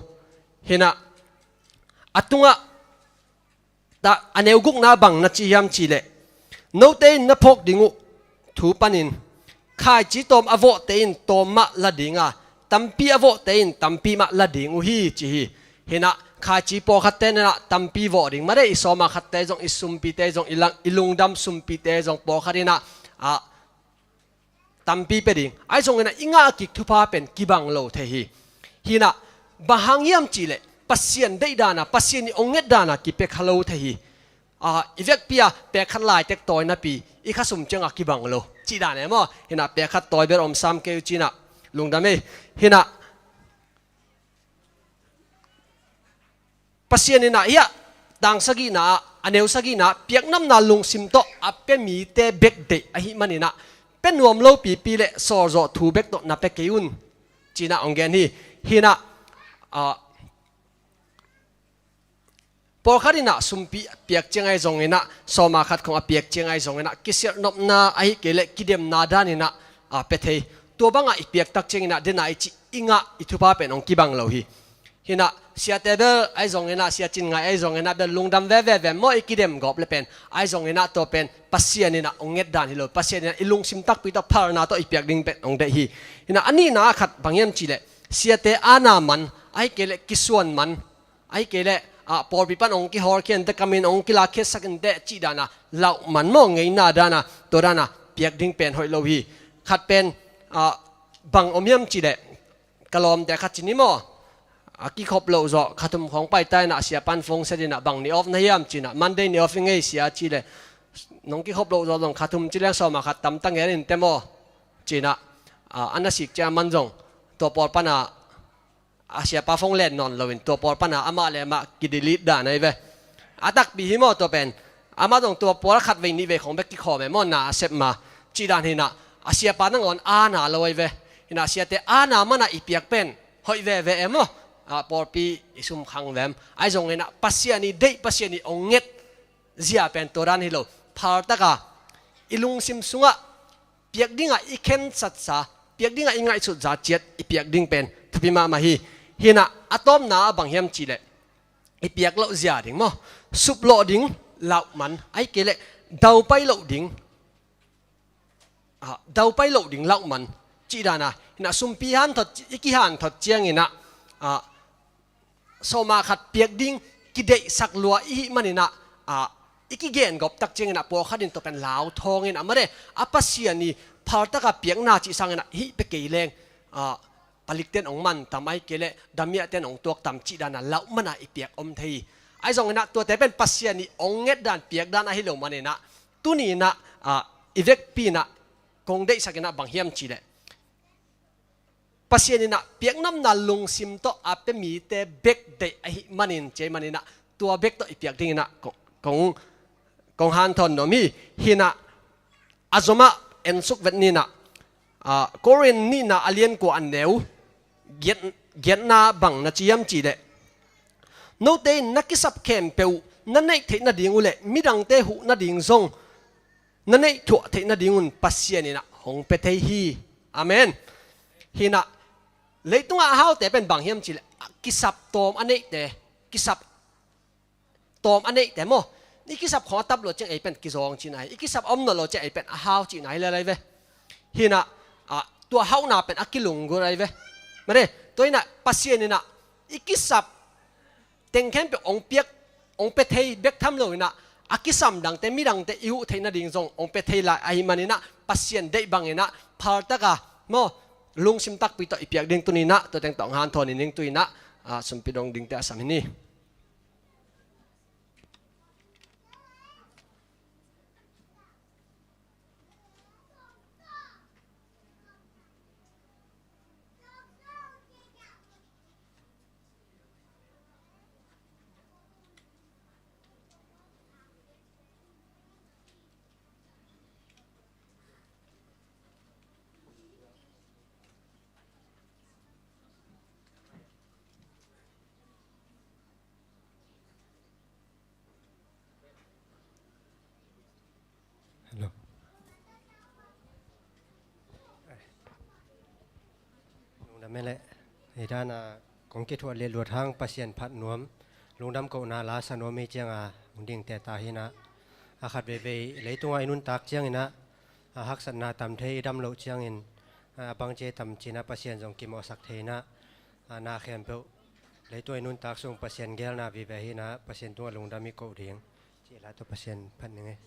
Hinah a tungah ta, a neu gukna bang na ci hiam cihleh, note in na phawk ding uh thu panin khaici tawm a vawhte in tawm mah la dinga, tampi a vawhte in tampi mah la ding uh hi ci hi. Hinah khaici pawlkhatte nanah tampi vawh ding mare, i sawma khatte zong, i sumpite zong, i lang, i lungdam sumpite zong pawlkhat inah, a, tampi pia ding. Ahi zonginah i ngah kik thupha pen kibang lo thei hi. Hinah bang hang hiam cihleh Pasian deih dana, Pasian i ong nget dana kipia kha lo thei hi. A, i vekpi a pek khat laitek tawi napi i khasum ciangah kibang lo cih dan e maw. Hinah pek khat tawi ber om sam kei uh cinah lungdam ei. Hinah Pasian inah hiah tang sagihna ah, a neu sagihna ah piaknopna lungsim tawh a pia mite bek deih ahih maninah pia nuam lo pipi le sawlzawh thu bek tawh na pia kei un cinah hong gen hi. Hinah, a, pawlkhat inah sumpi piak ciang ahi zonginah, sawma khat khong a piak ciang ahi zonginah, kisialh nopna ahih kei leh kidemna daninah, a, pia thei. Tua bangah i piak tak cianginah dena i cih i ngah i thupha pen hong kibang lo hi. Hinah siate bel ahi zonginah, sia Cin Ngai ahi zonginah bel lungdam veve vem maw, i kidem gawp le pen. Ahi zonginah tua pen Pasian inah hong nget dan hi lo. Pasian inah i lungsim takpi tawh phalna tawh i piak ding pen hong deih hi. Hinah a nihna ah khat bang hiam cihleh, siate ana man ahih kei leh kisuan man, ahih kei leh, a, pawlpi pan hong kihawlkhia inteh, kamin hong kilakkhiatsak inteh cih dana lauh man maw, ngeina dana, tua dana piak ding pen hoih lo hi. Khat pen, a, bang om hiam cihleh, ka lawmte khat ci ni maw, a, kikhop loh zawh kha thum khawng paita inah a siapan phone set inah bang ni off na hiam cinah, Monday ni off i ngei sia cihleh, nong kikhop loh zawh zong kha thum ci leng sawma khat tamta ngen inteh maw cinah, a, a na sik ciang a man zong tua pawl pana a siapa phone len nawn loin tua pawl pana amah le amah kidelete dan ahi ve. A takpi hi maw tua pen. Amah zong tua pawl a khat vei nih vei khawng bek kikhawm e maw, na a sep ma. Cih dan hinah a siapa nangawn ana lo ahi ve. Hinah siate ana mana i piak pen hoih veve e maw. A, pawlpi i sum khang vem. Ahi zonginah Pasian i deih, Pasian i ong nget zia pen tua dan hi lo. Phaltaka i lungsim sungah piak dingah i khensatsa, piak dingah i ngaihsutza ciat i piak ding pen thupi mahmah hi. Hinah a tawpna ah bang hiam cihleh, i piak loh zia ding maw, suplawh ding lauh man, ahih kei leh daupai loh ding, a, daupai loh ding lauh man cih dana. Hinah sumpi hanthot, i kihanthot cianginah, a, sawma khat piak ding kideihsak lua i hih maninah, a, i kigen gawp tak cianginah pawlkhat in tua pen lau thawngin a mare, a Pasian i phaltaka piakna cih sanginah hih pia kei leng, a, palikten hong man tam, ahih kei leh damiahten hong tuak tam cih dana lauh mana i piak om thei hi. Ahi zongin ah tuate pen Pasian i hong ngetdan piakdan ahi lo manin ah tuni in ah, ah, i vekpi in ah kong deihsak in ah bang hiam cih leh Pasian in ah piaknamna lungsim tawh a pia mite bek deih ahih manin, ci ahih manin ah tua bek tawh i piak dingin ah kong, kong, kong hanthawn nuam hi. Hi in ah a zomah ensuk vet ni in ah, ah, Korin nihna a lian kua a neu giat, giatna bang na ci hiam cih leh, note in na kisap khempeuh uh na neih theih nading uh leh midangte huh nading zong na neih thuah theih nadingun Pasian in ah hong pia thei hi. Amen. Hi in ah leitungah a haute pen bang hiam cih leh kisap tawm a neihte, kisap tawm a neihte maw. I kisap khawng a tap lo ciang ei pen kizawng cihna hi. I kisap a om nawn lo ciang ei pen a hau cihna hi lel ahi ve. Hi in ah, ah, tua hauhna pen a kilunggulh ahi ve. Mate, tua hi in ah Pasian in ah i kisap teng khempeuh hong piak, hong pia thei bek tham lo in ah a kisam dangte, midangte i huh theih nading zong hong pia thei lai ahih manin ah Pasian deih bangin ah phaltak a maw, lungsim takpi tawh i piak ding tuni in ah tua teng tawh hong hanthawn i ning. Tu in ah, ah, sumpi dong dingte a sam hi ni. Hello. Lungdam e leh. Hei dana kong kithuah leh luat hang Pasian phat nuam, lungdam kohna la sa nuam hi cianga hong dingte ta hi in ah, a khat veivei leitungah i nuntak ciangin ah, a haksatna tam thei, i dam loh ciangin, a bangci tam ci in ah Pasian zong kimawhsak thei in ah, a na khempeuh leitungah i nuntak sung Pasian geelna vive hi in ah Pasian tungah lungdam i koh ding. Cih la tawh Pasian phat ning e.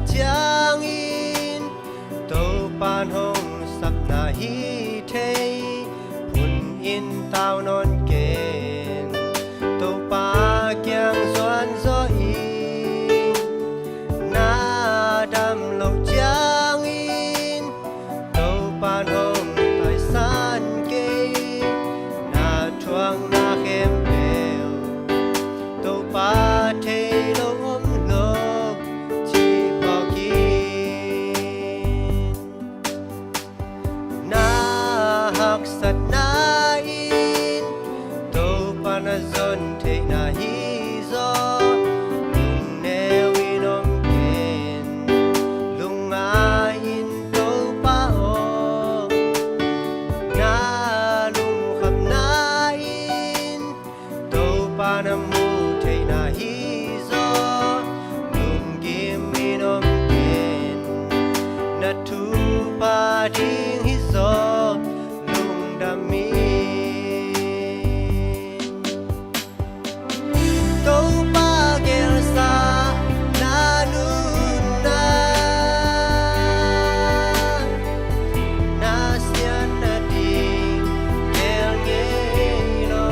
Ciangin Topa'n hong sapna hi thei, phun in tau nawn ken. Topa kiang zuan zaw in, na dam loh ciangin Topa'n hong taisan kei. Na thuakna khempeuh Topa thei lo om lo, ci phawk in. Na haksatna in Topa na zon theihna hi zaw, lungneu in om ken. Lungngai in Topa aw, na lungkhamna in Topa na mu theihna hi zaw, lunggim in om ken. Na thupha ding hi zaw, lungdam in. Topa gelsa na nunna, na siatna ding gel ngei lo.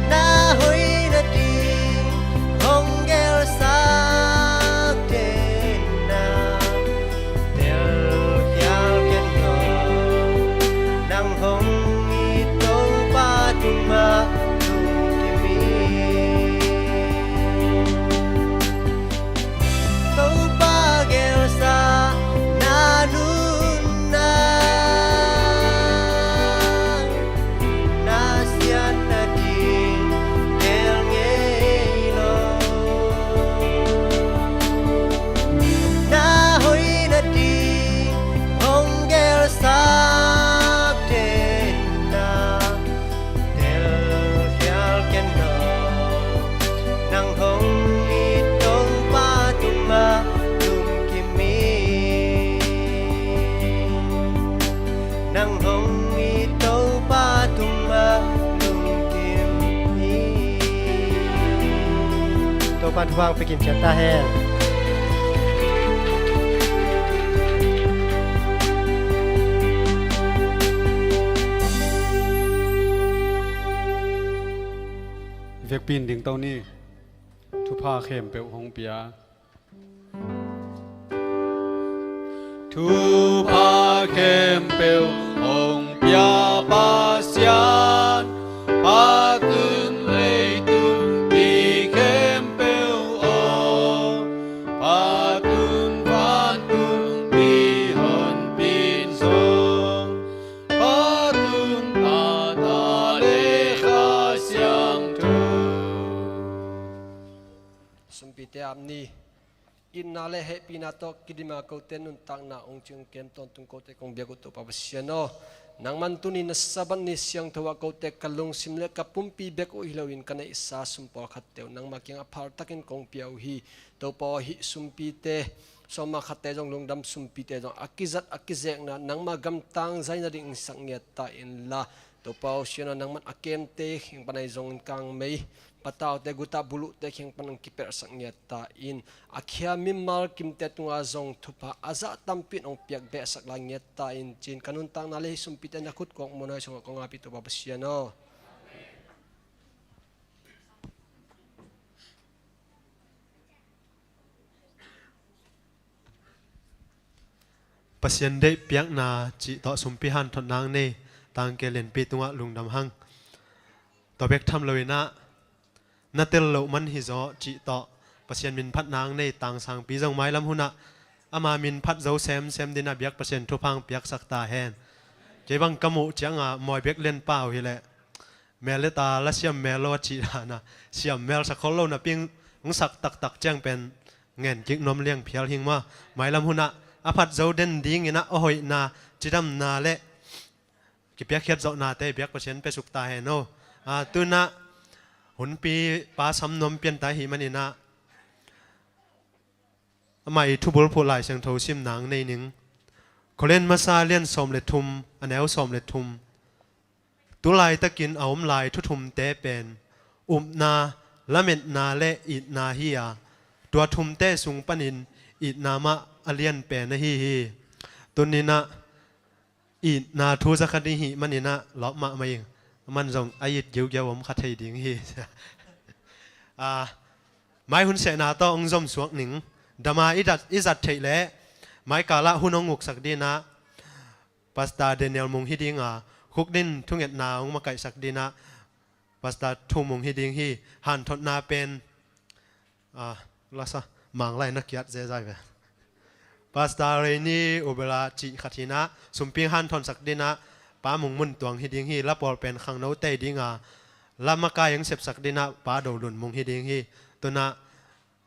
Na hoihna ding hong gelsak den na, telkhial ken lo. Nang hong it Topa tungah lungkim in. Topa gelsa na nunna, na siatna ding gel ngei lo. Na hoihna ding hong gelsak den na, telkhial ken lo. Nang hong it Topa tungah lungkim in. Nang hong it Topa tungah lungkim in. Topa thupha hong pia kim ciat ta hen. Vekpi in ding to ni. Thupha khempeuh hong pia, thupha khempeuh hong pia Pasian, phat un leitung pi khempeuh aw, phat un vantung pi honpi in zong, phat un Tapa le Kha Siangtho. Sumpite ap ni. Itna le hehpihna tawh kidim a kote nuntakna ong cing kem tawntung kote kong biak uh Topa Pasian aw, nangman tuni na Sabbath ni siangtho ah kote ka lungsim le ka pumpi bek uh hi loin ka neihsa sum pawlkhatte uh nangma kiangah phaltakin kong pia uh hi. Topa aw, hih sumpite, sawma khatte zong lungdam sumpite zong a kizat a kizekna nangma gamtang zaina ding sak ngiat ta inla, Topa aw, Sian aw, nangman a kemte kiang pan ahi zongin kangmei, pataute, guta buluhte kiang pan hong kiperhsak ngiat ta in, a khia mimal kimte tungah zong thupha a zah tampi in hong piak behsak lai ngiat ta in, ci-in ka nuntakna le hih sumpite na khut kuak muanhuai sungah kong ap hi Topa Pasian aw. Pasian deih piakna cih tawh sumpi hanthotna nei tangke lianpi tungah lungdam hang. Tua bek tham loinah na tel loh man hizaw cih tawh Pasian minphatna nei tangsangpi zong mailam hunah ama minphat zo semsem dinah biak Pasian thupha hong piaksak ta hen. Kei bang ka muh cianga mawi bek lianpa uh hileh mel le ta la siam mel lo a cih dana siam mel sak khol lo napi hong sak taktak ciang pen ngen kik nuam liang phial hing maw. Mailam hunah a phat zo den dinginah a hoihna, cidamna le kipiakkhiat zawhnate biak Pasian piasuk ta hen aw. A, tunah hunpi pa sam nuam pianta hi maninah amah i thubulphuh Lai Siangtho simna nei ning. Korin masa lian sawm le thum, a neu sawm le thum. Tulaitakin a om lai thuthumte pen upna, lametna le itna hi a, tua thumte sung panin itna mah a lianpen ahi hi. Tuninah itna thu zakhat i hih maninah lawp mahmah ing. Aman zong a it giugiau om kha thei ding hi. A, mai hun sehna tawh hong zomsuak ning. Dama i dat, i zat theih leh mai kalah hun hong uksak dinah Pastor Daniel Mung hi dinga, khukdin thungetna hong makaihsak dinah Pastor Thu Mung hi ding hi. Hanthotna pen, a, lasa, Manglai na kiat zezai ve. Pastor Reini Ubela cih khat hinah, sumping hanthonsak dinah Pa Mung Mun Tuang hi ding hi. La pawl pen khangnote dinga, la makai hong sepsak dinah Pa Do Lun Mung hi ding hi. Tunah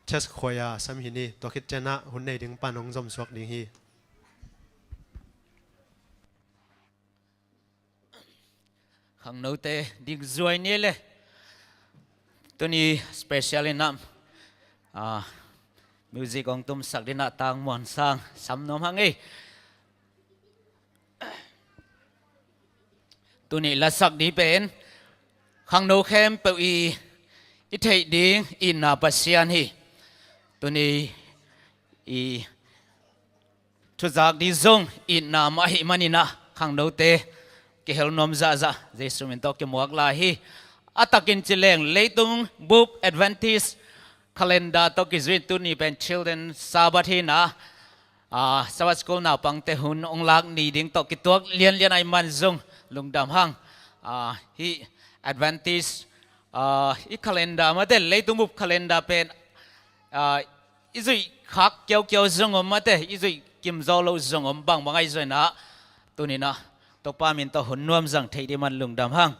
chest khuai a sam hi ni. Tua khit cianah hun nei ding pan hong zomsuak ding hi. Khangnote ding zuai ni le. Tuni special inah, ah, music hong tumsak dinah Tang Muan Sang sam nuam hang ei. Tuni lasak ding pen khangno khempeuh i, i theih ding itna Pasian hi. Tuni i thuzak ding zong itna mah ahih maninah khangnote kihel nuam zahzah Jesu min tawh kimuak lai hi. A takin ci leng leitung bup Adventist calendar tawh kizui tuni pen Children Sabbath hinah, ah, Sabbath School naupangte hun hong lak ni ding tawh kituak lianlian ahih man zong lungdam hang. Ah, hih Adventist, ah, i calendar mate, leitung bup calendar pen, ah, i zuih khak kiaukiau zong om mate, i zuih kimzaw lo zong om bangbang ahi zongin ah, tuninah Topa min tawh hun nuam zang thei ding man lungdam hang.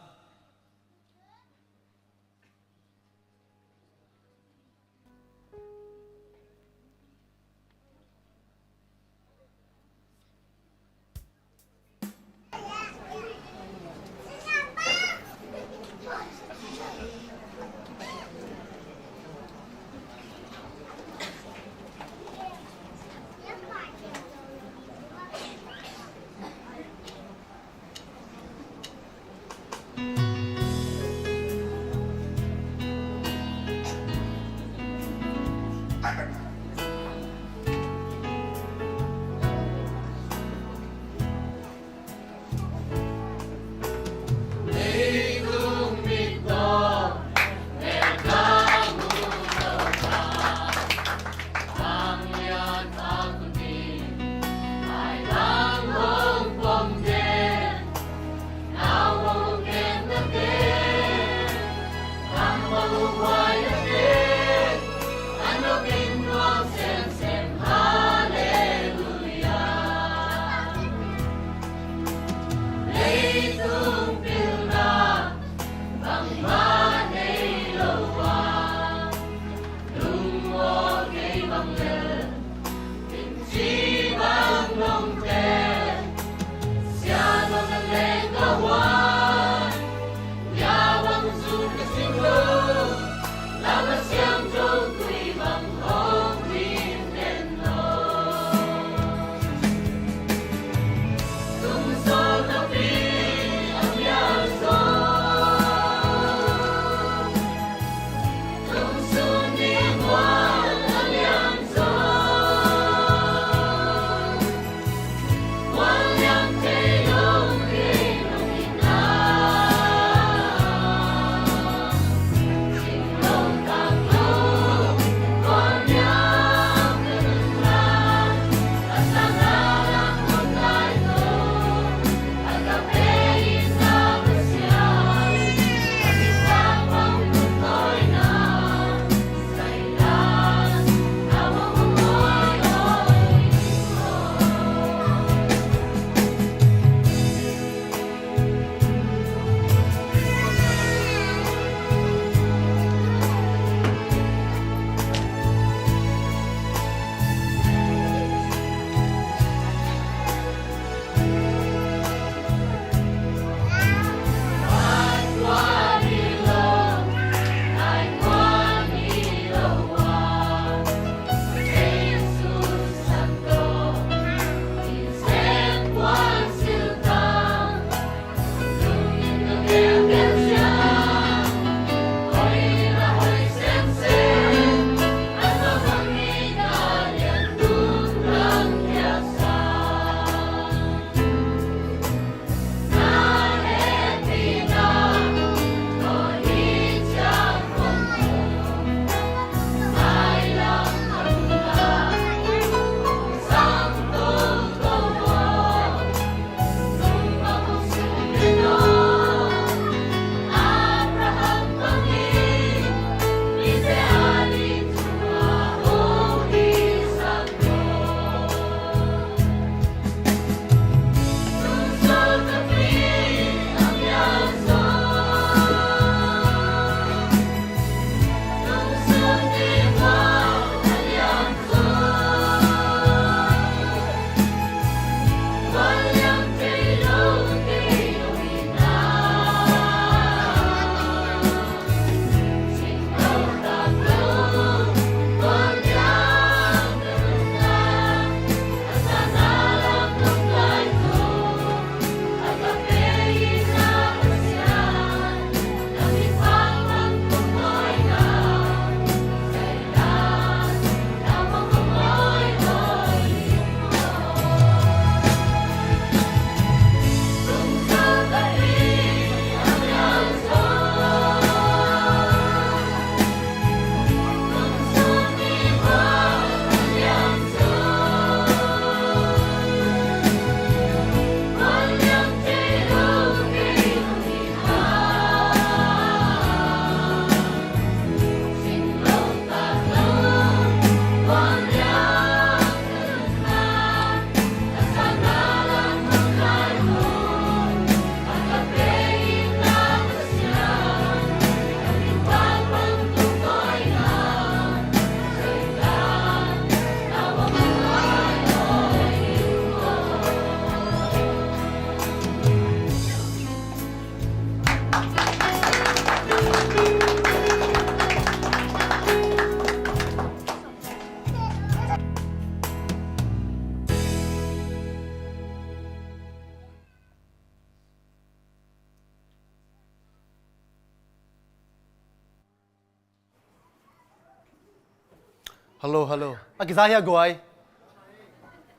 Hello, hello. A kiza hia guai?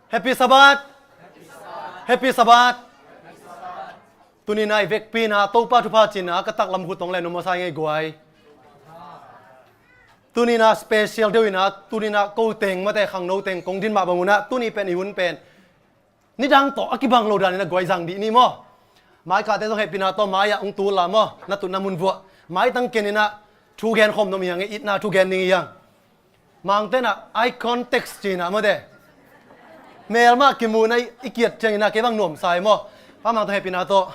Happy Sabbath. Happy Sabbath. Tuni-in ah i vekpi-in ah Topa thupha ci-in ah ka taklam khut hong len nuam masa ing ei guai. Tuni-in ah special deuh in ah, tuni-in ah ko teng mate, khangno teng kong din mah bang un ah, tuni pen i hun pen nidang tawh a kibang lo danin ah guai zang dih ni maw. Maikate zong hehpihna tawh mai-ah hong tul la maw, na tutna mun vuah. Maitang ken in ah thu gen khawm nuam hi hang ei, itna thu gen ding hi hang. Mangte in ah eye contact ci-in ah mate, mel mah kimu in ah i kiat ciangin ah kei bang nuamsa hi maw. Pa Mang tawh hehpihna tawh.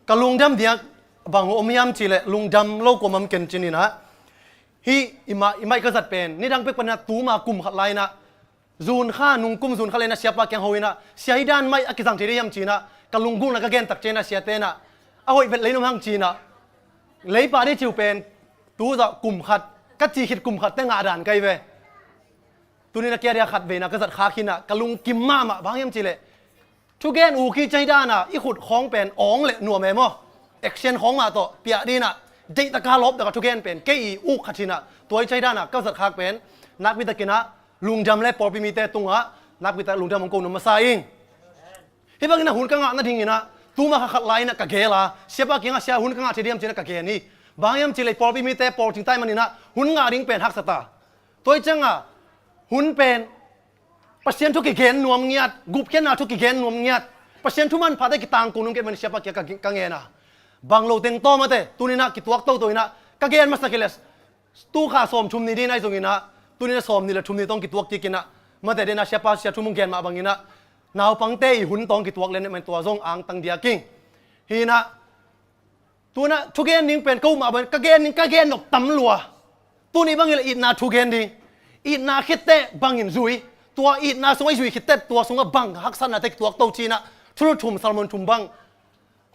Ka lungdam diak bang om hiam cih leh, lungdam lo kuamah om ken ci-in ah, hih i mai, i mai ka zat pen nidang pek panin ah tuma kum khat lai-in ah, zun kha, nung kum zun khat lai-in ah siapa kiang ho in ah, sia, hih dan mai a kizang thei ding hiam ci-in ah ka lunggulhna ka gen tak ciangin ah siate in ah, a hoih vet lei nuam hang ci-in ah, lei pah ding ci uh pen tu zah kum khat, ka cih khit kum khat teh ngah dan ka hi ve. Tuni-in ah kei a dia khatvei in ah ka zat khak hi-in ah ka lungkim mahmah. Bang hiam cih leh, thugen uk hi ciang hih dan ah i khut khawng pen awng leh nuam e maw, action khawng mah tawh piak ding in ah, deih tak a, lawp tak a thugen pen kei i uk khat hi-in ah, tua hi ciang hih dan ah ka zat khak pen nakpi takin ah lungdam leh pawlpi mite tungah nakpi tak lungdam hong ko nuam masa ing. Hih bangin ah hun ka ngah nadingin ah tuma kha khat lai-in ah ka gel a, siapa kiangah, sia, hun ka ngah thei ding hiam ci-in ah ka gen hi. Bang hiam cih leh pawlpi mite pawl cing ta ahih manin ah hun ngah ding pen haksa ta. Tua hi ciangah hun pen Pasian thu kigen nuam ngiat, gupkhiatna thu kigen nuam ngiat, Pasian thu manphate kitangko nuam ngiat manin siapa kiangah ka, ka ngen a. Bang lo teng tawh mate, tuni-in ah kituak toto in ah ka gen masa kei leh, tu kha sawmthum ni ding ahi zongin ah, tuni-in ah sawmnih leh thum ni tawh hong kituak kik in ah, mate, den ah siapa, sia thu hong gen mah bangin ah naupangte i hun tawh hong kituak leh, tua zong angtang diak ing. Hi-in ah, tu-in ah thugen ding pen ka up mah bangin ka gen ding, ka gen nop tam lua. Tuni bangin leh itna thu gen ding. Itna khit teh bangin zui, tua itna sungah i zui khit teh tua sungah bang haksatnate kituak to ci-in ah, thulu thum, sermon thum bang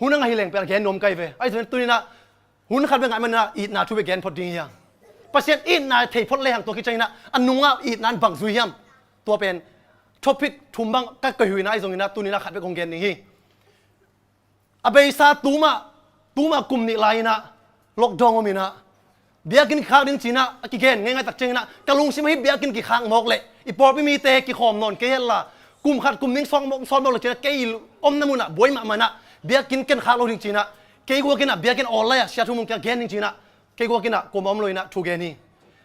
hun a ngah hi leng pen a gen nuam ka hi ve. Ahi zongin tuni-in ah hun khat bek ngah ahih manin ah itna thu bek gen phot ding hi hang. Pasian itna thei phot lehang tua khit ciangin ah a nungah itna in bang zui hiam, tua pen topic thum bang ka koih uh in ah, ahi zongin ah tuni-in ah khat bek hong gen ding hi. A beisa tuma, tuma kum nih lai-in ah lockdown om in ah, biakinn kikhak ding ci-in ah a kigen ngeingai tak ciangin ah ka lungsim ah hih biakinn kikhak mawk leh i pawlpi mite kikhawm nawn kei hen la, kum khat kum nih sawt mawk, sawt mawk leh ci-in ah kei i omna munah buai mahmah in ah, biakinn ken khak lo ding ci-in ah, kei guak in ah biakinn online ah sia thu mun kiang gen ding ci-in ah, kei guak in ah kuamah om lo-in ah thu gen hi.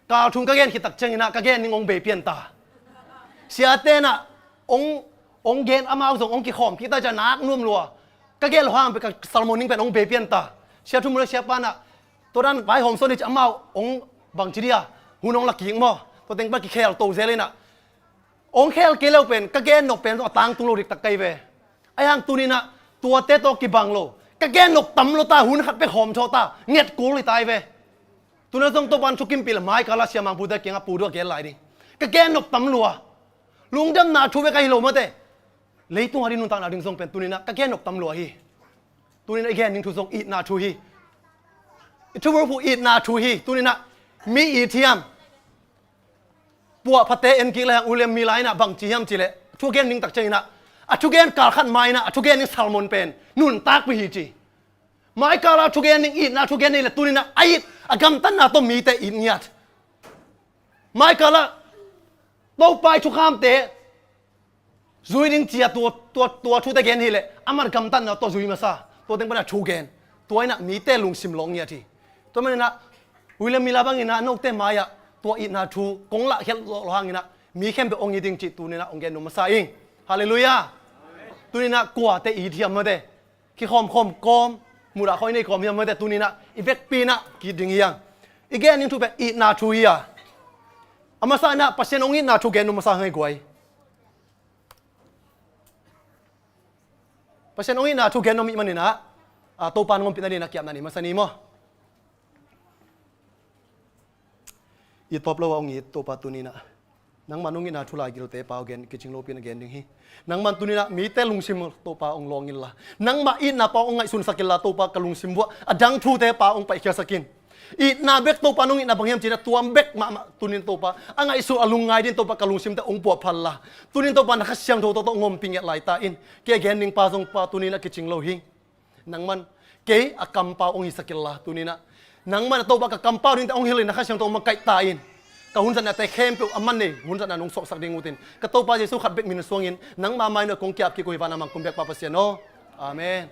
Kal thum ka gen khit tak ciangin ah ka gen ding hong bei pian ta. Siate in ah hong, hong gen, amau zong hong kikhawm kik ta ciang nak nuam lua. Ka gen loh hang pen ka sermon ding pen hong bei pian ta. Sia thu mun leh siapa in ah tua dan vaihawm sawn ni ci, amau hong bangci dia, hun hong la kik maw. Tua teng pan kikhel to zel in ah, hong khel kei leh pen ka gen nop pen zong a tangtung lo diktak ka hi ve. Ahi hang tuni-in ah tuate tawh kibang lo, ka gen nop tam lua ta, hun khat bek hawm thaw ta, nget kul hi ta hi ve. Tuni-in ah zong Topa'n thukimpih leh mai kal ah sia, Mang Pu te kiangah, Pu, tua gen lai ding. Ka gen nop tam lua. Lungdamna thu bek ahi lo mate, leitung a ding nuntakna ding zong pen tuni-in ah ka gen nop tam lua hi. Tuni-in ah i gen ding thu zong itna thu hi. I thubulphuh itna thu hi. Tuni-in ah mi it hiam? Puahphate en kik lehang U William Miller in ah bang ci hiam cih leh, thu gen ding tak ciangin ah, a thugen kal khat ma-in ah a thugen ding sermon pen nuntakpih hi ci. Mai kal ah thugen ding, itna thugen ding leh tuni-in ah a it, a gamtatna tawh mite it ngiat. Mai kal ah Topa' thukhamte zui ding ci-a tua, tua, tua thute gen hi leh, amah gamtatna tawh zui masa, tua teng pan a thu gen. Tua in ah mite lungsim lawng ngiat hi. Tua manin ah William Miller bangin ah note mai-ah tua itna thu kong lahkhiat zawh loh hangin ah mi khempeuh hong it ding cih tuni-in ah hong gen nuam masa ing. Halleluiah. Tuni-in ah kuate it hiam mate, kikhawmkhawm kawm, mudah khawng i nei kawm hiam mate, tuni-in ah i vekpi-in ah ki-it ding hi hang. I gen ding thu pen itna thu hi a, a masa-in ah Pasian hong itna thu gen nuam masa hang ei guai. Pasian hong itna thu gen nuam ahih manin ah, a, Topa'n hong ompih nadingin a kiapna nei masa ni maw. It tawp lo a hong it Topa, tuni-in ah nangman hong itna thu laigilte pau gen, kicing lopi-in a gen ding hi. Nangman tuni-in ah mite lungsim Topa hong lawng inla, nangmah itna pau hong ngaihsunsak inla Topa, ka lungsim vuah a dang thute pau hong paikhiasak in. Itna bek Topa nong itna bang hiam cih leh tua bek mahmah tuni-in Topa a ngaihsun, a lungngai dingin Topa ka lungsimte hong puahphat inla, tuni-in Topa na Kha Siangtho tawh hong ompih ngiat lai ta in. Kei a gen ding pa zong pa tuni-in ah kicing lo hi. Nangman kei a kampau hong hisak inla, tuni-in ah Nangmah na Topa ka kampau dingte hong hilh in na Kha Siangtho makaih ta in. Ka hun zatnate khempeuh a man nei hun zatna nong suaksak ding utin ka Topa Jesu khat bek min suangin nangma mai na kong kiap kik uh hi. Van a mang kum biak pa Pasian aw. Amen.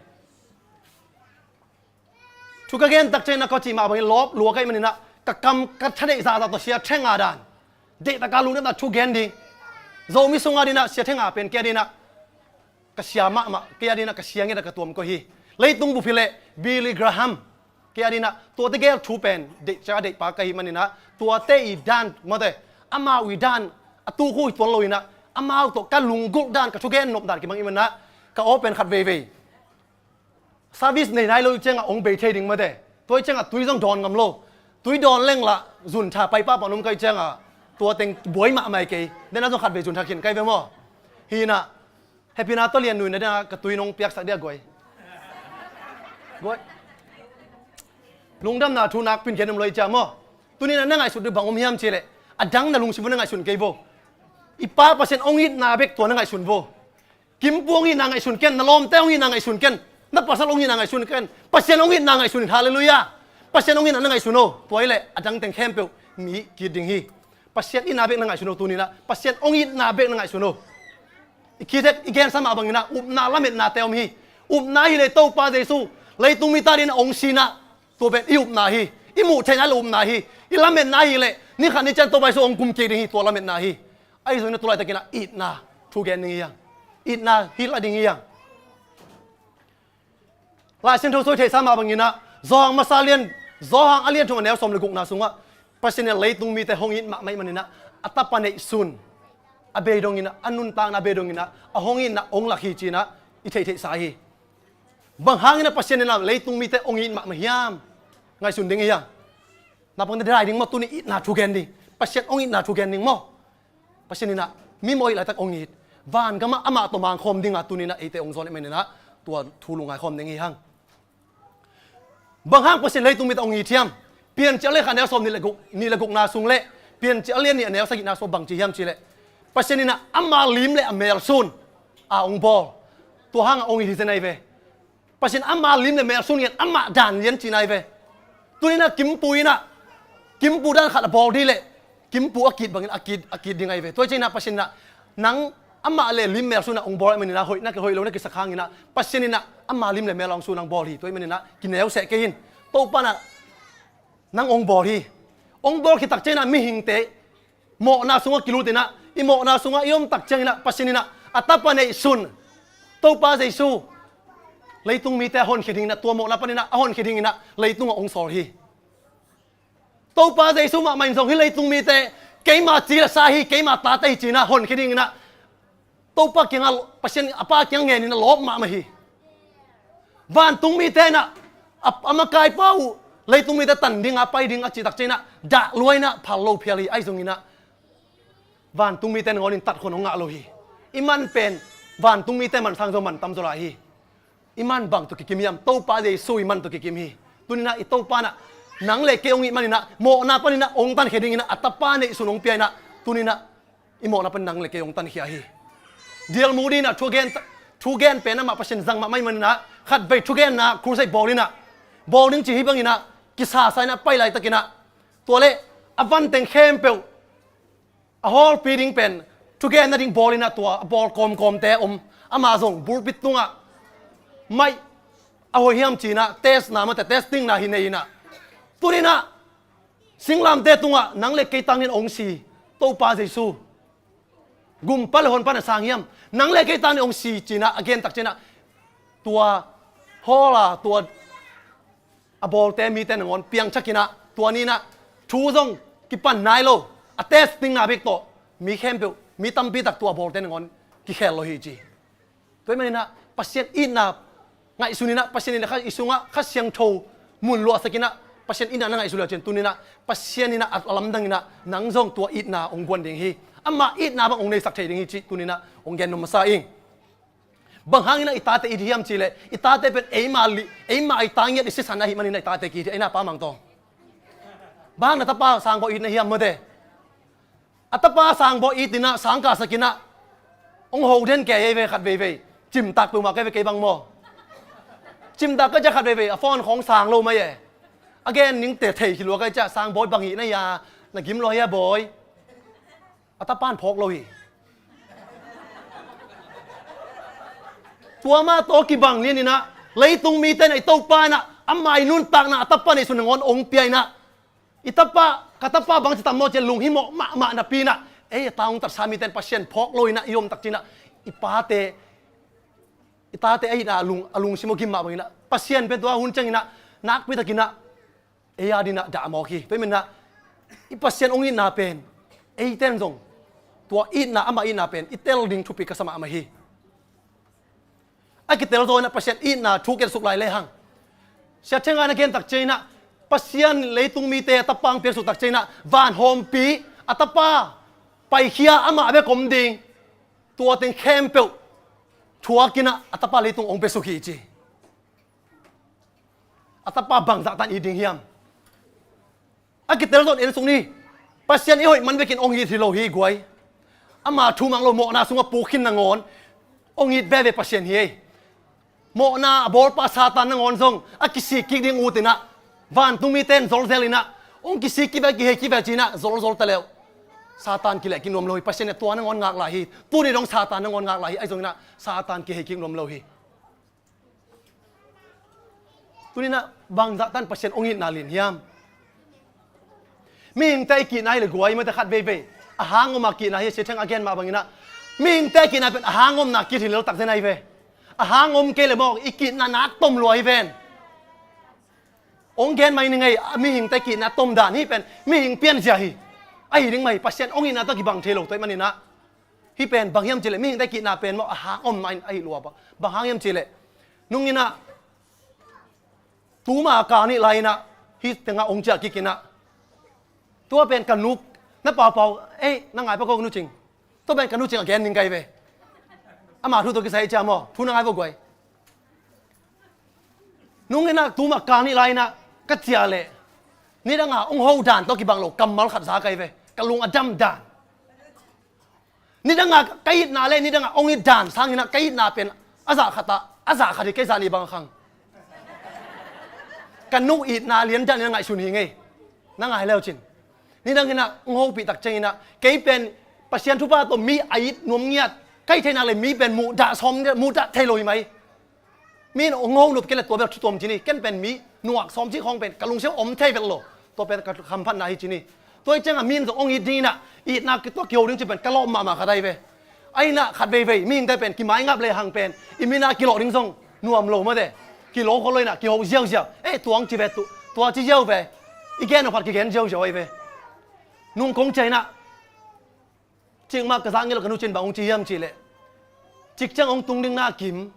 Thu ka gen tak ciangin a ka cih mah bangin lawp lua ka hih maninah ka kam ka thadeih zahzah tawh sia thenga dan deihtaka lungdamna thu gen ding. Zomi sunga dinah sia thenga pen kei a dinah ka sia mahmah, kei a dinah ka sia ngetah ka tuam koi hi. Leitung bup hileh Billy Graham kei a dinah tuate gel thu pen deihcia deihpa ka hih maninah tuate i dan mawte amau i dan a tukhu hi tuan loinah amau tawh ka lunggulh dan ka thugen nop dan kimang i maninah ka aw pen khat veivei service nei nai lo i ciangah ong bei thei ding mate. Tua i ciangah tui zong dawn ngam lo. Tui dawn lenglah zun tha paipah pan om ka i ciangah tua teng buai mahmah i kei. Dena zong khat vei zun tha khin kai ve maw? Hinah hepina tawh lian nuina dena ka tui nong piaksak dia guai. Guai. Lungdamna thu nak pin gen om lo i cia maw? Tuninah na ngaihsut dih bang om hiam cihleh a dang na lungsim na ngaihsun kei vo. I pa Pasian ong itna bek tua na ngaihsun vo. Kimpu ong itna ngaihsun ken, na lawmte ong itna ngaihsun ken, na pasal ong itna ngaihsun ken. Pasian ong itna ngaihsun in, halleluiah. Pasian ong itna na ngaihsun o, tua ileh a dangteng khempeuh mi kit ding hi. Pasian itna bek na ngaihsun o tuninah, Pasian ong itna bek na ngaihsun o. I kithek i gensa mah banginah upna lametnate om hi. Upna hileh Topa Jesu leitung mite adinah ong sinah tua pen i upna hi. I muh theihna le upna hi. I lametna hileh ni khat ni ciang Topa Jesu ong kum kik ding hi, tua lametna hi. Ahi zongin a tu laitakinah itna thu gen ding hi hang. Itna hilh a ding hi hang. Lai Siangtho soi theihsa mah banginah Zawhang masa lian, Zawhang a lian thum a neu sawm le gukna sungah Pasian in leitung mite hong it mahmah i maninah a tapa neihsun a bei donginah a nuntakna a bei donginah a hong itna ong lak hi cinah i theihtheihsa hi. Bang hanginah Pasian inah leitung mite ong it mahmah hiam? Ngaihsun ding hi hang. Napang dai ding maw tuni itna thu gen ding. Pasian ong itna thu gen ding maw? Pasian inah mi maw i laitak ong it. Vangamah amah tawh mangkhawm dingah tuninah eite ong zawn i maninah tua thu lungngaikhawm ding hi hang. Bang hang Pasian leitung mite ong it hiam? Piancil a lian khat a neu sawm nih le guk, nih le gukna sung le Piancil a lian nih a neu sagihna sung bang ci hiam cihleh Pasian inah ama lim le a melsun a ong bawl. Tua hangah ong it hi zen ahi ve. Pasian ama lim le melsun ngen amah dan lian cihna hi ve. Tuninah kimpu inah kimpu dan khat a bawl dih leh kimpu a kit bangin a kit, a kit ding ahi ve. Tua hi cianginah Pasian inah nang amah le lim melsun a ong bawl ahi maninah hoih na ki hoih lo na kisak hanginah Pasian inah ama lim le mel a ong sun a ong bawl hi. Tua hi maninah kineu seh kei hin. Topa inah nang ong bawl hi. Ong bawl khit tak cianginah mihingte mawhna sungah kilut inah i mawhna sungah i om tak cianginah Pasian inah a tapa neihsun Topa Jesu leitung mite a honkhia dinginah tua mawhna paninah a honkhia dinginah leitungah ong sawl hi. Topa Jesu mahmah in zong hi leitung mite keima ci le sa hi, keima tate hi cinah honkhia dinginah Topa kiangah Pasian a Pa kiang ngeninah lawp mahmah hi. Vantung mite inah a, a makaipa uh leitung mite tan dinga pai ding a cih tak cianginah dah luainah phal lo phial hi. Ahi zonginah vantung mite nangawnin tatkhuan hong ngah lo hi. I man pen vantung mite man sang zaw man tam zaw lai hi. I man bang tawh kikim hiam? Topa Jesu i man tawh kikim hi. Tuninah i Topa inah nang le kei hong it maninah mawhna paninah hong tankhia dinginah a tapa neihsun hong pia inah tuninah i mawhna pan nang le kei hong tankhia hi. Dial Moody inah thu gen, thu gen pen amah Pasian zang mahmah i maninah khat vei thugenna crusade bawl inah bawl ding ci hi banginah kisasa inah pai laitakinah tua le a vanteng khempeuh a hawlpi ding pen thugenna ding bawl inah tua a bawl kawmkawmte a om. Amah zong pulpit tungah maih a hoih hiam cinah testna mate testingna hi nei inah tuninah singlamteh tungah nang le kei tangin ong si Topa Jesu gumpa le honpa na sang hiam? Nang le kei tangin ong si cinah a gen tak cianginah tua hall a tua a bawlte mite nangawn piangthakinah tua ninah thu zong kipan nai lo a testingna bek tawh mi khempeuh mi tampi tak tua bawlte nangawn kikhel lo hi ci. Tua hi maninah Pasian itna ngaihsuninah Pasian itna kha i sungah Kha Siangtho mun luahsakinah Pasian itna na ngaihsun leh cin tuninah Pasian inah a lamdanginah nang zong tua itna hong guan ding hi. Amah itna bang hong neisak thei ding hi cih tuninah hong gen nuam masa ing. Bang hanginah i tate it hiam cihleh i tate pen eima li, eima i tangiat i sisan ahih maninah i tate ki it hi. Eina pa Mang Tawng, bang hang na tapa Sang Baw it na hiam mate? A tapa Sang Baw it inah sang kahsakinah hong ho den kei ei ve khat veivei. Cimtak peuhmah kei ve kei bang maw? Cimtak ka cia khat veivei a phone khawng sang lo mai e. A gen ningte thei hi lua kai cia, sang bawi bang hi na hia, na gim lua hia bawi? A tapan phawk lo hi. Tua mah tawh kibang lian inah, leitung mite inah i Topa inah, amah i nuntakna a tapa neihsun nangawn ong pia inah, i tapa, ka tapa bang ci tam maw cia lunghimawh mahmah napi inah, ei a ta ong tatsa mite in Pasian phawk lo inah i om tak ci inah, i pate, i tate a itna a lung, a lungsim aw gim mah bang inah, Pasian pen tua hun ciang inah, nakpi tak inah, ei a dinah dah mawk hi. Tua hi menah, i Pasian ong itna pen, eiten zong tua itna, amah itna pen i tel ding thupi ka sa mahmah hi. A kitel zaw inah Pasian itna thu ketsuk lai lehang, Sia Theng Ngai in a gen tak ciang inah, Pasian leitung mite a tapa ong piaksuk tak ciang inah, vanhawmpi a tapa paikhia amah bek om ding, tua teng khempeuh thuak inah a tapa leitung ong piaksuk hi ci. A tapa bangzah tan it ding hiam? A kitel zaw in en suk ni. Pasian i hoih man bekin ong it hi lo hi guai. Ama thu mang lo mawhna sungah puk khin nangawn ong it veve Pasian hi ei. Mawhna a bawlpa Satan nangawn zong a kisik kik ding ut inah, vantung mite in zolzel inah, ong kisik kik ve, kihei kik ve ci inah zolzol ta leuh. Satan kileh kik nuam lo hi. Pasian in tua nangawn ngak lai hi. Tuni dong Satan nangawn ngak lai hi. Ahi zong inah Satan kihei kik nuam lo hi. Tuni inah bangzah tan Pasian ong itna lian hiam? Mihingte i kihna hi le guai, mate khat veivei a hang om a kihna hi. Sia Theng a gen mah bang inah, mihingte a kihna pen a hang omna kit hi lel tak zen ahi ve. A hang om kei le maw i kihna nak tom lua hi ven. Ong gen mai ni ngei, a mihingte kihna tom dan hi pen mihing pianzia hi. Ahi ding mah hi, Pasian ong itna tawh kibang thei lo tua hi man inah. Hih pen bang hiam cih leh, mihingte kihna pen maw a hang om mah in ahi lua bang. Bang hang hiam cih leh, nung inah, tuma kal nih lai inah, hih tengah ong ciah kik inah, tua pen ka nu, na paupau, ei, na ngai pa ko ka nu Cing. Tua pen ka nu Cing a gen ning kai ve. Ama thu tawh kisai cia maw, thu na ngai va guai. Nung inah tuma kal nih lai inah ka ciah leh, nidanga ong ho dan tawh kibang lo kammal khat za kai ve, ka lung a dam dan. Nidanga ka itna le nidanga ong it dan sang inah ka itna pen a zah khat ah, a zah khat hi kei zah nih bang a khang. Ka nu itna lian dan inah ngaihsun hi ngei. Na ngai leu cin. Nidang inah ong hopih tak ciang inah kei pen Pasian thupha tawh mi a it nuam ngiat ka hih thei nak le mi pen muhdah sawm, muhdah thei lo hi mai. Mi in ong ho nop kei le tua bel thu tuam ci ni. Ken pen mi nuak sawm cih khawng pen ka lungsim om thei vet lo. Tua pen ka hamphatna hi ci ni. Tua hi ciangah mi in zong ong it ding inah itna tua kiho ding ci pen ka lawh mahmah khat ahi ve. Ahi inah khat veivei mihingte pen kimaingap lehang pen i min ah kilawh ding zong nuam lo mate. Kilawh khol lo inah kiho ziauziau. Eh, tua ong ci ve tu, tua ci ziau ve. I gen nop khat kigen ziauziau ahi ve. Nung kong ciah inah, cikmah ka zah ngei lo ka nu Cin bang ong ci hiam cih leh, cikciang ong tung ding na kim.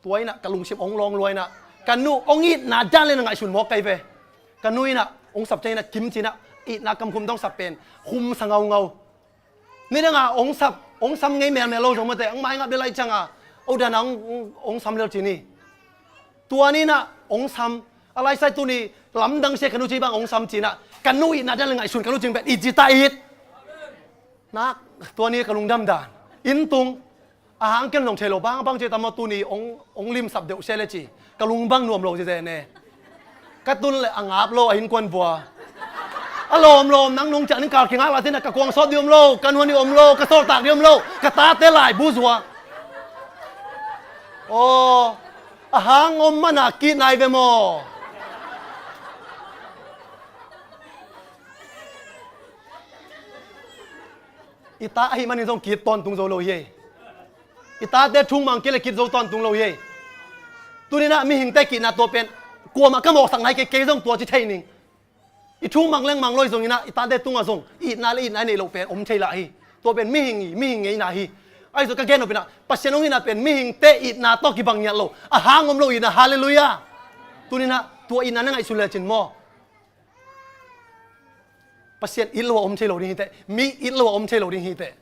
Tua inah ka lungsim ong lawng lua inah ka nu ong itna dan le na ngaihsun mawk kai ve. Ka nu inah ong sap ciang inah kim ci inah itna kamkhum dong sap pen khum sa ngaungau. Nidanga ong sap, ong sam ngei melmel lo zong mate, ong maingap le lai cianga o dana ong, ong, ong sam lel ci ni. Tua ni inah ong sam, a laisai tuni lamdang sia ka nu Cing bang ong sam ci inah ka nu itna dan le ngaihsun ka nu Cing pen it ci ta it. Nak, tua ni ka lungdam dan. Inn tung, a hang ken zong thei lo bang, bang ci tam maw tuni ong, ong limsap deuh sia le ci. Ka lung bang nuam lo ziaze ne. Ka tun le a ngap lo, a innkuan vua. A lawm lawm nang nung ciah ning kal kingak la cin a ka kuang sawt dih om lo, ka nuan dih om lo, ka sawltak dih om lo, ka tate laibu zua. Aw, a hang om mana kit nai ve maw? I ta ahih manin zong kit tawntung zo lo hi ei. I tate thung mang kei le kit zo tawntung lo hi ei. Tuninah mihingte kihna tua pen kuamah ka mawhsak nai kei, kei zong tua ci thei ning. I thung mang leng mang lo hi zonginah i tate tungah zong itna le itna i neih loh pen om thei lah hi. Tua pen mihing i, mihing ngeina hi. Ahi zong ka gen nopinah Pasian hong itna pen mihingte itna tawh kibang ngiat lo, a hang om lo itna. Halleluiah. Tuninah tua itna na ngaihsun lecin maw? Pasian it lo a om thei lo ding hiteh. Mi it lo a om thei lo ding hiteh.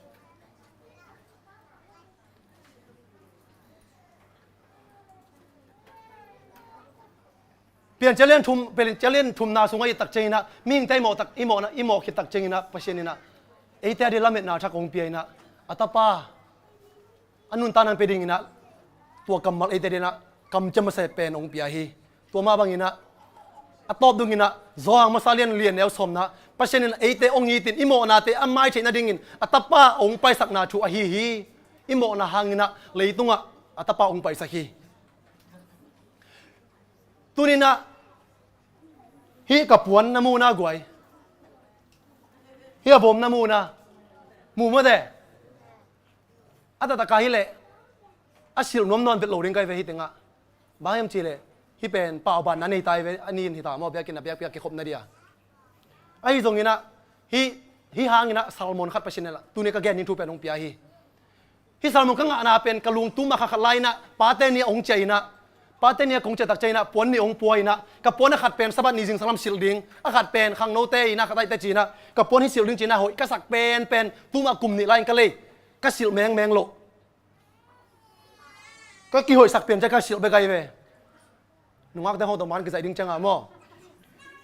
Piancil lian thum, Piancil lian thumna sungah i tak cianginah mihingte i mawh tak, i mawhna, i mawh khit tak cianginah Pasian inah eite a dih lametna thak hong pia inah a Tapa a nuntakna hong pia dinginah tua kammal eite dinah kamciam a seh pen hong pia hi. Tua mah banginah A tawp dunginah Johan masa lian lian neu sawmna, Pasian in eite hong itin i mawhnate a mai theih nadingin a Tapa hong paisakna thu ahi hi. I mawhna hanginah leitungah a Tapa hong paisak hi. Tuninah hih ka puan na muhna guai, hih a vom na muhna, muh mawte. A taktak a hileh a silh nuam nawn vet lo ding kai ve hih tengah. Bang hiam cihleh hih pen paubanna nei tai ve, a nin hi ta maw, biakinn a biakpiak kikhopna dia. Ahi zonginah hih, hih hanginah sermon khat Pasian in tuni ka gen ding thu pen hong pia hi. Hih sermon ka ngahna pen ka lungtum a kha khat lai-inah pate nih a hong ciah inah, pate nih a kong ciah tak ciah inah puan nih hong pua inah, ka puan a khat pen Sabbath ni zingsang lam silh ding, a khat pen khangnote inah khat aihte ci inah, ka puan hih silh ding ci inah hoih ka sak penpen tumah kum nih lai-in ka lei, ka silh mengmeng loh. Ka kihoihsak pen ciah ka silh bek ahi ve. Nungakte hong tawh man kizaih ding ciangah maw.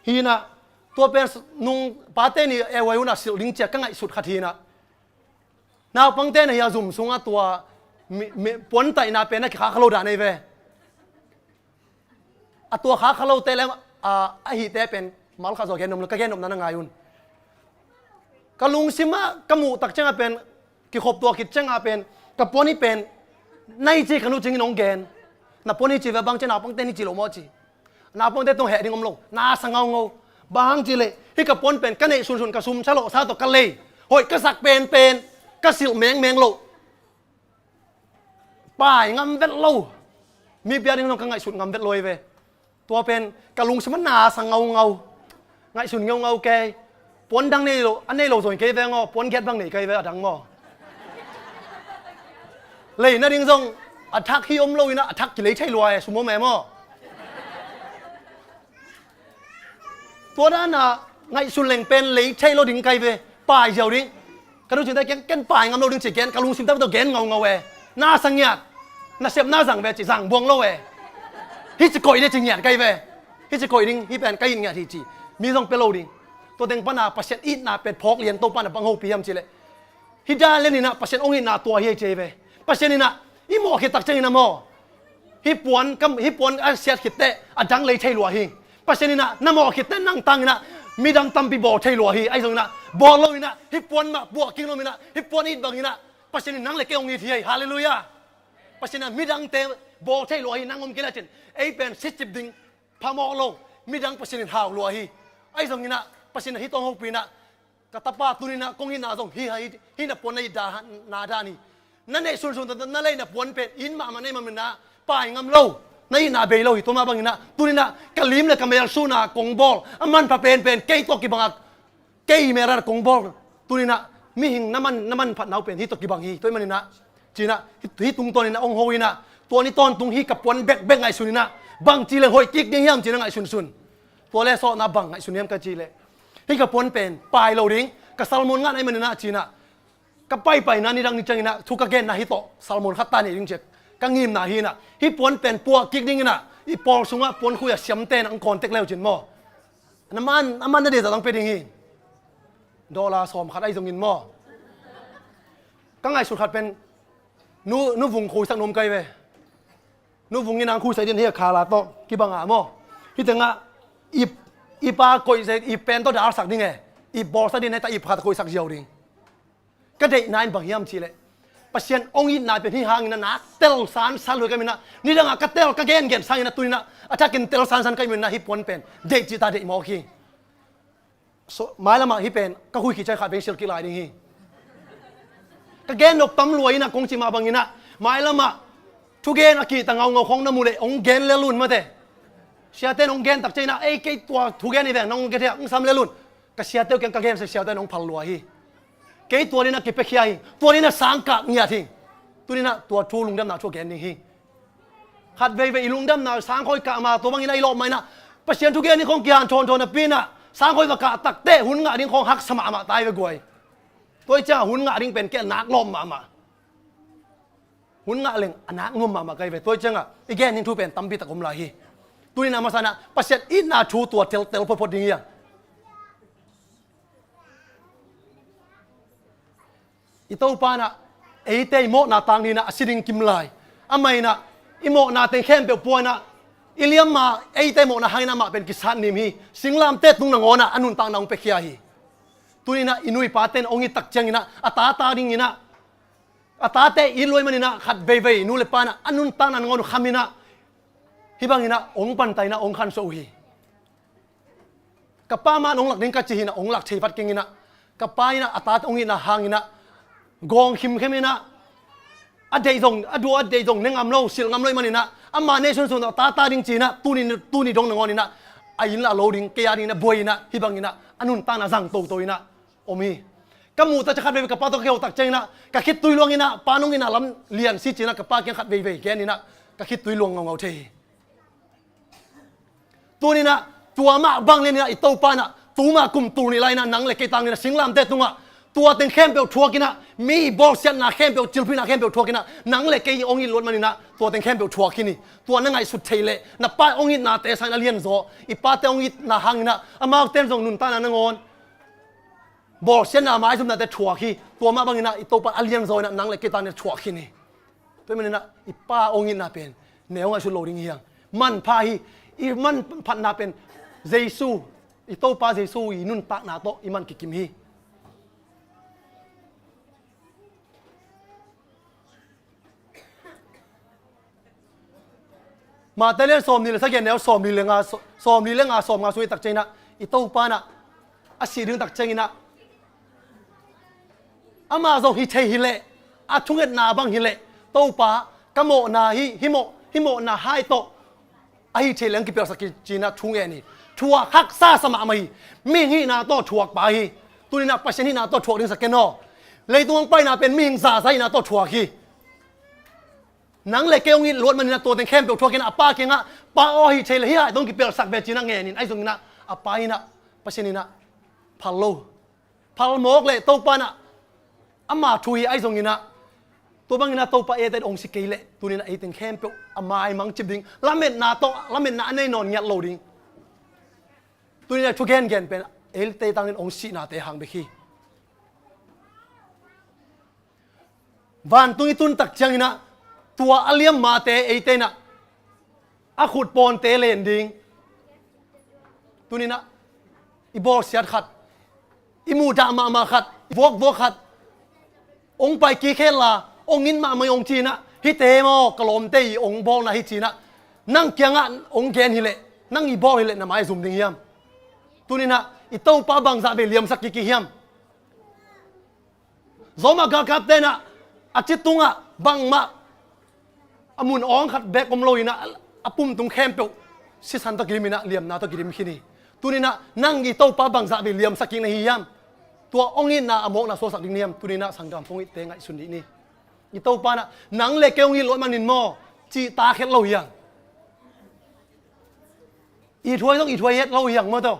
Hinah tua pen nung pate nih e huai hunah silh ding ciah ka ngaihsut khat hinah. Naupangte na hi a zum sungah tua mi, mi, puantaihna pen a kikhakha lo dan ei ve. A tua khakha lote le a, ahite pen malkhat zaw gen nop lo, ka gen nopna na ngai un. Ka lungsimah ka muh tak ciangah pen kikhop tua khit ciangah pen ka puan hi pen na hi ci ka nu cingin hong gen. Na puan hi ci ve bang ci naupangte ni ci lo maw ci. Naupangte tawh heh ding om lo, na sa ngaungau. Bang hang cihleh hih ka puan pen ka neih sunsun ka sum sa lawh sa tawh ka lei, hoih ka sak penpen ka silh mengmeng loh. Pai ngam vet lo. Mi bia ding zong ka ngaihsut ngam vet lo hi ve. Tua pen ka lungsim a na sa ngaungau. Ngaihsun ngeungau kei. Puan dang nei lo, a nei lo zong kei veng aw, puan giat bang nei kei ve a dang maw. Lei nading zong a thak hi om lo inah a thak kilei thei lua e, sum om e maw. Tua dana ngaihsun leng pen lei thei lo ding kai ve, pai ziau ding. Ka nu cinte ken, ken pai ngam lo ding ci gen, ka lungsim tak tawh gen ngaungau e. Na sa ngiat, na sep na zang ve ci zang buang lo e. Hih ci koih ding ci ngiat kai ve. Hih ci koih ding, hih pen ka it ngiat hi ci. Mi zong pia lo ding. Tua teng pana Pasian itna pen phawk lian to pana bang hopi hiam cileh. Hih dan le ninah Pasian hong itna tua hi ei ci ei ve. Pasian inah i mawh khit tak cianginah maw. Hih puan, hih puan a siat khitteh a dang lei thei lua hi. Pasian inah na mawh khitteh nang tanginah midang tampi bawl thei lua hi. Ahi zonginah bawl loinah hih puan mah puah king loinah hih puan it banginah Pasian in nang le kei hong it hi ei. Halleluiah. Pasian inah midangte bawl thei lua hi, nang om kei le cin ei pen sicip ding phamawh lo. Midang Pasian in hau lua hi. Ahi zonginah Pasian inah hih tawng hopinah ka tapa tuninah kong itna zong hi, hi, hi na puan na itna dan hi. Na neih sunsun tawh na lei na puan pen in mahmah na hih maninah pai ngam lo. Na itna bei lo hi, tua mah banginah tuninah ka lim le ka melsunah kong bawl a manpha penpen kei tawh kibangah kei mera kong bawl. Tuninah mihing na man, na manphatna uh pen hih tawh kibang hi. Tua hih maninah cinah hih, hih tungtawninah hong ho inah tua ni tawntung hih ka puan bekbek ngaihsuninah bang cileng hoih kik ding hiam cinah ngaihsunsun. Tua le sawhna bang ngaihsun hiam ka cileh hih ka puan pen pai lo ding, ka sermon ngahna hih maninah cinah ka paipaina nidang ni cianginah thu ka genna hih tawh sermon khat ta nei ding ciah ka ngimna hinah hih puan pen puah kik dinginah i pawl sungah puan khui a siamte na ang contact leu cin maw. Na man, a man na dezah dang pe ding hi. Dollar sawm khat ahi zongin maw. Ka ngaihsut khat pen nu, nu vung khuisak nuam kai ve. Nu vung in ang khuisak din hi a khala tawh kibangah maw. Hih tengah ip, ip a koihsak, ip pen tawh dalsak ding e. Ip bawlsak din heta ip khat koihsak ziau ding. Ka deihna in bang hiam cileh Pasian hong itna pen hih hangin a nak tel sansan lo ka minah nidangah ka tel ka gengen sangin a tuninah a thakin tel sansan ka minah hih puan pen deih cihta deih mawk hi. So, mailamah hih pen ka hui khit ciang khat veng silh kik lai ding hi. Ka gen nop tam lua inah kong cih mah banginah mailamah thugen a kihta ngaungau khong na muh leh hong gen lel un mate. Siate in hong gen tak cianginah ei kei tua thugen hi veng nong gen thei ah hong sam lel un. Ka siate uh kiang ka gen se siate in hong phal lua hi. Kei tua dinah kipiakhia hi. Tua dinah sangkah ngiat hi. Tuninah tua thu lungdamna thu gen ding hi. Khat veivei i lungdamna sangkhawi kah ma tua bangin a i lawp mah inah Pasian thugen ding khawng kihan thawnthawn napi inah sangkhawi va kah takteh hun ngah ding khawng haksa mahmah tai ve guai. Tua i ciangah hun ngah ding pen kei a nak lawp mahmah. Hun ngah leng a nak nuam mahmah kai ve. Tua i ciangah i gen ding thu pen tampi tak om lai hi. Tuninah masa inah Pasian itna thu tua teltel photphot ding hi a. I Topa inah eite i mawhna tang dinah a si ding kim lai. Amah inah i mawhna teng khempeuh pua inah I liamma eite mawhna hangin amah pen kisat nim hi. Singlamteh tung nangawnah a nuntakna hong piakhia hi. Tuninah i nu i pate in hong it tak cianginah a tate adinginah, a tate it luai maninah khat veivei nu le pa inah a nuntakna nangawn uh khaminah hih banginah hong pantainah hong khansuah uh hi. Ka pa man hong lak ding ka ci hinah hong lak thei vat kenginah, ka pa inah a tate hong itna hanginah gawng khimkhem inah, a deih zong, a dua a deih zong ne ngam lo, silh ngam lo ih maninah ama nation sung a tate ading cinah tuni, tuni dong nangawninah a inn lah a lo ding kei adinginah buai inah hih banginah a nuntakna zang toto inah om hi. Ka muh tak ciang khat veve ka pa tawh ka kiheuh tak cianginah ka khitui luanginah pa nong itna lam lian si cinah ka pa kiang khat veivei geninah ka khitui luang ngaungau thei hi. Tuninah tua mah bang lianinah i Topa inah tuma kum tul nih lai-inah nang le kei tangninah singlamteh tungah tua teng khempeuh thuakinah, mi bawlsiatna khempeuh, cilphihna khempeuh thuakinah nang le kei hong it luat maninah tua teng khempeuh thuak khin hi. Tua na ngaihsut theih leh na pa hong itnate sangin a lianzaw, i pate hong itna hanginah amaute in zong nuntakna nangawn bawlsiatna, maizumnate thuak hi. Tua mah banginah i Topa a lianzaw inah nang le kei tangninah thuak khin hi. Tua ih maninah i pa hong itna pen neu ngaihsut lo ding hi hang. Manpha hi. I manphatna pen Jesu, i Topa Jesu i nuntakna tawh i man kikim hi. Matthai lian sawmnih le sagih, neu sawmli le nga, sawmli le nga, sawmnga sung i tak cianginah i Topa inah a sih ding tak cianginah ama zong hi thei hileh, a thungetna bang hileh, Topa, ka mawhna hi, hih mawh, hih mawhna hai tawh a hi thei leng kipelhsak hi cinah thu ngen hi. Thuak haksa sa mahmah hi. Mihing hihna tawh thuak pa hi. Tuninah Pasian hihna tawh thuak ding sa ken aw. Leitung hong paina pen mihing zaza hihna tawh thuak hi. Nang le kei hong it luat maninah tua teng khempeuh thuakinah a pa kiangah, Pa aw, hi thei le hih hai tawh hong kipelhsak ve cinah ngenin ahi zonginah a pa inah, Pasian inah phal lo. Phal mawk leh Topa inah ama thu hi ahi zonginah tua banginah Topa eite hong si kei leh tuninah ei teng khempeuh a maimang cip ding, lametna tawh, lametna a nei nawn ngiat lo ding. Tuninah thu gengen pen eite tangin hong sihnate hang bek hi. Vantung i tun tak cianginah tua a liammate eite inah a khut pawnte len ding. Tuninah i bawlsiat khat, i muhdah mahmah khat, i vuakvuak khat hong pai kik henla, hong it mahmah hong cinah, hihte maw ka lawmte i hong bawlna hi cinah nang kiangah hong gen hileh, nang i bawl hileh na maizum ding hiam? Tuninah i Topa bangzah vei liamsak kik hiam? Roma galkapte inah a ci tungah bangmah a mun awng khat beek om loinah a pumtung khempeuh sisan tawh kidiminah liamna tawh kidim khin hi. Tuninah nang i Topa bangzah vei liamsak kik na hi hiam? Tua hong itna a mawkna suaksak ding na hiam? Tuninah sanggam, hong itte ngaihsun dih ni. I Topa inah nang le kei hong it luat manin maw cihtak het lo hiang. Ithuai zong ithuai het lo hiang maw tawh.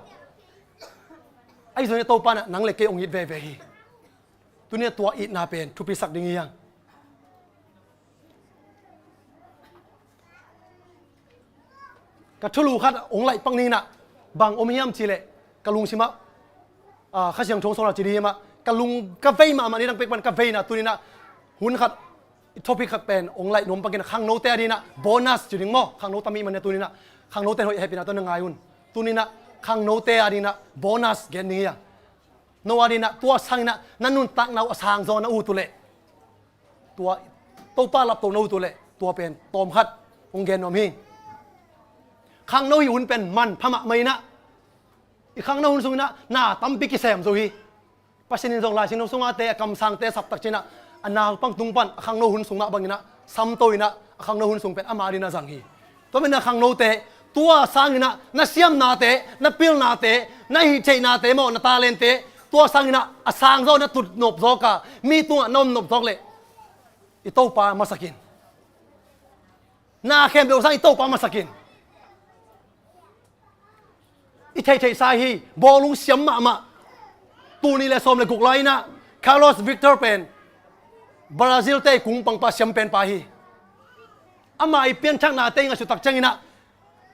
Ahi zongin i Topa inah nang le kei hong it veve hi. Tuninah tua itna pen thupisak ding hi hang. Ka thulu khat hong laih pak ninginah bang om hiam cihleh ka lungsimah, ah, Kha Siangtho sawlna ci ding hiamah ka lung ka vei mahmah ni dang pek pan ka veina tuninah hun khat, topic khat pen hong laih nuam pakin khangnote adinginah bonus ci ding maw, khangno tam ih manin tuninah khangnote hoih hehpihna tawh na ngai un. Tuninah khangnote adinginah bonus gen ding hi a. No adinginah tua sanginah na nuntakna uh a sangzaw na ut uhleh, tua Topa lapto na ut uhleh tua pen tawmkhat hong gen nuam hi. Khangno hih hun pen manpha mahmah inah i khangno hun sunginah na tampi kisem zo hi. Pasian in zong Lai Siangtho sungate a kamsangte saptak cinah a naupang tung pan a khangno hun sung mah banginah samto inah a khangno hun sung pen ama adinginah zang hi. Tua manin a khangnote, tua sanginah na siamnate, na pilnate, na hihtheihnate maw, na talente, tua sanginah a sangzaw na tutnop zawk a mi tungah na omnop zawk leh i Topa masak in. Na khempeuh sang i Topa masak in. I theihtheihsa hi, bawlung siam mahmah. Tul nih le sawm le guk lai-inah Carlos Victor pen Brazil-te i kungpangpa siam penpa hi. Amah i pianthaknate i ngaihsut tak cianginah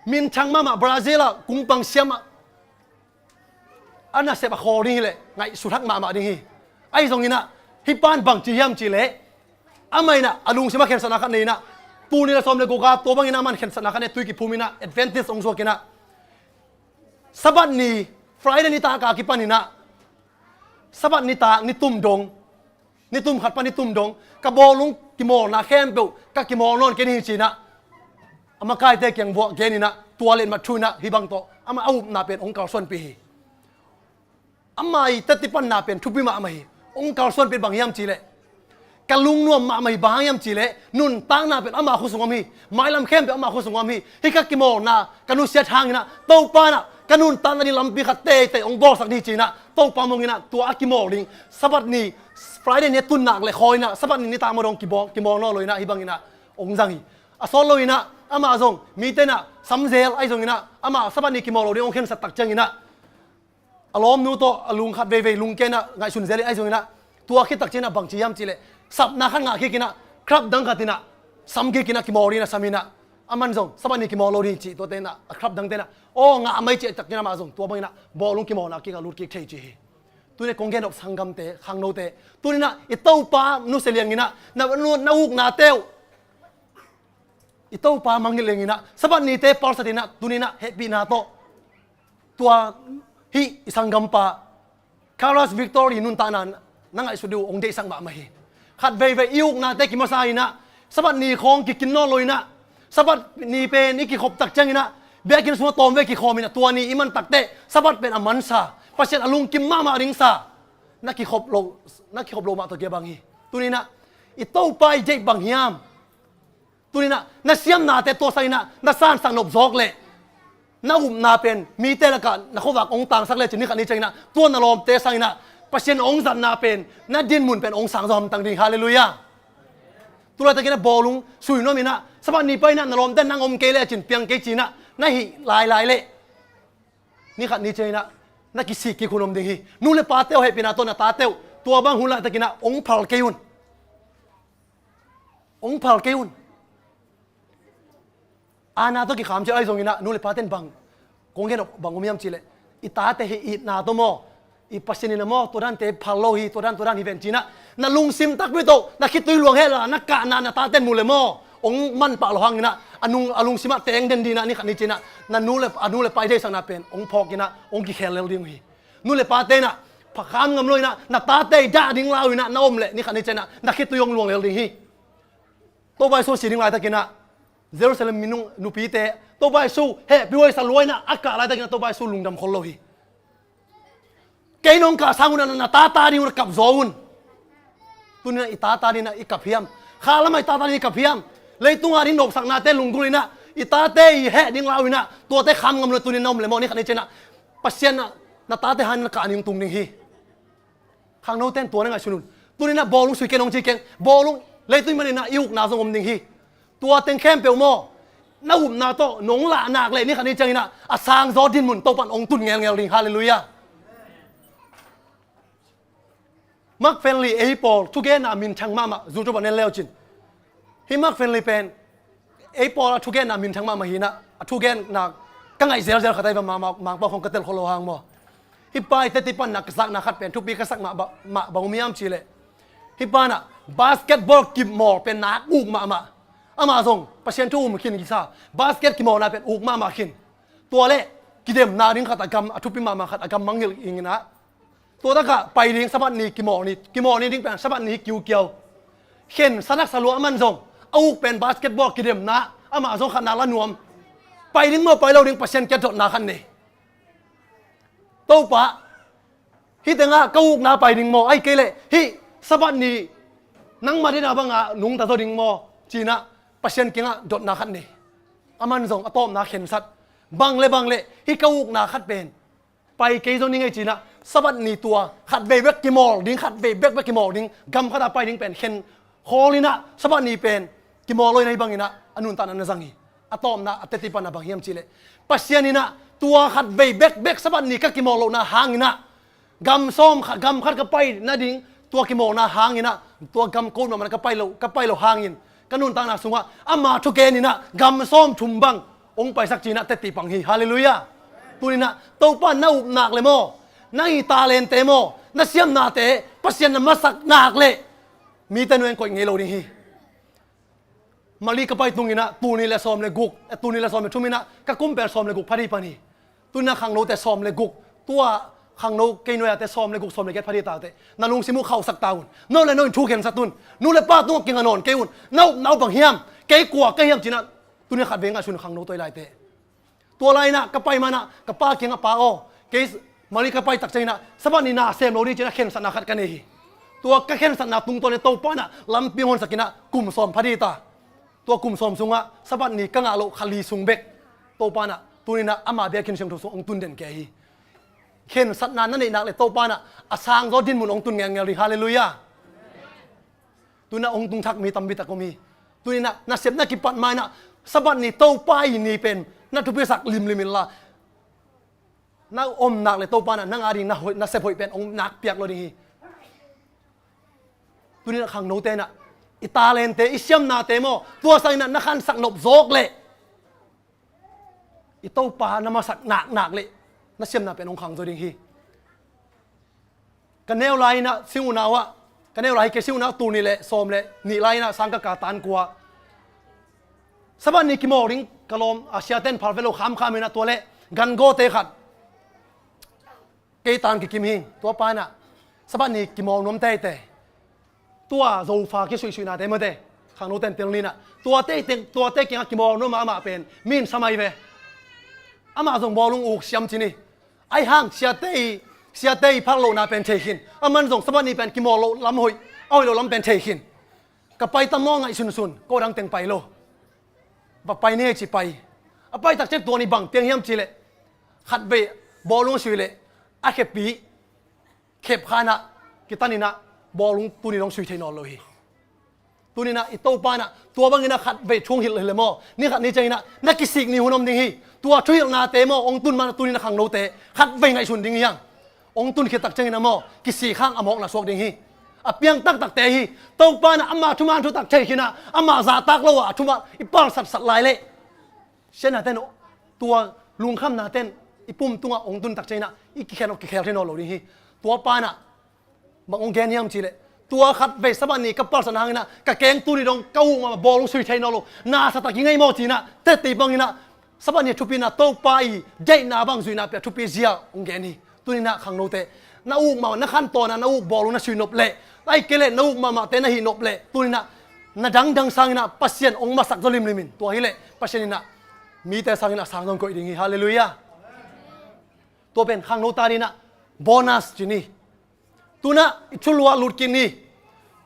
minthang mahmah, Brazil ah kungpang siam ah a nasep a khawl ding hileh ngaihsut hak mahmah ding hi. Ahi zonginah hih pan bangci hiam cihleh, amah inah a lungsim a khensatna khat nei inah Tul nih le sawm le guk a tua bangin a man khensatna khat ne tui kiphum in a Adventist hong zuak in a Sabbath ni, Friday nitak a kipan in a Sabbath nitak nitum dong, nitum khat pan nitum dong ka bawlung kimawlna khempeuh ka kimawl nawn kei ni hi ci in a a makaite kiang vuah gen in a tua letmat thu in a hih bang tawh amah a upna pen hong kalsuanpih hi. Ama i tatipanna pen thupi mahmah hi. Hong kalsuanpih bang hiam cih leh ka lungnuam mahmah hi. Bang hiam cih leh nuntakna pen ama khut sung om hi. Mailam khempeuh ama khut sung om hi. Hih ka kimawlna ka nusiat hangin a Topa in a ka nuntakna ding lampi khat teitei hong bawlsak ni ci in a Topa mong in a tua a kimawl ding Sabbath ni, Friday ni a tun nak le khawi in a Sabbath ni nitak maw dong kimawl, kimawl nawn lo in a hih bang in a hong zang hi. A sawt lo in a amah zong mite in a samzel ahi zong in a amah Sabbath ni kimawl lo ding hong khensat tak ciangin a a lawmnu tawh a lung khat veivei lungkia in a ngaihsun zel hi. Ahi zong in a tua khit tak ciangin a bang ci hiam cih leh sapna khat ngah kik in a club dang khat in a sam kik in a kimawl ding in a sam in a aman zong Sabbath ni kimawl lo ding cih tuate in a a club dangte in a aw ngah mai cih tak ciangin amah zong tua bang in a bawlung kimawlna kik a lut kik thei ci hi. Tuni kong gen nop sanggamte khangnote tuni in a i Topa nusia liang in a na, na, na uknate uh i Topa mangngilh leng in a Sabbath nite palsat in a tuni in a hehpihna tawh tua hih i sanggampa Carlos Victor i nuntakna na ngaihsut ding uh hong deihsak mahmah hi. Khat veivei i uknate kimasa in a Sabbath ni khawng kikin nawn lo in a Sabbath ni pen i kikhop tak ciangin a biakinn sungah tawmvei kikhawm in a tua ni i man takteh Sabbath pen a mansa Pasian a lungkim mahmah ding sa na kikhop lo, na kikhop lo mah tawh kia bang hi. Tuni in a i Topa i deih bang hiam? Tuni in a na siamnate tua sang in a na sansak nop zawk leh na upna pen mite lakah na khuavak hong tangsak lecin ni khat ni ciangin a tua na lawmte sang in a Pasian hong zatna pen na dinmun pen hong sang zaw hamtang ding. Halleluiah. Tulaitakin a bawlung sui nuam in a Sabbath ni pai in a na lawmte nang om kei lecin piang kei ci in a na hih lailai leh ni khat ni ciangin a na kisik kik hun om ding hi. Nu le pate uh hehpihna tawh na tate uh tua bang hun laitakin a hong phal kei un. Hong phal kei un. Aana tawh kikham cia ahi zongin a nu le pate in bang kong gen bang om hiam cih leh i tate hi itna tawh maw i Pasian in a maw tua dante phal lo hi, tua dan tua dan hi ven ci in a na lungsim takpi tawh na khitui luang hehla na kahna na tate in mu le maw hong manpah lo hangin a a nung a lungsim ah teng den ding in a ni khat ni ci in a na nu le a nu le pa i deihsakna pen hong phawk in a hong kikhel lel ding uh hi. Nu le pate in a pha kham ngam lo in a na tate i dah ding lau in a na om leh ni khat ni ci in a na khitui hong luang lel ding hi. Topa Jesu si ding laitakin a Jerusalem minung nupite Topa Jesu hehpih huai sa lua in a a kah laitakin a Topa Jesu lungdam khol lo hi. Kei nong kah sang un a na tata ding un a kap zaw un. Tuni in a i tata ding in a i kap hiam? Kha lam ah i tata ding i kap hiam? Leitung a ding nopsaknate lunggulh in a i tate i heh ding lau in a tuate kham ngam lo tuni in na om le maw ni khat ni ci in a Pasian a na tate hangin na kah ning tung ding hi. Khangnote in tua na ngaihsun un. Tuni in a bawlung sui kei nong ci keng bawlung leitung man in a i ukna zong om ding hi. Tua teng khempeuh maw na upna tawh nong lah nak leh ni khat ni ciangin a a sangzaw dinmun Topa in hong tun ngelngel ding. Halleluiah. Mark Finley ei pawl thugenna minthang mahmah YouTube ah nen leucin. Hih Mark Finley pen ei pawl a thugenna minthang mahmah hi in a a thugenna ka ngaih zelzel khat ahi va Mangpau khong ka tel khol lo hang maw. Hih pa i teti panna ka zakna khat pen thupi ka sak mah bang um hiam cih leh hih pa in a basketball kimawl pen nak uk mahmah. Amah zong Pasian thu um khin kisa basket kimawlna pen uk mahmah khin. Tua leh kidemna ding khat a gam a thupi mahmah khat a gam mangngilh ing in a tua takah pai ding Sabbath ni kimawl ni kimawl ni ding pen Sabbath ni kiukiau. Khen sa nak sa lua a man zong a uk pen basketball kidemna amah zong khatna la nuam. Pai ding maw pai lo ding Pasian kiang dotna khat nei. Topa hih tengah ka ukna pai ding maw ahi kei leh hih Sabbath ni nangmah dina bangah nungta zaw ding maw ci in a Pasian kiangah dotna khat nei. A man zong a tawpna khensat bang le bang leh hih ka ukna khat pen pai kei zaw ning ei ci in a Sabbath ni tua khat vei bek kimawl ding khat vei bekbek kimawl ding gam khat a pai ding pen khen khawl in a Sabbath ni pen kimawl lo in a hih bangin a a nuntakna na zang hi. A tawpna a teti panna bang hiam cih leh Pasian in a tua khat vei bekbek Sabbath ni ka kimawl lohna hangin a gam sawm khat gam khat ka pai nading tua kimawlna hangin a tua gam kot mahmah ka pai lo ka pai lo hangin ka nuntakna sungah ama thugen in a gam sawm thum bang hong paisak ci in a teti pang hi. Halleluiah. Tuni in a Topa na up nak le maw na i talente maw na siamnate Pasian na masak nak leh mite nuai in koih ngei lo ding hi. Mali ka pai tunginah tuni le sawm le guk, eh, tuni le sawm le thuminah ka kum pen sawm le guk pha dih pan hi. Tunah khangnote sawm le guk, tua khangno kei nuai-ate sawm le guk sawm le giat pha dih takteh na lungsim uh khauhsak ta un. No le no in thu khensat un. Nu le pa tungah kinga nawn kei un. Na upna uh bang hiam? Kei kua ka hiam cinah tuni khatvei ngaihsun khangno toi laite. Tua lai-inah ka pai manah ka pa kiangah, "Pa aw, kei Mali ka pai takcianginah Sabbath ni na sem lo dih," cinah khensatna khat ka nei hi. Tua ka khensatna tungtawn in Topa inah lampi hong honsakinah kum sawm pha dih ta. Tua kum sawm sungah Sabbath ni ka ngah loh kha li sung bek Topa inah tuninah ama biakinn siangtho sung hong tun den kei hi. Khensatna na neih nak le Topa inah a sangzaw dinmun hong tun ngelngel ding. Halleluiah. Tunah hong tung thak mi tampi tak om hi. Tuninah nasep na kipat ma-inah Sabbath ni Topa i ni pen na thupisak limlim inla, na om nak le Topa inah nang a ding na hoih, nasep hoih pen hong nak piak lo ding hi. Tuninah khangnote inah i talente, i siamnate maw, tua sanginah na khansak nop zawk leh i Topa na masak naknak leh na siamna pen hong khang zaw ding hi. Ka neu lai-inah sing unau ah, ka neu lai hi kei, sing unau tul nih le sawm le nih lai-inah sang ka ka tan kua Sabbath ni kimawl ding ka lawm a siaten phal ve lo khamkham inah tua le gangawte khat kei tan kikim hi. Tua pa inah Sabbath ni kimawl nuam teitei. Tua Zofa kisuihsuihnate mate khangnoten tel ninah tuate, tuate kiangah kimawl nuam a amah pen mi in samai ve. Amah zong bawlung uk siam cin hi. Ahi hang siate i, siate i phak lohna pen thei khin. Aman zong Sabbath ni pen kimawl loh lam hoih, a hoih loh lam pen thei khin. Ka pai ta maw ngaihsunsun, ko dang teng pai lo. Va pai ni ci pai. A pai takciang tua ni bang piang hiam cihleh khatvei bawlung a sui leh a khepi khep khanah kitaninah bawlung tuni dong sui thei nawn lo hi. Tuninah i Topa inah tua banginah khatvei thu hong hilh hilh le maw, ni khat ni cianginah na kisik ni hun om ding hi. Tua thuhilhnate maw hong tun manah tuninah khangnote khatvei ngaihsun ding hi hang. Hong tun khit takcianginah maw kisik hang a mawkna suak ding hi. A piang taktakte hi. Topa inah ama thuman thutak thei khinah ama zahtak lo ah a thuman i palsatsat lai leh siatnaten tua lungkhamnaten i pum tungah hong tun takcianginah i kikhel, kikhel thei nawn lo ding hi. Tua pa inah bang hong gen hiam cihleh tua khatvei Sabbath ni ka palsatna hanginah ka keng tuni dong ka uk mahmah bawl hong sui thei nawn lo. Nasa tak i ngei maw cinah tette banginah Sabbath ni a thupina Topa i deihna bang zuihna pia thupi zia hong gen hi. Tuninah khangnote na uk mahmah, na khantawnah na uk bawl hong na sui nop leh, ahih kei leh na uk mahmahte na hih nop leh tuninah na dangdang sanginah Pasian hong masak zaw limlimin. Tua hileh Pasian inah mite sanginah sang dong koih ding hi. Halleluiah. Tua pen khangno ta dinah bonus cin hi. Tunah i thuluah lut kik ni.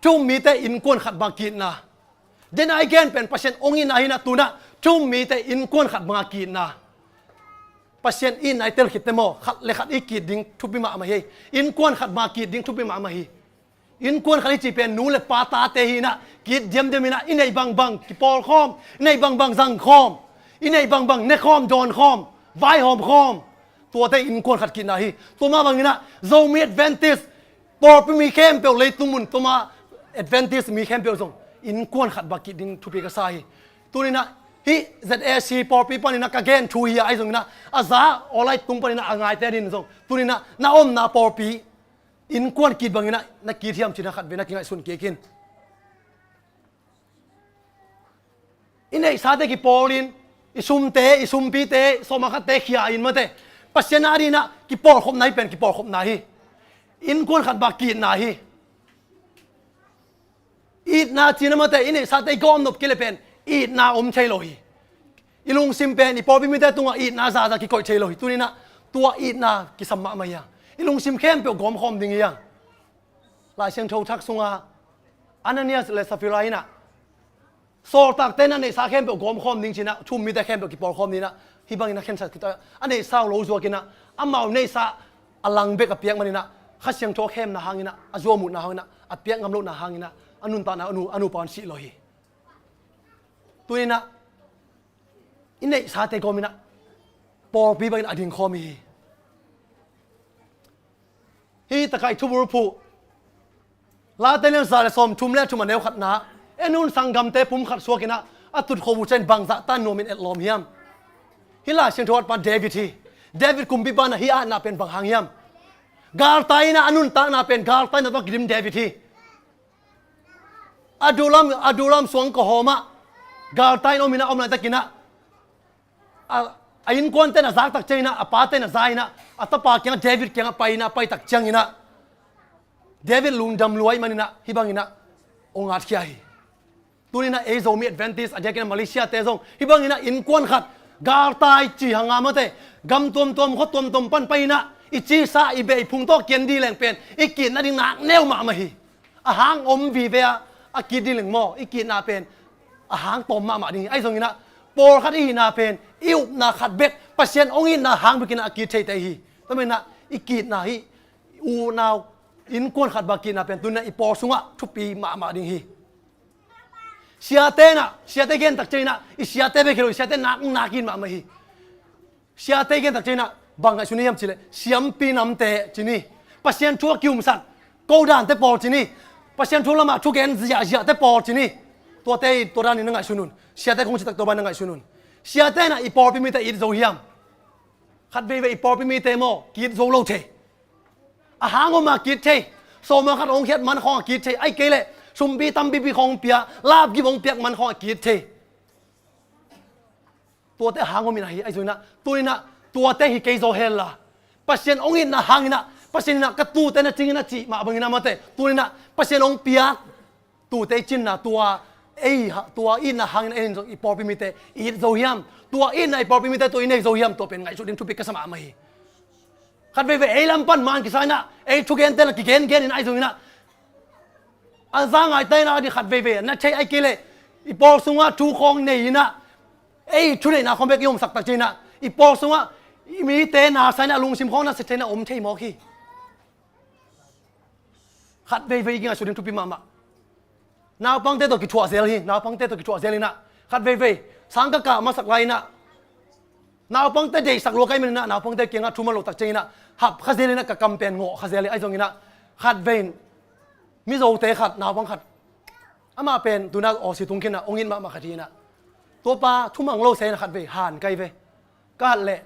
Thu um mite innkuan khat bang ki-itna. Den a i gen pen Pasian hong itna hinah tunah thu um mite innkuan khat banga ki-itna. Pasian itna i tel khitte maw khat le khat i ki-it ding thupi mahmah hi. Innkuan khat banga ki-it ding thupi mahmah hi. Innkuan khat i cih pen nu le pa tate hinah ki-it diamdiam inah i neih bangbang kipawlkhawm, i neih bangbang zangkhawm, i neih bangbang nekhawm dawnkhawm, vaihawm khawm. Tuate innkuan khat ki-itna hi. Tua mah banginah Zomi Adventist pawlpi mi khempeuh, leitung mun tua mah Adventist mi khempeuh zong innkuan khat bang ki-it ding thupi ka sa hi. Tuninah hih Z A C pawlpi paninah ka gen thu hi a, ahi zonginah a za online tung paninah a ngaite adin zong tuninah na omna pawlpi innkuan ki-it banginah na ki-it hiam cinah khatvei na kingaihsun kik in. I neihsate kipawlin, i sumte, i sumpite, sawm a khatte khia in mate Pasian a dinah kipawlkhopna hi pen kipawlkhopna hi. Innkuan khat bang ki-itna hi. Itna cina mate i neihsate i gawm nop kei le pen itna om thei lo hi. I lungsim pen i pawlpi mite tungah itna zaza kikoih thei lo hi. Tuninah tua itna kisam mahmah hi hang. I lungsim khempeuh gawmkhawm ding hi hang. Lai Siangtho thak sunga Ananias le Safira inah sawltakte na neihsa khempeuh gawmkhawm ding cinah thu um mite khempeuh kipawlkhawm dinah hih bangin a khensat khita a neihsa uh lo zuakinah amau neihsa a lang bek a piak maninah Kha Siangtho a khemna hanginah a zuamutna hanginah a piak ngam lohna hanginah a nuntakna a nu, a nupa un sih lo hi. Tuninah i neihsate gawminah pawlpi bangin a dingkhawm hi. Hih takah i thubul phuh Late lian za le sawm thum le thum a neu khatna, en un sanggamte pum khat suakinah a tutkhuabu cian bangzah tan nuamin etlawm hiam? Hih Lai Siangtho atpa David hi. David kumpipa inah hih a atna pen bang hang hiam? Galtai inah a nuntakna pen galtai inah tawh kidim David hi. Adullam, Adullam suang kawhawmah galtai in om inah, om laitakinah a, a innkuante na zaktak cianginah, a pate na za inah, a tapa kiangah, David kiangah pai inah, a paitak cianginah David lungdam lua ahih maninah hih banginah hong atkhia hi. Tuninah ei Zomi Adventist, a diakinah Malaysia-te zong hih banginah innkuan khat galtai ci hanga mate, gam tuamtuam khua tuamtuam pan pai inah i cisa i beh i phung tawh kian dih leng pen i kitna ding nak neu mahmah hi. A hang om vive a, a kit dih leng maw, i kitna pen a hang tawm mahmah ding hi. Ahi zonginah pawlkhat i hihna pen i upna khat bek, Pasian hong itna hang bekinah a kit theite hi. Tua maninah i kitna hi, unau innkuan khat bek kitna pen tuninah i pawl sungah thupi mahmah ding hi. Siate inah, siate gentak cianginah i siate bek hi lo, i siate nak, nak it mahmah hi. Siate gentak cianginah bang ngaihsun hiam cihleh, siampi namte ci ni, Pasian thu a kihumsak ko dante pawl ci ni, Pasian thu lamah thugen ziahziahte pawl ci ni. Tuate i tua danin na ngaihsun un. Siate kong citak tua ban na ngaihsun un. Siate inah i pawlpi mite it zo hiam? Khat veivei i pawlpi mite maw, ki-it zo lo thei. A hang om a ki-it thei. Sawma khat hong khiat man khawng a ki-it thei. Ahih kei leh sumpi tampipi khawng hong pia, lapgip hong piak man khawng a ki-it thei. Tuate a hang om inah hi, ahi zonginah tuninah tuate hi kei zaw henla, Pasian hong itna hanginah, Pasian inah ka tuute na cingin a cih mah banginah mate, tuninah Pasian hong piak tuute i cinna, tua ei ha, tua itna hangin ei in zong i pawlpi mite i it zo hiam? Tua itna i pawlpi mite tua i nei zo hiam? Tua pen ngaihsut ding thupi ka sa mahmah hi. Khat veivei ei lam pan man kisa inah, ei thugente na kigengen inah, ahi zonginah a za ngaita inah a ding khat veivei na thei, ahih kei leh i pawl sungah thu khawng nei inah ei thuneihna khawng bek i omsak tak cianginah i pawl sungah i mite na sa inah a lungsim khawng na sa thei inah om thei mawk hi. Khat veivei i kingaihsut ding thupi mahmah. Naupangte tawh kithuah zel hi, naupangte tawh kithuah zel inah khat veivei sang ka kah masak lai inah naupangte deihsak lua ka hih maninah naupangte kiangah thu man loh tak cianginah hap kha zel inah ka kam pen ngawh kha zel hi. Ahi zonginah khat vei in Mizote khat, naupang khat, amah pen tunah Aussie tung khin a, hong it mahmah khat hi inah, tuapa thumang lo se inah khat vei han kai ve. Ka hat leh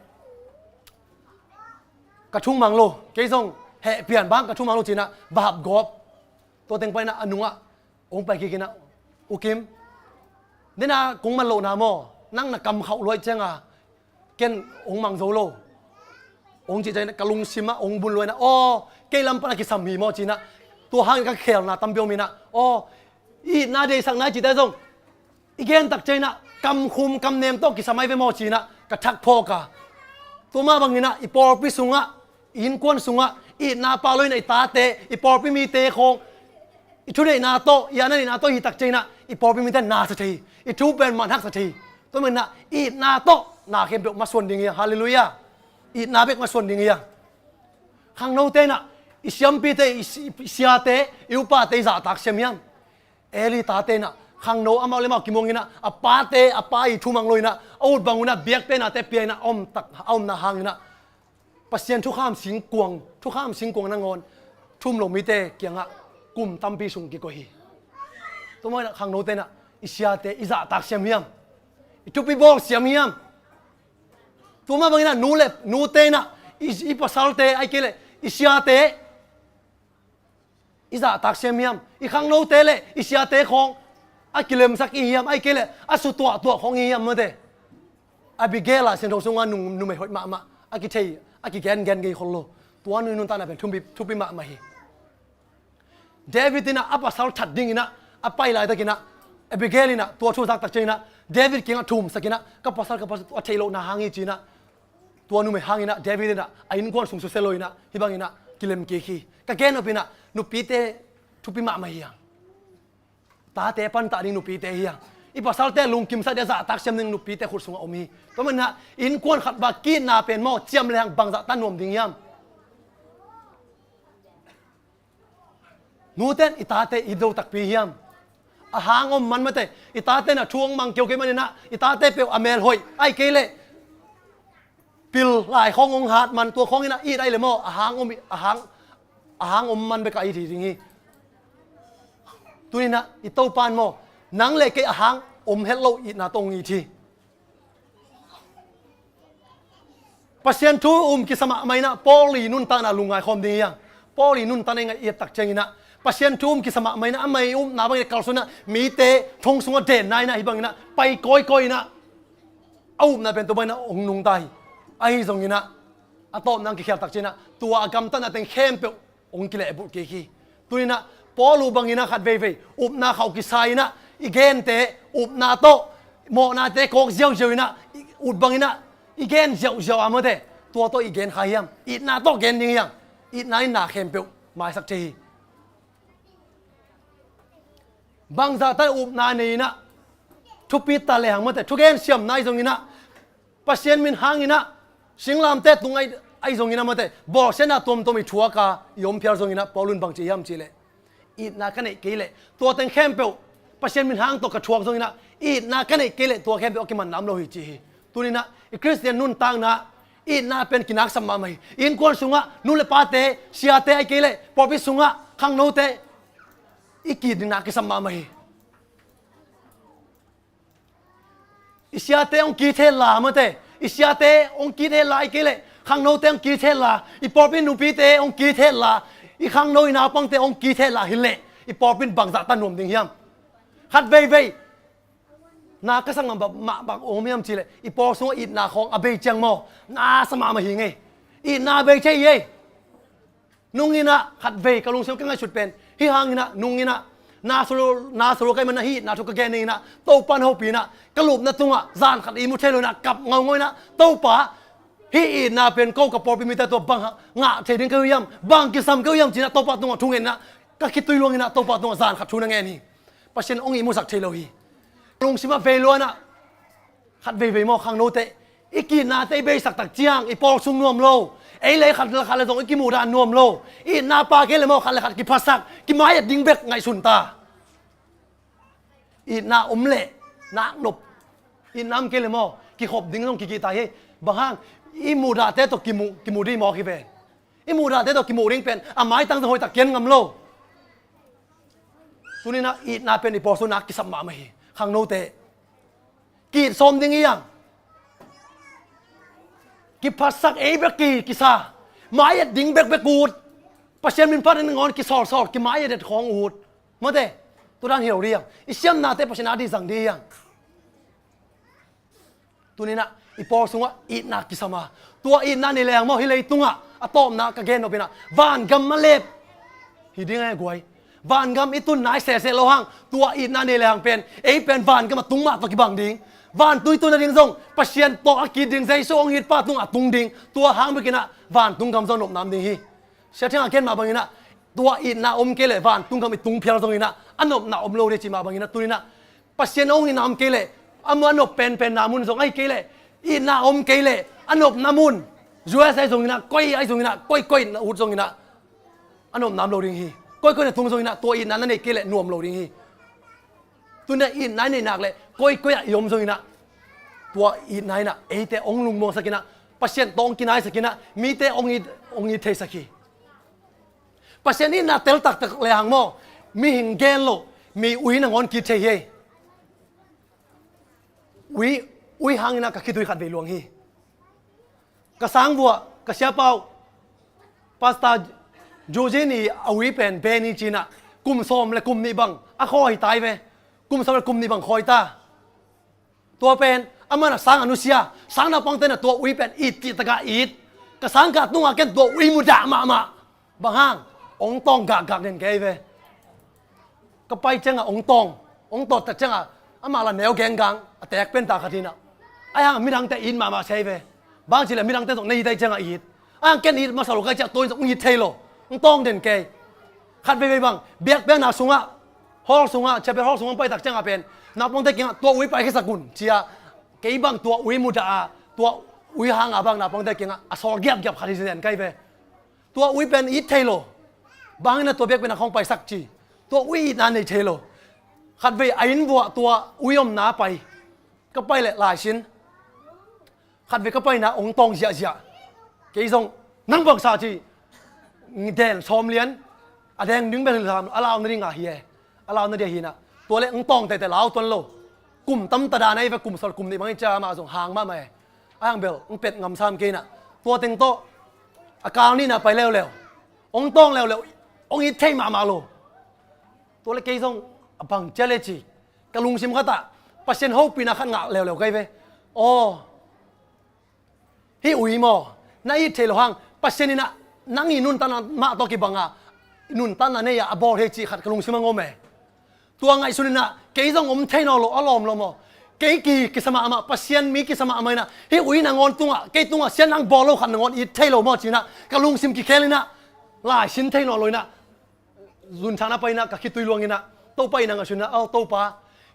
ka thumang lo, kei zong heh pian bang ka thumang lo ci inah va hap gawp. Tua teng pai inah a nungah hong pai kik inah, U Kim, nena kong man lohna maw, nang na kam khauh luaih cianga ken hong mang zo lo, hong cih ciangin ka lungsim ah hong bun lua inah, aw, kei lam pan a kisam hi maw ci inah, tua hangin ka khelna tampi om inah, aw, i itna deihsakna i cihte zong i gen tak cianginah kamkhum kamnem tawh kisam ahi ve maw ci inah ka thak phawk a. Tua mah banginah i pawlpi sungah, i innkuan sungah i itna pau lo inah i tate, i pawlpi mite khawng i thuneihna tawh, i atna neihna tawh i hih tak cianginah i pawlpi mite na sa thei hi. I thu pen man haksa thei hi. Tua maninah i itna tawh na khempeuh masuan ding hi hang. Halleluiah. I itna bek masuan ding hi hang. Khangnote inah i siampite, i si-, i siate, i upate i zahtak siam hiam? Eli tate inah khangno amau le amau kimuang inah a pate, a pa i thumang lo inah a ut bang unah biakpiaknate pia inah a om tak, a omna hang inah Pasian thukham singkuang, thukham singkuang nangawn thu um lo mite kiangah kum tampi sung kikoih hi. Tua mah inah khangnote inah i siate i zahtak siam hiam? I thupi bawl siam hiam? Tua mah bang inah nu le, nute inah i, i pasalte, ahih kei leh i siate i zahtak siam hiam? I khangnote le i siate khawng a kilemsak i hiam, ahih kei leh a su tuahtuah khawng i hiam mate? Abigail a Siangtho sungah nung, numei hoih mahmah a kithei, a kigengen ngei khol lo. Tua nu i nuntakna pen thupi, thupi mahmah hi. David inah a pasal that ding inah a pai laitak inah Abigail inah tua thu zak tak cianginah David kiangah thumsak inah, ka pasal, ka pasal, a theih lohna hang hi ci inah, tua numei hang inah David inah a innkuan sung susia lo inah hih bang inah kilem kik hi. Ka gen nop inah nupite thupi mahmah hi hang. Tate pantah ding nupite hi hang. I pasalte lungkimsak ding, a zahtak siam ding nupite khut sungah om hi. Tua maninah innkuan khat bang ki-itna pen maw, ciam le hang bangzah ta nuam ding hiam? Nute in i tate it zo takpi hiam? A hang om man mate, i tate inah thu hong mang keu kei maninah i tate peuh a mel hoih, ahih kei leh pil lai khawng hong hat man, tua khawng inah it ahih leh maw, a hang om, a hang, a hang om man bekah it hi ding hi. Tuninah i Topa in maw, nang le kei a hang om het loh itna tawh hong it hi. Pasian thu um kisa mahmah inah Paul i nuntakna lungngai khawm ding hi hang. Paul i nuntakna i ngaih i et tak cianginah Pasian thu um kisa mahmah inah, amah i upna bangin a kalsuan inah, mite thong sungah denna inah, hih bangin ah pai kawikawi inah, a upna pen tua bangin ah hong nungta hi. Ahi zongin ah, a tawpna hong kikhial tak ciangin ah, tua a gamtatna teng khempeuh hong kilehbulh kik hi. Tuni inah Paul uh bangin ah khat veivei upna khauh kisa inah, i gente upna tawh, mawhnate kawk ziauziau inah, i ut bangin ah i gen ziauziau a, mawte, tua tawh i gen kha hiam? Itna tawh gen ding hiam? Itna in na khempeuh maisak thei hi. Bangzah tan upna nei inah, thupi ta lehang, mawte, thugen siamna ahi zongin ah, Pasian min hang inah, singlamteh tung ahi, ahi zongin ah, mawte, bawlsiatna tuamtuam i thuak a i om phial zongin ah, Paul in bang ci hiam cih leh, itna ka neih kei leh tua teng khempeuh, Pasian min hang tawh ka thuak zongin ah, itna ka neih kei leh tua khempeuh a kimanna om lo hi, ci hi. Tuni inah i Khristian nuntakna, itna pen kinaksam mahmah hi. Innkuan sungah nu le pate, siate, ahih kei leh pawlpi sungah khangnote, i ki-itna kisam mahmah hi. I siate hong ki-it hen la, mawte, i siate hong ki-it hen la, ahih kei leh khangnote hong ki-it hen la, i pawlpi nupite hong ki-it hen la, i khangno i naupangte hong ki-it hen la hi leh, i pawlpi in bangzah ta nuam ding hiam? Khat veivei na ka sak mahmah bang om hiam cih leh, i pawl sungah itna khawng a bei ciang maw, na sa mahmah hi ing ei. Itna a bei thei hi ei. Nung inah khat vei ka lungsim ka ngaihsut pen, hih hang inah, nung inah, na sa lua, na sa lua ka hih manin ah hih itna thu ka gen inah, Topa in hopih inah, ka lupna tungah zan khat ihmu thei lo inah, kap ngaungau inah, Topa, hih itna pen ko ka pawlpi mite tawh bang ngah thei ding ka hi uh hiam, bang kisam ka hi uh hiam, ci inah Topa tungah thungen inah, ka khitui luang inah Topa tungah zan khat thu na ngen hi. Pasian hong ihmusak thei lo hi. Lungsim ah vei lua inah, khat veivei maw, khangnote, i ki-itnate i beisak tak ciang i pawl sung nuam lo. Ei le ei khat le khat le zong i kimuhdah nuam lo. Itna pha kei leh maw, khat le khat kiphasak, kimai-et ding bek ngaihsun ta. Itna om leh nak nop. Itna om kei leh maw, kikhop ding zong kikihta hi. Bang hang? I muhdahte tawh kimu, kimu ding mawk hi ven. I muhdahte tawh kimuh ding pen a maitang zong hoihtak kiam ngam lo. Tuni inah itna pen i pawl sungah kisam mahmah hi. Khangnote, ki-it sawm ding hi hang. Kiphasak, ei bek ki, kisa. Mai-et ding bekbek ut. Pasian min phat in ngawn kisawlsawl, kimai-et khawng ut. Mawte, tua dan hi lo ding hi hang. I siamnate Pasian ading zang ding hi hang. Tuni inah i pawl sungah itna kisam a, tua itna nei lehang maw, hih leitungah a tawpna ka gen nop inah vangam a lep hi ding a guai. Vangam i tun nai sehseh lo hang, tua itna nei lehang pen, ei pen vangam a tung mah tawh kibang ding. Vantung i tun nading zong Pasian tawh a ki-it ding, Jesu hong it pa tungah a tung ding. Tua hang bek inah vantung gam zong a nopna om ding hi. Sia Thiang a gen mah bang inah, tua itna om kei leh vantung gam i tung phial zong inah a nopna om lo ding, ci mah bang inah, tuni inah Pasian hong itna om kei leh, a mun a nop penpenna mun zong, ahih kei leh itna om kei leh a nopna mun, U S A zong inah, koi ahi zong inah, koikoi na ut zong inah a nopna om lo ding hi. Koikoi na tung zong inah tua itna na neih kei leh nuam lo ding hi. Tuni inah itna i neih nak leh koikoi ah i om zong inah, tua itna inah eite hong lungmuangsak inah, Pasian tawh hong kinaisak inah, mite hong it, hong it theisak hi. Pasian itna tel taktak lehang maw, mihing gen loh, mi ui nangawn ki-it thei hi. Ui, ui hang inah ka khitui khat vei luang hi. Ka sangvuah, ka siapa uh, Pastor Eugene i a ui pen Benny ci inah, kum sawm le kum nih bang a khawi ta hi ve. Kum sawm le kum nih bang khawi ta. Tua pen amah in a sang a nusia, sang naupangte in a tua ui pen it cihtak a it. Ka sangkah tungah ken tua ui mudah mahmah. Bang hang? Hong tawng gakgak den kei ve. Ka pai ciangah hong tawng, hong tawt tak ciangah amah la neu genggang a teek pen ta khat hi inah. Ahi hang midangte it mahmah se hi ve. Bang cih leh midangte zong na it ahih ciangah it. Ahi hang ken it masa lo ka hih ciang tua in zong hong it thei lo. Hong tawng den kei. Khat veivei bang, biakpiakna sungah, hall sungah, chapel hall sungah hong pai tak ciangah pen naupangte kiangah tua ui paikhiasak un, ci-a, kei bang tua ui mudah a, tua ui hang a bang naupangte kiangah a sawl giapgiap khat hi zen kei ve. Tua ui pen it thei lo. Bang hang inah tua biakpiakna khawng paisak ci. Tua ui itna nei thei lo. Khat vei a inn vuah tua ui omna pai. Ka pai leh laisin. Khat vei ka paina hong tawng ziahziah. Kei zong, nang bang sa ci. Den sawm lian. A deng ding bel hi lo, a lau nading a hi e. A lau nading a hi inah. Tua leh hong tawng teitei, lau tuan lo. Kum tamta dan ahi ve, kum sawm kum nih bang hi ciang amah zong hang mahmah e. Ahi hang bel hong pet ngam sam kei inah. Tua teng tawh a kal nihna pai leuleu. Hong tawng leuleu. Hong it thei mahmah lo. Tua le kei zong a bang cia le ci, ka lungsim khatah Pasian hopihna khat ngah leuleu kei ve. Aw, hih ui maw, na it thei lo hang, Pasian in ah nang i nuntakna mah tawh kibanga nuntakna nei-a a bawl hi cih khat ka lungsim ah ngom e. Tua ngaihsun in ah kei zong om thei nawn lo a lawm lo maw? Kei ki, kisa mahmah, Pasian mi kisa mahmah in ah hih ui nangawn tungah, kei tungah siatna bawl lo khat nangawn it thei lo maw ci-in ah ka lungsim kikhel in ah, lai sin thei nawn lo in ah, zunthang na pai in ah ka khitui luang in ah Topa in ah ngaihsun in ah, "Aw Topa,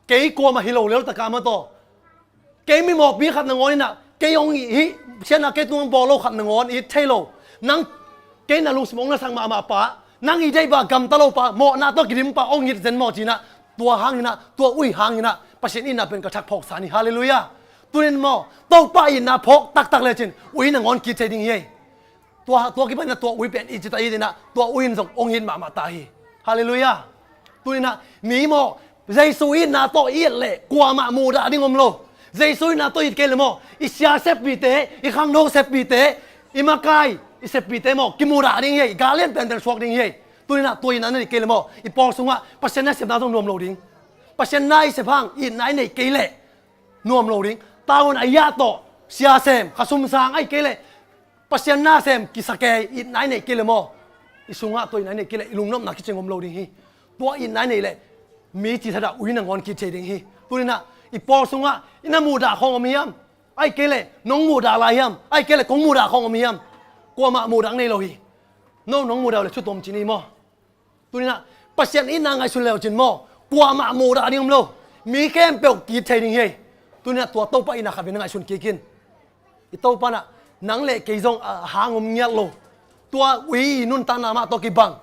kei kuamah hi lo lel taka mah tawh, kei mimawkpi khat nangawn in ah, kei hong it, hih siatna kei tungah bawl lo khat nangawn it thei lo. Nang, kei na lungsim hong nasak mahmah pa, nang i deih bang gamta lo pa, mawhna tawh kidim pa hong it zen maw?" ci-in ah, tua hang in ah, tua ui hang in ah Pasian itna pen ka thak phawksa ni. Halleluiah. Tuni in maw, Topa itna phawk taktak lecin ui nangawn ki-it thei ding hi ei. Tua, tua kipan in ah tua ui pen i cita i ding in ah tua ui in zong hong it mahmah ta hi. Halleluiah. Tuni in ah mi maw, Jesu itna tawh i it leh kuamah muhdah ding om lo. Jesu itna tawh i it kei leh maw, i sia seppite, i khangno seppite, i makai i seppite maw, kimuhdah ding hi ei, gal lian penpen suak ding hi ei. Tuni in ah tua itna i neih kei leh maw, i pawl sungah Pasian nasepna zong nuam lo ding. Pasian na i sep hang itna i neih kei leh nuam lo ding. Tavuan a yah tawh sia sem, khasum sang ahih kei leh Pasian nasem kisa kei itna i neih kei leh maw, i sungah tua itna i neih kei leh i lungnopna kicing om lo ding hi. Tua itna i neih leh mi cithadah ui nangawn ki-it thei ding hi. Tuni in ah i pawl sungah i na muhdah khawng om hiam? Ahih kei leh nong muhdah lai hiam? Ahih kei leh kong muhdah khawng om hiam? Kuamah muhdah nei lo hi. No nong muhdah uh leh thu tuam ci ni maw? Tuni in ah Pasian itna ngaihsun le uh cin maw, kuamah muhdah ding om lo. Mi khempeuh ki-it thei ding hi ei. Tuni in ah tua Topa itna khat vei na ngaihsun kik in. I Topa in ah nang le kei zong a hang om ngiat lo. Tua ui i nuntakna mah tawh kibang,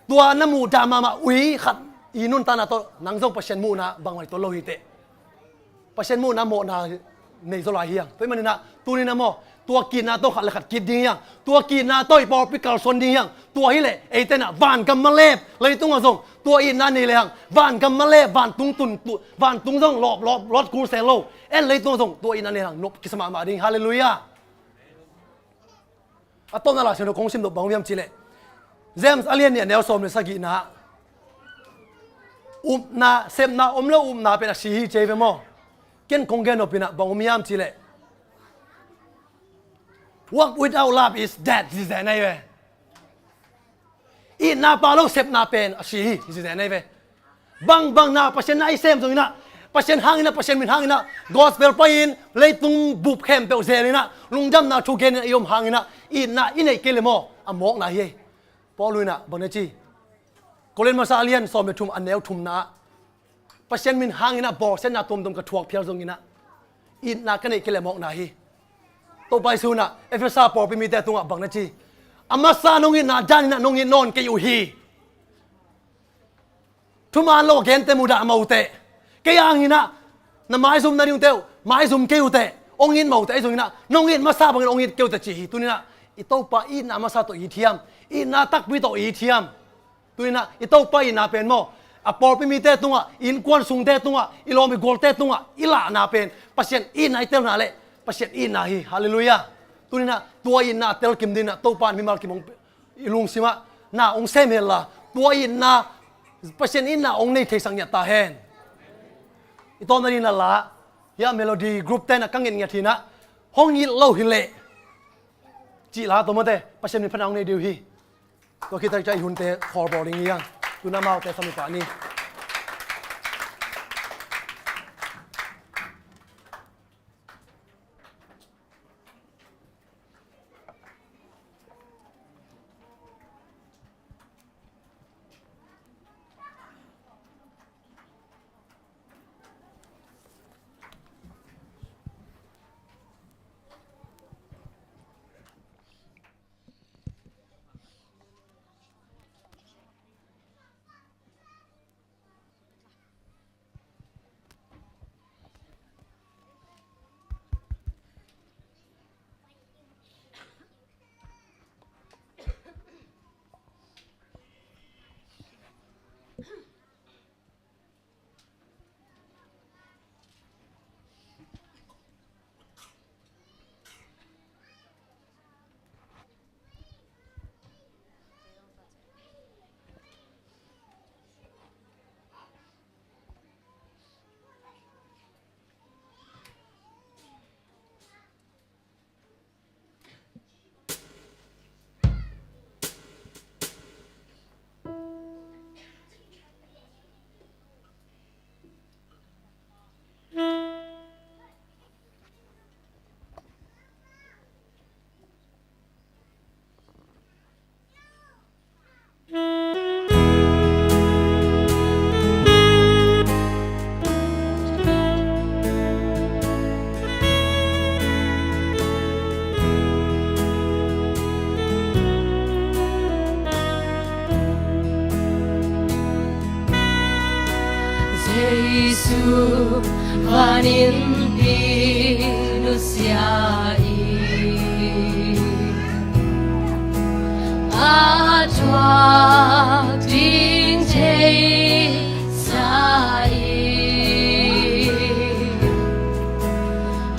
tua na muhdah mahmah ui khat i nuntakna tawh nang zong Pasian muhna bangmah i tuan lo hi teh. Pasian muhna mawhna nei zaw lai hi hang. Tua ahih manin ah tuni in ah maw, tua ki-itna tawh khat le khat ki-it ding hi hang. Tua ki-itna tawh i pawlpi kalsuan ding hi hang. Tua hi leh eite in ah vangam malep, leitungah zong tua itna nei le hang vangam malep, vantung tun, tu, vantung zong lawp, lawp, lawt kul sel lo. En leitungah zong tua itna nei le hang nop kisa mahmah ding. Halleluiah. A tawpna Lai Siangtho kong sim nop bang om hiam cih leh, James a lian nih a neu sawm le sagihna ah, upna, sepna om lo upna pen a si hi ci hi ve maw. Ken kong gen nop in ah bang om hiam cih leh, "Work without love is dead," ci zen ahi ve. Itna pha lo sepna pen a si hi, ci zen ahi ve. Bangbang na Pasian na i sem zong in ah, Pasian hang in ah, Pasian min hang in ah, gospel pai-in leitung bup khempeuh zel in ah, lungdamna thu gen in ah i om hang in ah, itna i neih kei leh maw, a mawkna hi ei. Paul in ah bang na ci, Korin masa a lian sawm le thum a neu thumna ah, Pasian min hang in ah bawlsiatna tuamtuam ka thuak phial zong in ah, itna ka neih kei leh mawkna hi. Topa Jesu in ah Efesa pawlpi mite tungah bang na ci, "A masa nong itna dan in ah nong it nawn kei uh hi. Thuman lo a gente mudah mah uh teh. Kei hang in ah na maizum nading uh teh uh maizum kei uh teh, hong it mah uh teh, ahi zongin ah nong it masa bangin hong it kei uh teh," ci hi. Tuni in ah i Topa itna masa tawh i it hiam? Itna takpi tawh i it hiam? Tuni in ah i Topa itna pen maw, a pawlpi mite tungah, i innkuan sungte tungah, i lawm i gualte tungah i lahna pen Pasian itna i telna leh Pasian itna hi. Halleluiah. Tuni in ah tua itna a telkim ding in ah Topa in mimal kim hong, i lungsim ah na hong sem hen la, tua itna, Pasian itna hong nei theisak ngiat ta hen. I tawpna ding in ah la, hiah Melody group te in ah ka ngetnget hi in ah, "Hong it lo hi leh," cih la tawh mawte, Pasian min phatna hong nei ding uh hi. Tua khit takciang i hunte khawl bawl ding hi hang. Tu in ah amaute sam i pah ni. Jesu van innpi nusia in, a thuak ding thei sa in,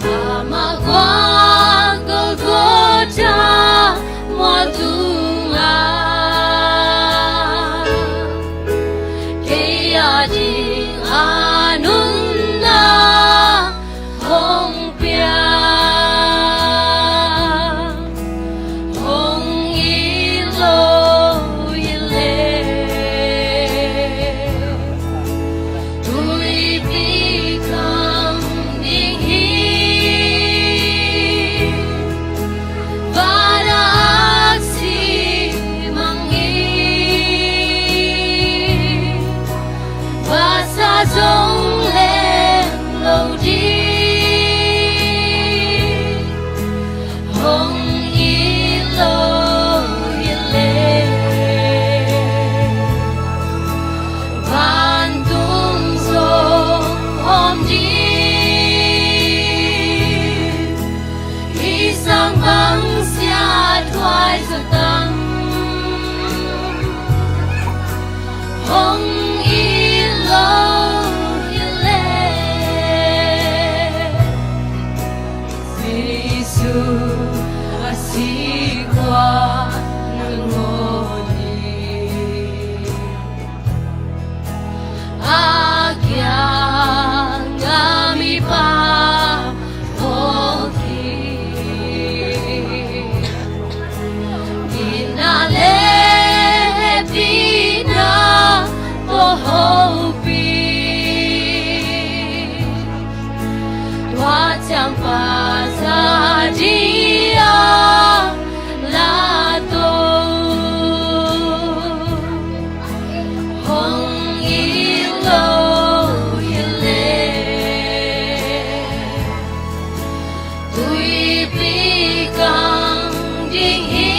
amah guak Golgotha mual tungah kei a ding a nunna hong pia. Hong it lo hi leh, tuipi kang ding hi. Van a aksi mang hi, vasa zong lem lo ding. Hong it lo hi leh, vantung zong om ding. Hih sang bang siathuai zaw tam, hong it lo hi leh, Jesu a sik uh a nangawn hi. A kiangah mipa phawk hi. Itna le hehpihna tawh hopih, tua ciangpa za ding a la to, hong it lo hi leh, tuipi kang ding hi.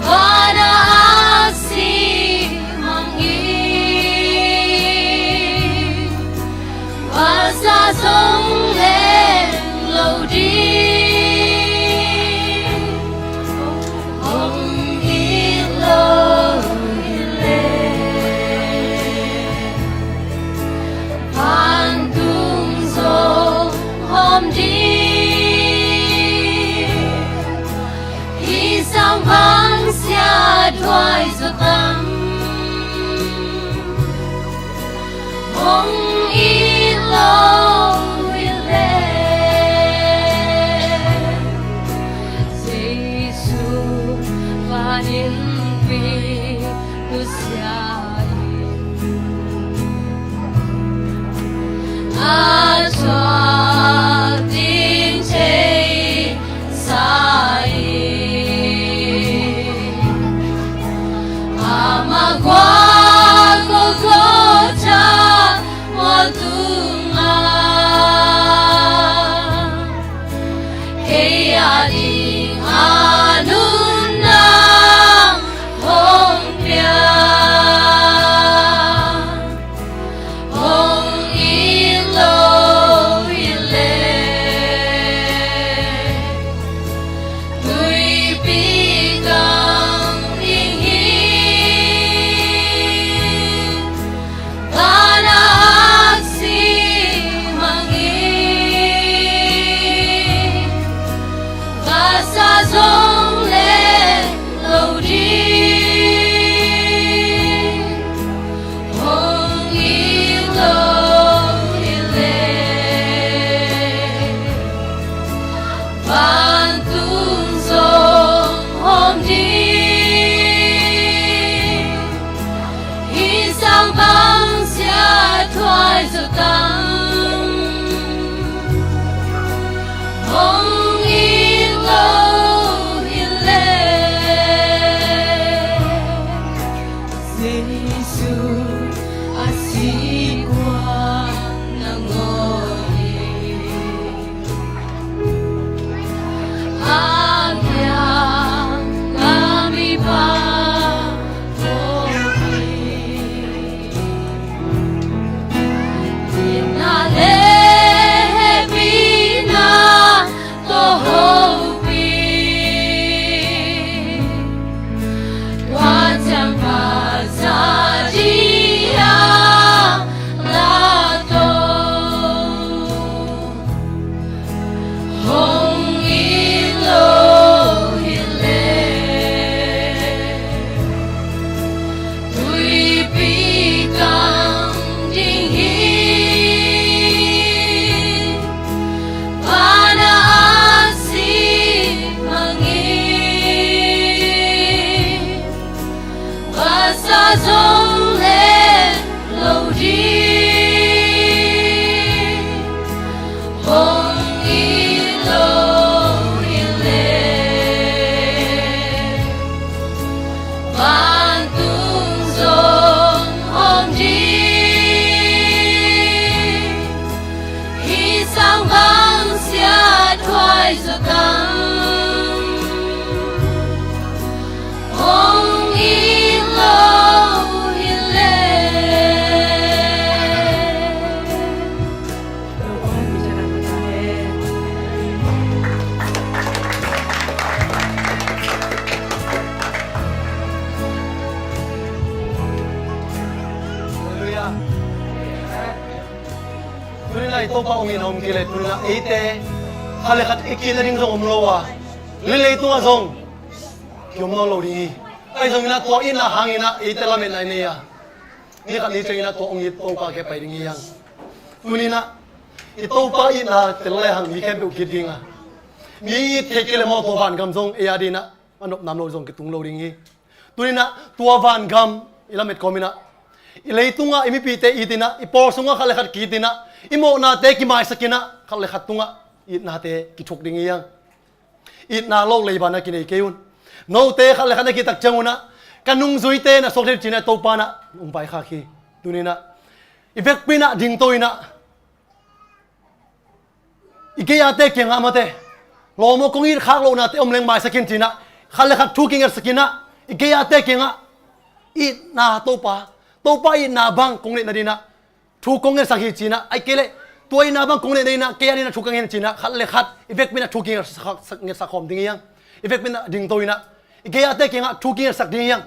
Van a aksi mang hi, vasa zong lem lo ding. Hong it lo hi leh, vantung zong om ding. Hih sang bang siathuai zaw tam, hong it lo hi leh, Jesu van innpi nusia in, a thuak ding thei sa in, amah guak Golgotha mual tungah kei a ding a nunna hong pia. Hong it lo Tuni-in ah i Topa hong itna om kei leh, tuni-in ah eite khat le khat i ki-itna ding zong om lo a, leitung ah zong ki-om nawn lo ding hi. Ahi zongin ah tua itna hangin ah eite lametna i nei a, ni khat ni ciangin ah tua hong it Topa kiang pai ding hi hang. Tuni-in ah i Topa itna tel le hang mi khempeuh ki-it ding a, mi it theih kei leh maw, tua vangam zong ei a dingin ah a nopna om lo zong kitung lo ding hi. Tuni-in ah tua vangam i lamet kawmin ah, i leitungah i mipite itin ah, i pawl sungah khat le khat ki-itin ah, i mawhnate kimaisakin ah, khat le khat tungah itnate kithuk ding hi hang. Itna lo leiba-in ah kinei kei un. Note khat le khat na ki-it tak ciangun ah, ka nungzuite na suak thei uh ci-in ah Topa in ah hong vaikhak hi. Tuni-in ah i vekpi-in ah dingto-in ah, i gei-ate kiangah, amaute lawm aw, kong it khak lohnate om leng maisak in ci-in ah, khat le khat thu kingetsakin ah, i gei-ate kiangah itna, Topa, Topa itna bang kong neih nadingin ah thu kong ngetsak hi ci-in ah, ahih kei leh tua itna bang kong neih nadingin ah kei a dingin ah thu ka ngen ci-in ah, khat le khat i vekpi-in ah thu kingetsak, ngetsak khawm ding hi hang. I vekpi-in ah dingto-in ah, i gei-ate kiangah thu kingetsak ding hi hang.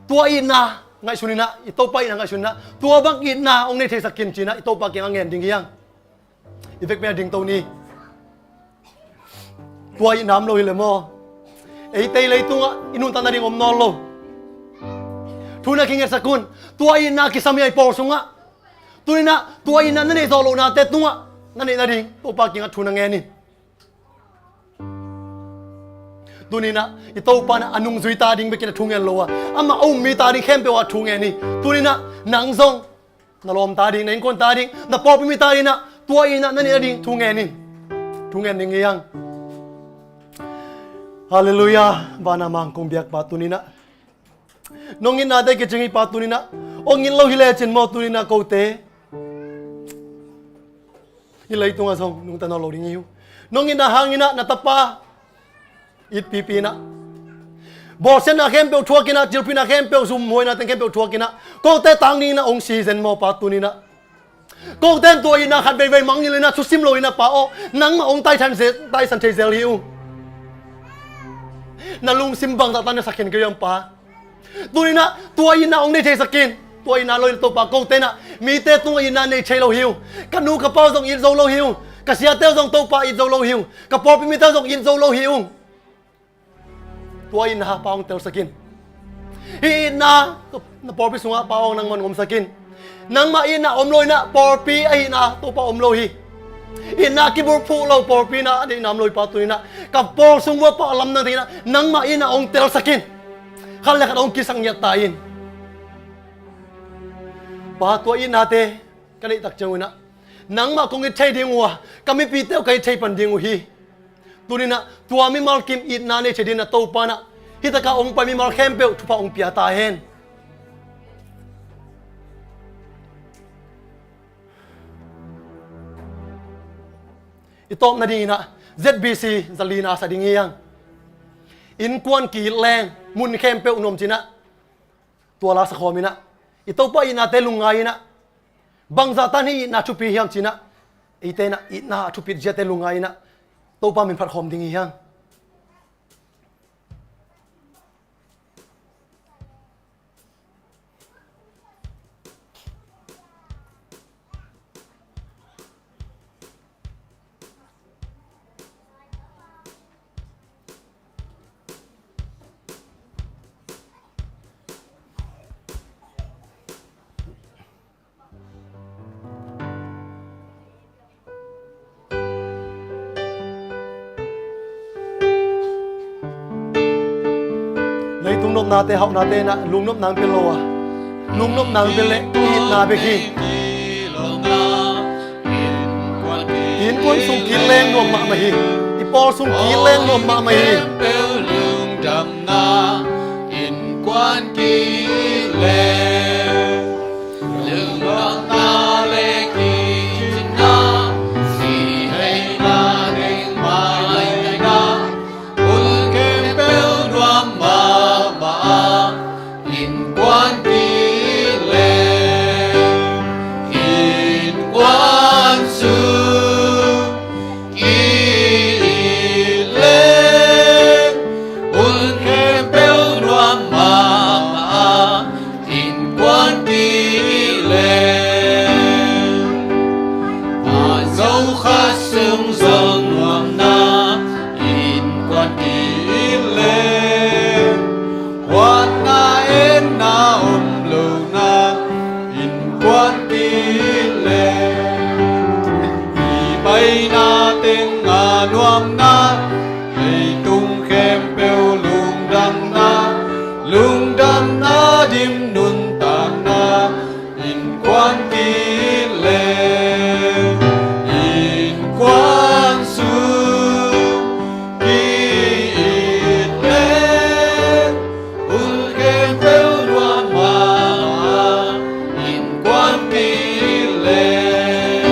Tua itna ngaihsun in ah, i Topa itna ngaihsun in ah, tua bang itna hong nei theisak in ci-in ah i Topa kiangah ngen ding hi hang. I vekpi-in ah dingto ni. Tua itna om lo hi leh maw, eite leitungah i nuntakna ding om nawn lo. Thu na kingetsak un. Tua itna kisam hi a, i pawl sungah. Tuni-in ah tua itna na neih zawh lohnate tungah na neih nading Topa kiangah thu na ngen in. Tuni-in ah i Topa in ah a nungzuite ading bekin ah thu ngen lo a, amah a um mite ading khempeuh ah thu ngen hi. Tuni-in ah nang zong na lawmte ading, na innkuante ading, na pawlpi mite adingin ah tua itna na neih nading thu ngen in. Thu ngen ding hi hang. Halleluiah. Van a mang kong biak Pa, tuni-in ah nong itnate kicing hi Pa, tuni-in ah hong it lo hi lecin maw, tuni-in ah kote hih leitungah zong nungta nawn lo ding hi uh. Nong itna hangin ah na tapa it pipi-in ah, bawlsiatna khempeuh thuakin ah, thilpihna khempeuh, zumhuaina teng khempeuh thuakin ah, kote tang dingin ah hong si zen maw Pa, tuni-in ah kote in tua itna khat veivei mangngilh in ah, thusim lo in ah Pa aw, nangmah hong taisan thei zel hi uh. Na lungsim bangzah tan na sa khin kei hiam Pa? Tuni-in ah tua itna hong nei theisak in. Tua itna lo in Topa, kote in ah mite tungah itna nei thei lo hi uh. Ka nu ka pa uh zong it zo lo hi uh. Ka siate uh zong Topa it zo lo hi uh. Ka pawlpi mite uh zong it zo lo hi uh. Tua itna Pa hong telsak in. Hih itna na pawlpi sungah Pa aw nangman hong omsak in. Nangmah itna om lo in ah pawlpi ahihna Topa om lo hi. Itna kibulphuh lo pawlpi in ah a deihna om lo hi Pa, tuni-in ah ka pawl sung uah Pa, lamdang tengin ah nangmah itna hong telsak in. Khat le khat hong kisak ngiat ta in. Pa, tua itnate ka neih tak ciangun ah nangmah kong it thei ding uh a, ka mipite uh ka it thei pan ding uh hi. Tuni-in ah tua mimal kim itna nei thei dingin ah Topa in ah hih takah hong pai mimal khempeuh thupha hong pia ta hen. I tawpna dingin ah Z B C zalina sa ding hi hang. Innkuan ki-it leng mun khempeuh nuam ci-in ah tua la sa khawm in ah, i Topa itnate lungngai in ah, bangzah tan hih itna thupi hiam ci-in ah, eite in ah itna a thupit ziate lungngai in ah Topa min phat khawm ding hi hang. Leitung nopnate, hauhnate in ah lungnopna hong pia lo a, lungnopna hong pia leh itna bek hi. Innkuan sung ki-it leng nuam mahmah hi. I pawl sung ki-it leng nuam mahmah hi. Innkuan ki-it leng lungdamna le kicinna, siheina ding maina, hun khempeuh nuam mahmah a, innkuan ki-it leng, innkuan sung ki-it leng, hun khempeuh nuam mahmah a, innkuan ki-it leng. Nuntakna innkuan ki-it leng, innkuan sung ki-it leng, hun khempeuh nuam mahmah, innkuan ki-it leng,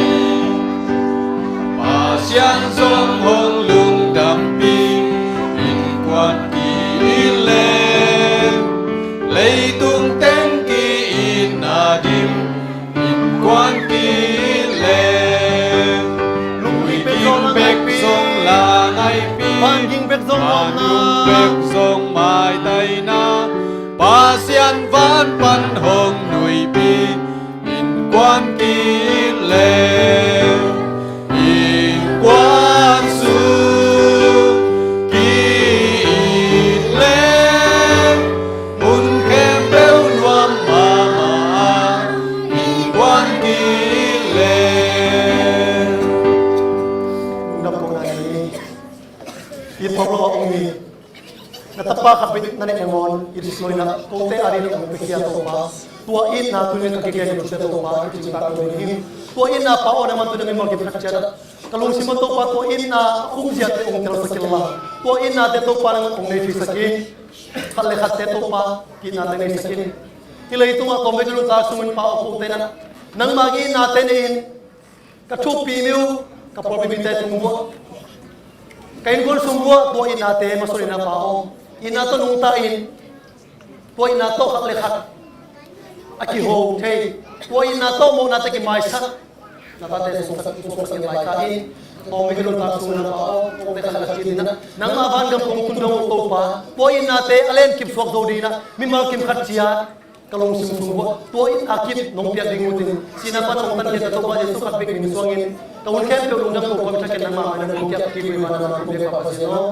Pasian zong hong lungdampih, innkuan ki-it leng, leitung teng ki-itna dim, innkuan ki-it leng, lui ging bek zong la ngaipih, van ging bek zong, van lawhna, dung bek zong maitaina, Pasian van pan hong nuipih, innkuan ki-it leng, innkuan sung ki-it leng, mun khempeuh nuam mahmah, innkuan ki-it leng. Lungdam ko ngai ni. It Topa ong ni. Na tapa khat bek na neih nangawn, it is not enough. Kote adingin hong piakhia Topa, tua itna tuni-in ka kigen nop Topa, i cingtak ding hi. Tua itna Pa aw, nangman tuni-in mimal kim khat ciat ka lungsim ah Topa, tua itna a khukziate hong telsak inla, tua itnate Topa nangman hong nei theisak in. Khat le khatte Topa, itnate neisak in. Hih leitungah tawmvei nuntak sungin Pa aw, kote in nangmah itnate nei in. Ka thupi mi uh, ka pawlpi mite tung vuah, ka innkuan sung vuah, tua itnate masuan in a Pa aw, itna tawh nungta in, tua itna tawh khat le khat a kiho thei, tua itna tawh mawhnate kimaisak na tate sungsak, sungsak in lai ka in. Tawmvei nuntak sungin a Pa aw, kote khat le khat ki-it in, nangmah vangam kong tun dong uh Topa, tua itnate a len kip suak zo dingin mimal kim khat ciat ka lungsim sung vuah, tua itna kip nong piak ding uh hi. Sihna pan hong tan khiat Topa Jesu khat bek min suangin ka hun khempeuh lungdam ko, kong thak in nangmah mai-in nong piak kip uh hi. Nangmah kum bek Pa Pasian aw.